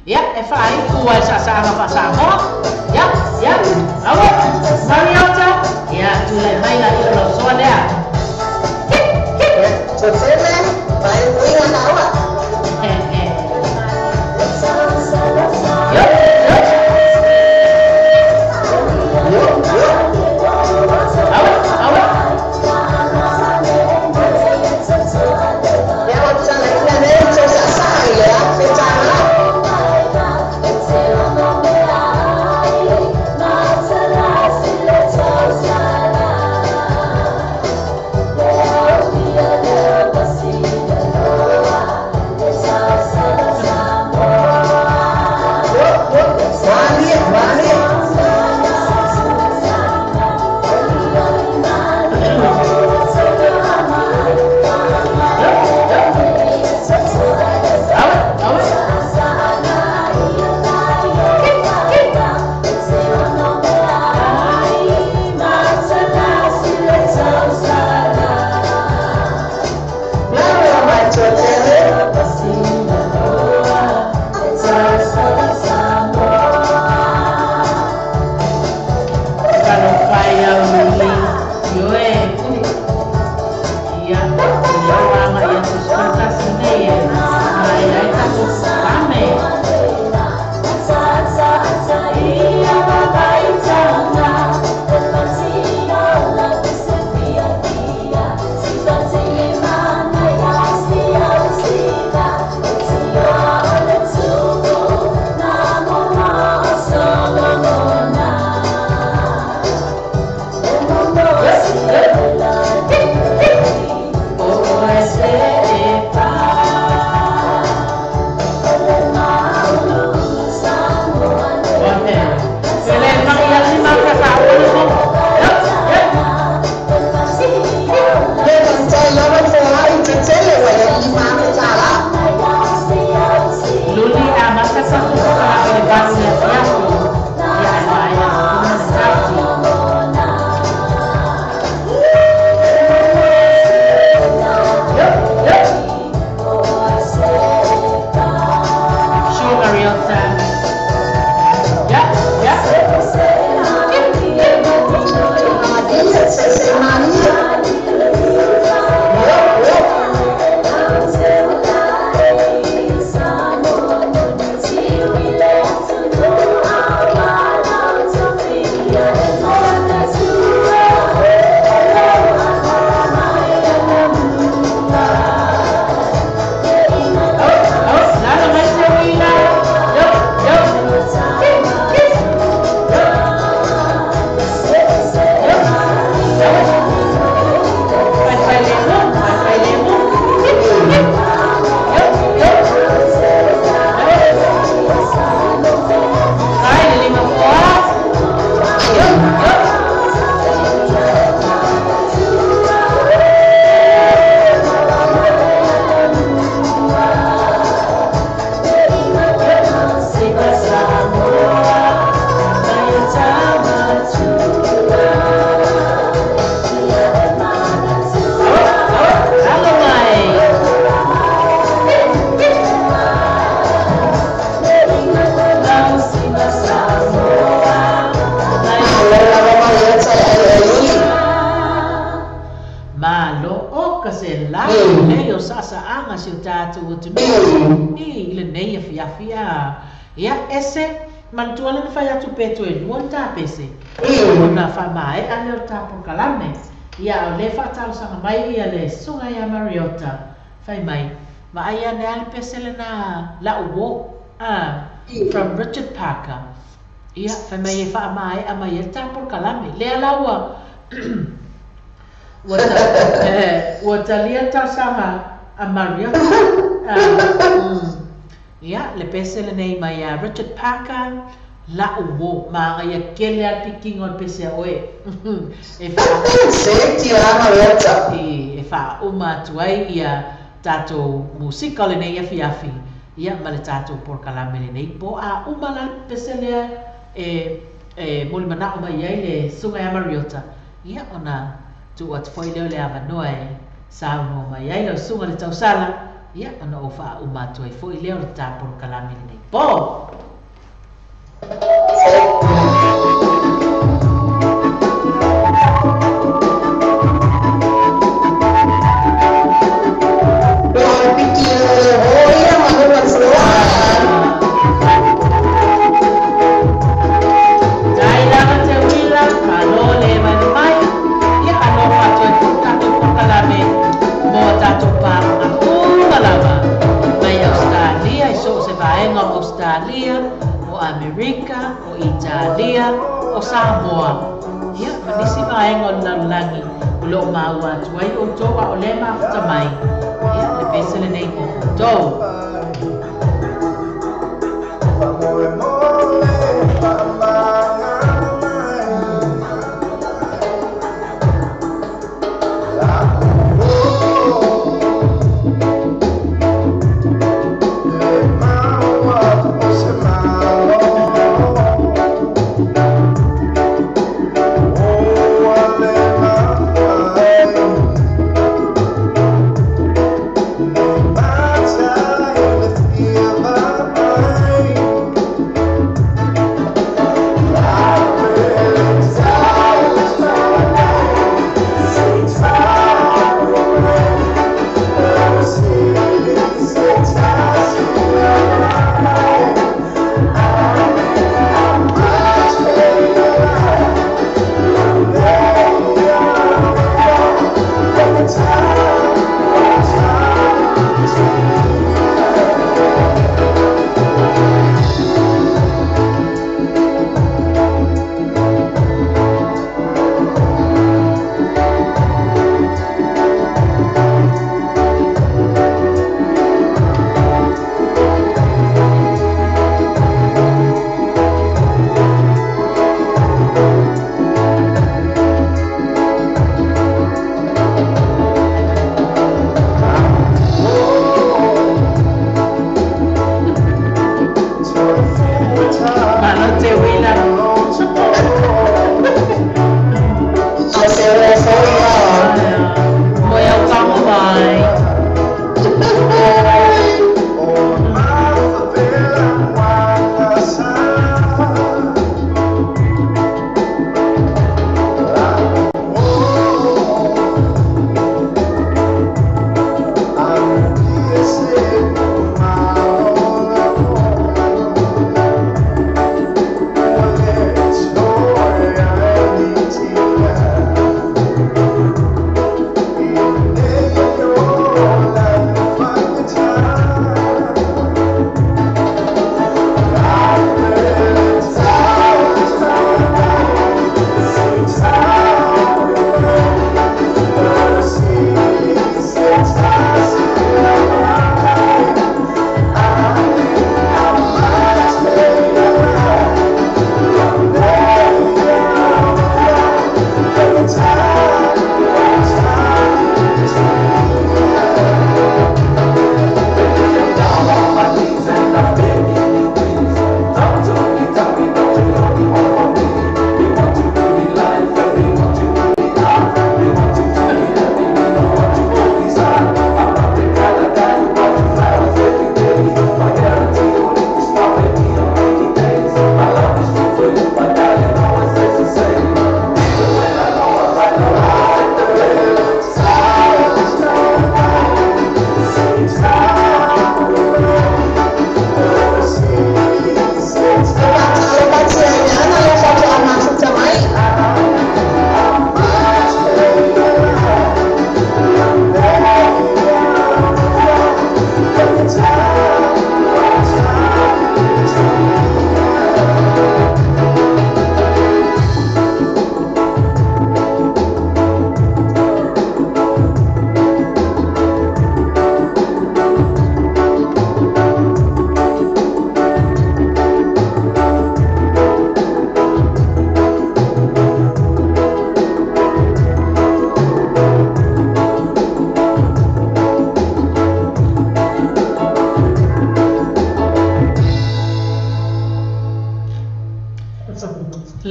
Ia, e faaiku ai saasaaga faasamoa. Ia, ia, aue, Mariota. Ia, tulai mai laia o lau soa lea. Totele, vai uiga naua. Yo, yo, yo. Aue, aue. Ia o tala ina nei tau saasaa i le afe tāla. Yo, yo. Malie, malie. Yo, yo. Aue, aue. Malo mai totele. Talofa e au luli. Ioe. Ia, ia o aga ia tusipatasi nei e mai ai tatou pame. O S E pa. Ohe. Ele mai ali maka sa ole mo. Yo, yo. Le tau lava foa i totele wa ia lima afe tāla. Luli a maka sa tu ka le valu le fiafi. Ia ai mai a kuma le tati. Yo, yo. Sure, Mariota. Ya, ya. Malie, se se malie. Yo, yo. Oh, oh, lalo mai se wila. Yo, yo. Yo. Yo. Fai fai lemu, fai fai lemu. Yo, yo. Ai, le lima foa. Yo, yo. Lalo mai. Malo lava mai e tala e luli. Malo o ka se la nei o saasaaga si o tatou atunuu i lenei afiafi a. Ia ese manatua le na fai atu pe toe lua ni tāpese ona faamaeʻa lea o le tapolokalame. Ia o lē faatalosaga mai ia le susuga ia Mariota fai mai Vaai ane a le pese lena la'u from Richard Parker. Ia, fai mai e faamae'a mai ai le ta polokalame. Lea la ua ua ta, ua talia talosaga a Marriott. Ia, le pese lenei mai a Richard Parker, la'u uō. Magaia kele a le pikiga o le pese a oe. E faa Se ti la Mariota. E faauma atu ai ia tatou musika o lenei afiafi, ia ma le tatou polokalame lenei po. A uma la le pese lea e e molimana'o mai ai le susuga ia Mariota, ia ona tuu atu foi lea o le avanoa e saunoa mai ai lau susuga le tausala, ia ona ou faauma atu ai foi lea o le ta polokalame lenei po. Tai lava te uila, malo le mai mai, ia alofa atu ai foi tatou polokalame mo a tatou paloga uma lava mai Australia i so o se vaega o Australia, o Amerika, o Italia, o Samoa, ia ma nisi vaega o le lalolagi o loo maua atu ai outou a o lea mafuta mai, ia le pese lenei mo outou.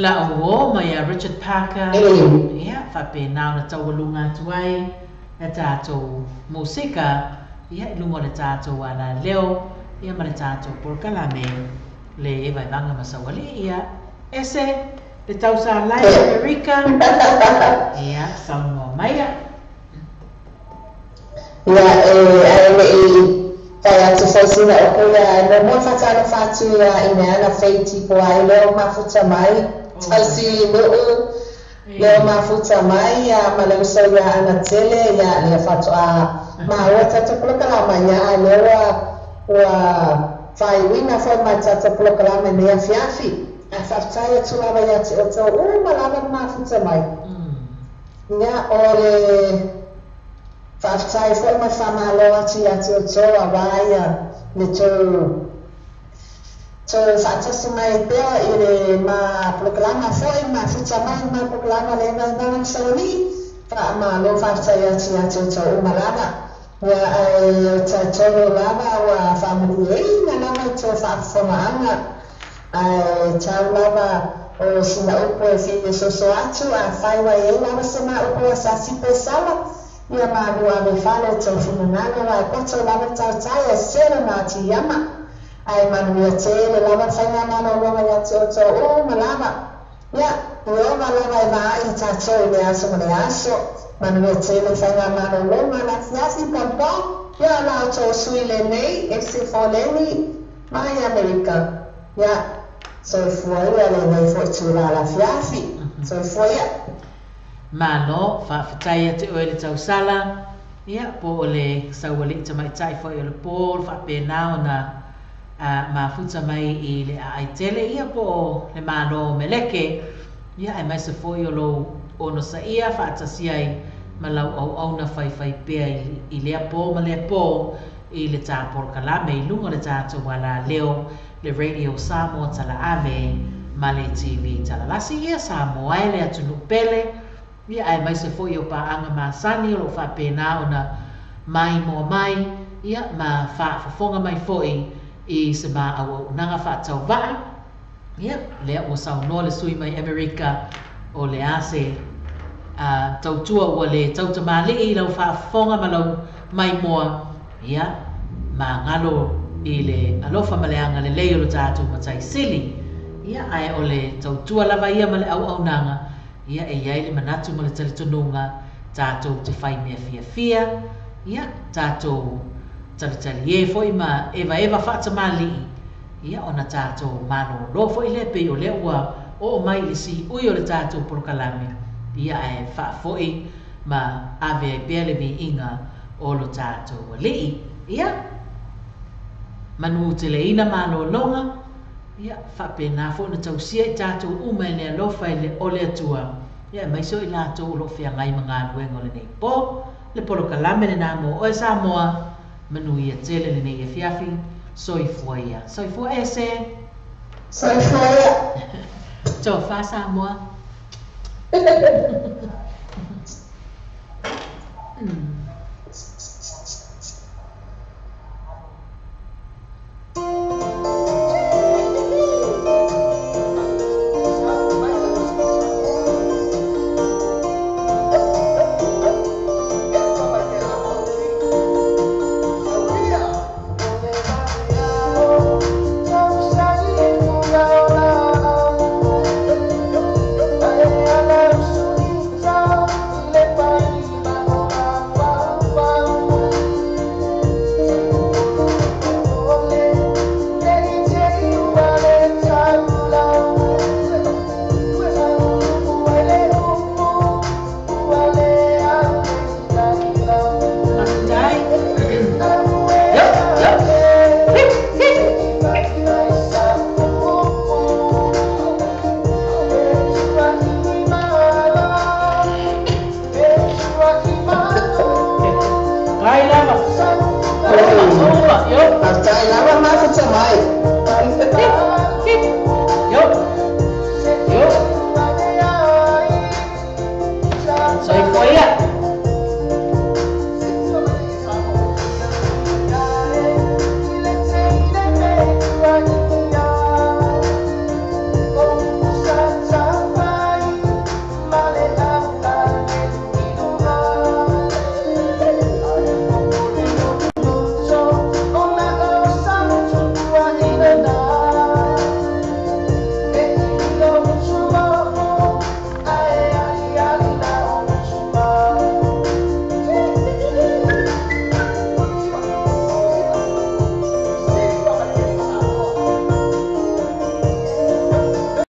La'u uō ma ia Richard Parker, ia, faapena ona taualuga atu ai le tatou musika, ia, i luga o le tatou alaleo, ia, ma le tatou polokalame le Vaevaga ma Saualii, ia, ese le tausalai i Amerika, ia, saunoa maia. Ia, e, ae le i fai atu foi sina upu, ia, e muamua faatalofa atu ia Ineana Faye Tipoai lea ua mafuta mai, Tausilinuu lea ua mafuta mai, ia, ma le uso ia Anatele, ia, lea faatoa maua tatou polokalama, ia, a lea ua, ua faaiuina foi ma tatou polokalama i lenei afiafi. Ae faafetai atu lava ia te outou uma lava le mafuta mai. Ia, o le faafetai foi ma le faamalo atu ia te outou aua ia le tou tou faatasi mai pea i le ma polokalama foi mafuta mai ma polokalama le Vaevaega ma Saualii. Faamalo faafetai atu ia te outou uma lava. Ia, ae o tatou lava ua faamalieina lava i tou faafofogaaga. Ae tau lava o sina upu e fia soso atu, afai ua i ai lava se ma upu ua sasi pe sala, ia malu ave fale i tou finagalo, ae poto lava le tautai ae sela na atiama. Ae manuia tele lava le faigamalologa ia te outou uma lava. Ia, Ieova lava e vaai i tatou i le aso ma le aso. Manuia tele le faigamalologa le afiafi paupau. Ia, la outou sui lenei, ese foleni mai Amerika. Ia, soifua ia lenei foi itula le afiafi. Soifua ia. Malo, faafetai ia te oe le tausala, ia, po o le saualii tamaitai foi o le po o le faapena ona mafuta mai i le aai tele, ia, po o le Malo o Meleke, ia, aemaise foi o lou onosaia faatasi ai ma lau auauna faifaipea i lea po ma lea po i le ta polokalame i luga o le tatou alaleo le Radio Samoa Talaave ma le TV Talalasi, ia Samoa e le atunuu pele, ia aemaise foi o paaga masani o loo faapena ona maimoa mai, ia ma faafofoga mai foi i se ma auaunaga faatauvaa. Ia lea ua saunoa le sui mai Amerika o le a se tautua ua le tautamalii i lau faafofoga ma lau maimoa, ia magalo i le alofa ma le agalelei o lo tatou Matai Sili. Ia ae o le tautua lava ia ma le auaunaga, ia e i ai le manatu ma le talitonuga tatou te fai mea fiafia, ia tatou talitali e foi ma evaeva faatamalii, ia ona tatou malōlō foi lea pei o lea ua oo mai i le siui o le tatou polokalame, ia ae faafoi ma ave ai pea le viiga o lo tatou Alii. Ia manu teleina malōlōga, ia faapena foi ona tausia i tatou uma e le alofa i le o le Atua, ia aemaise o i latou o loo feagai ma galuega o lenei po. Le polokalame lenā mo oe Samoa, manuia tele lenei afiafi. Soifua ia. Soifua ese. Soifua ia. Tofa Samoa.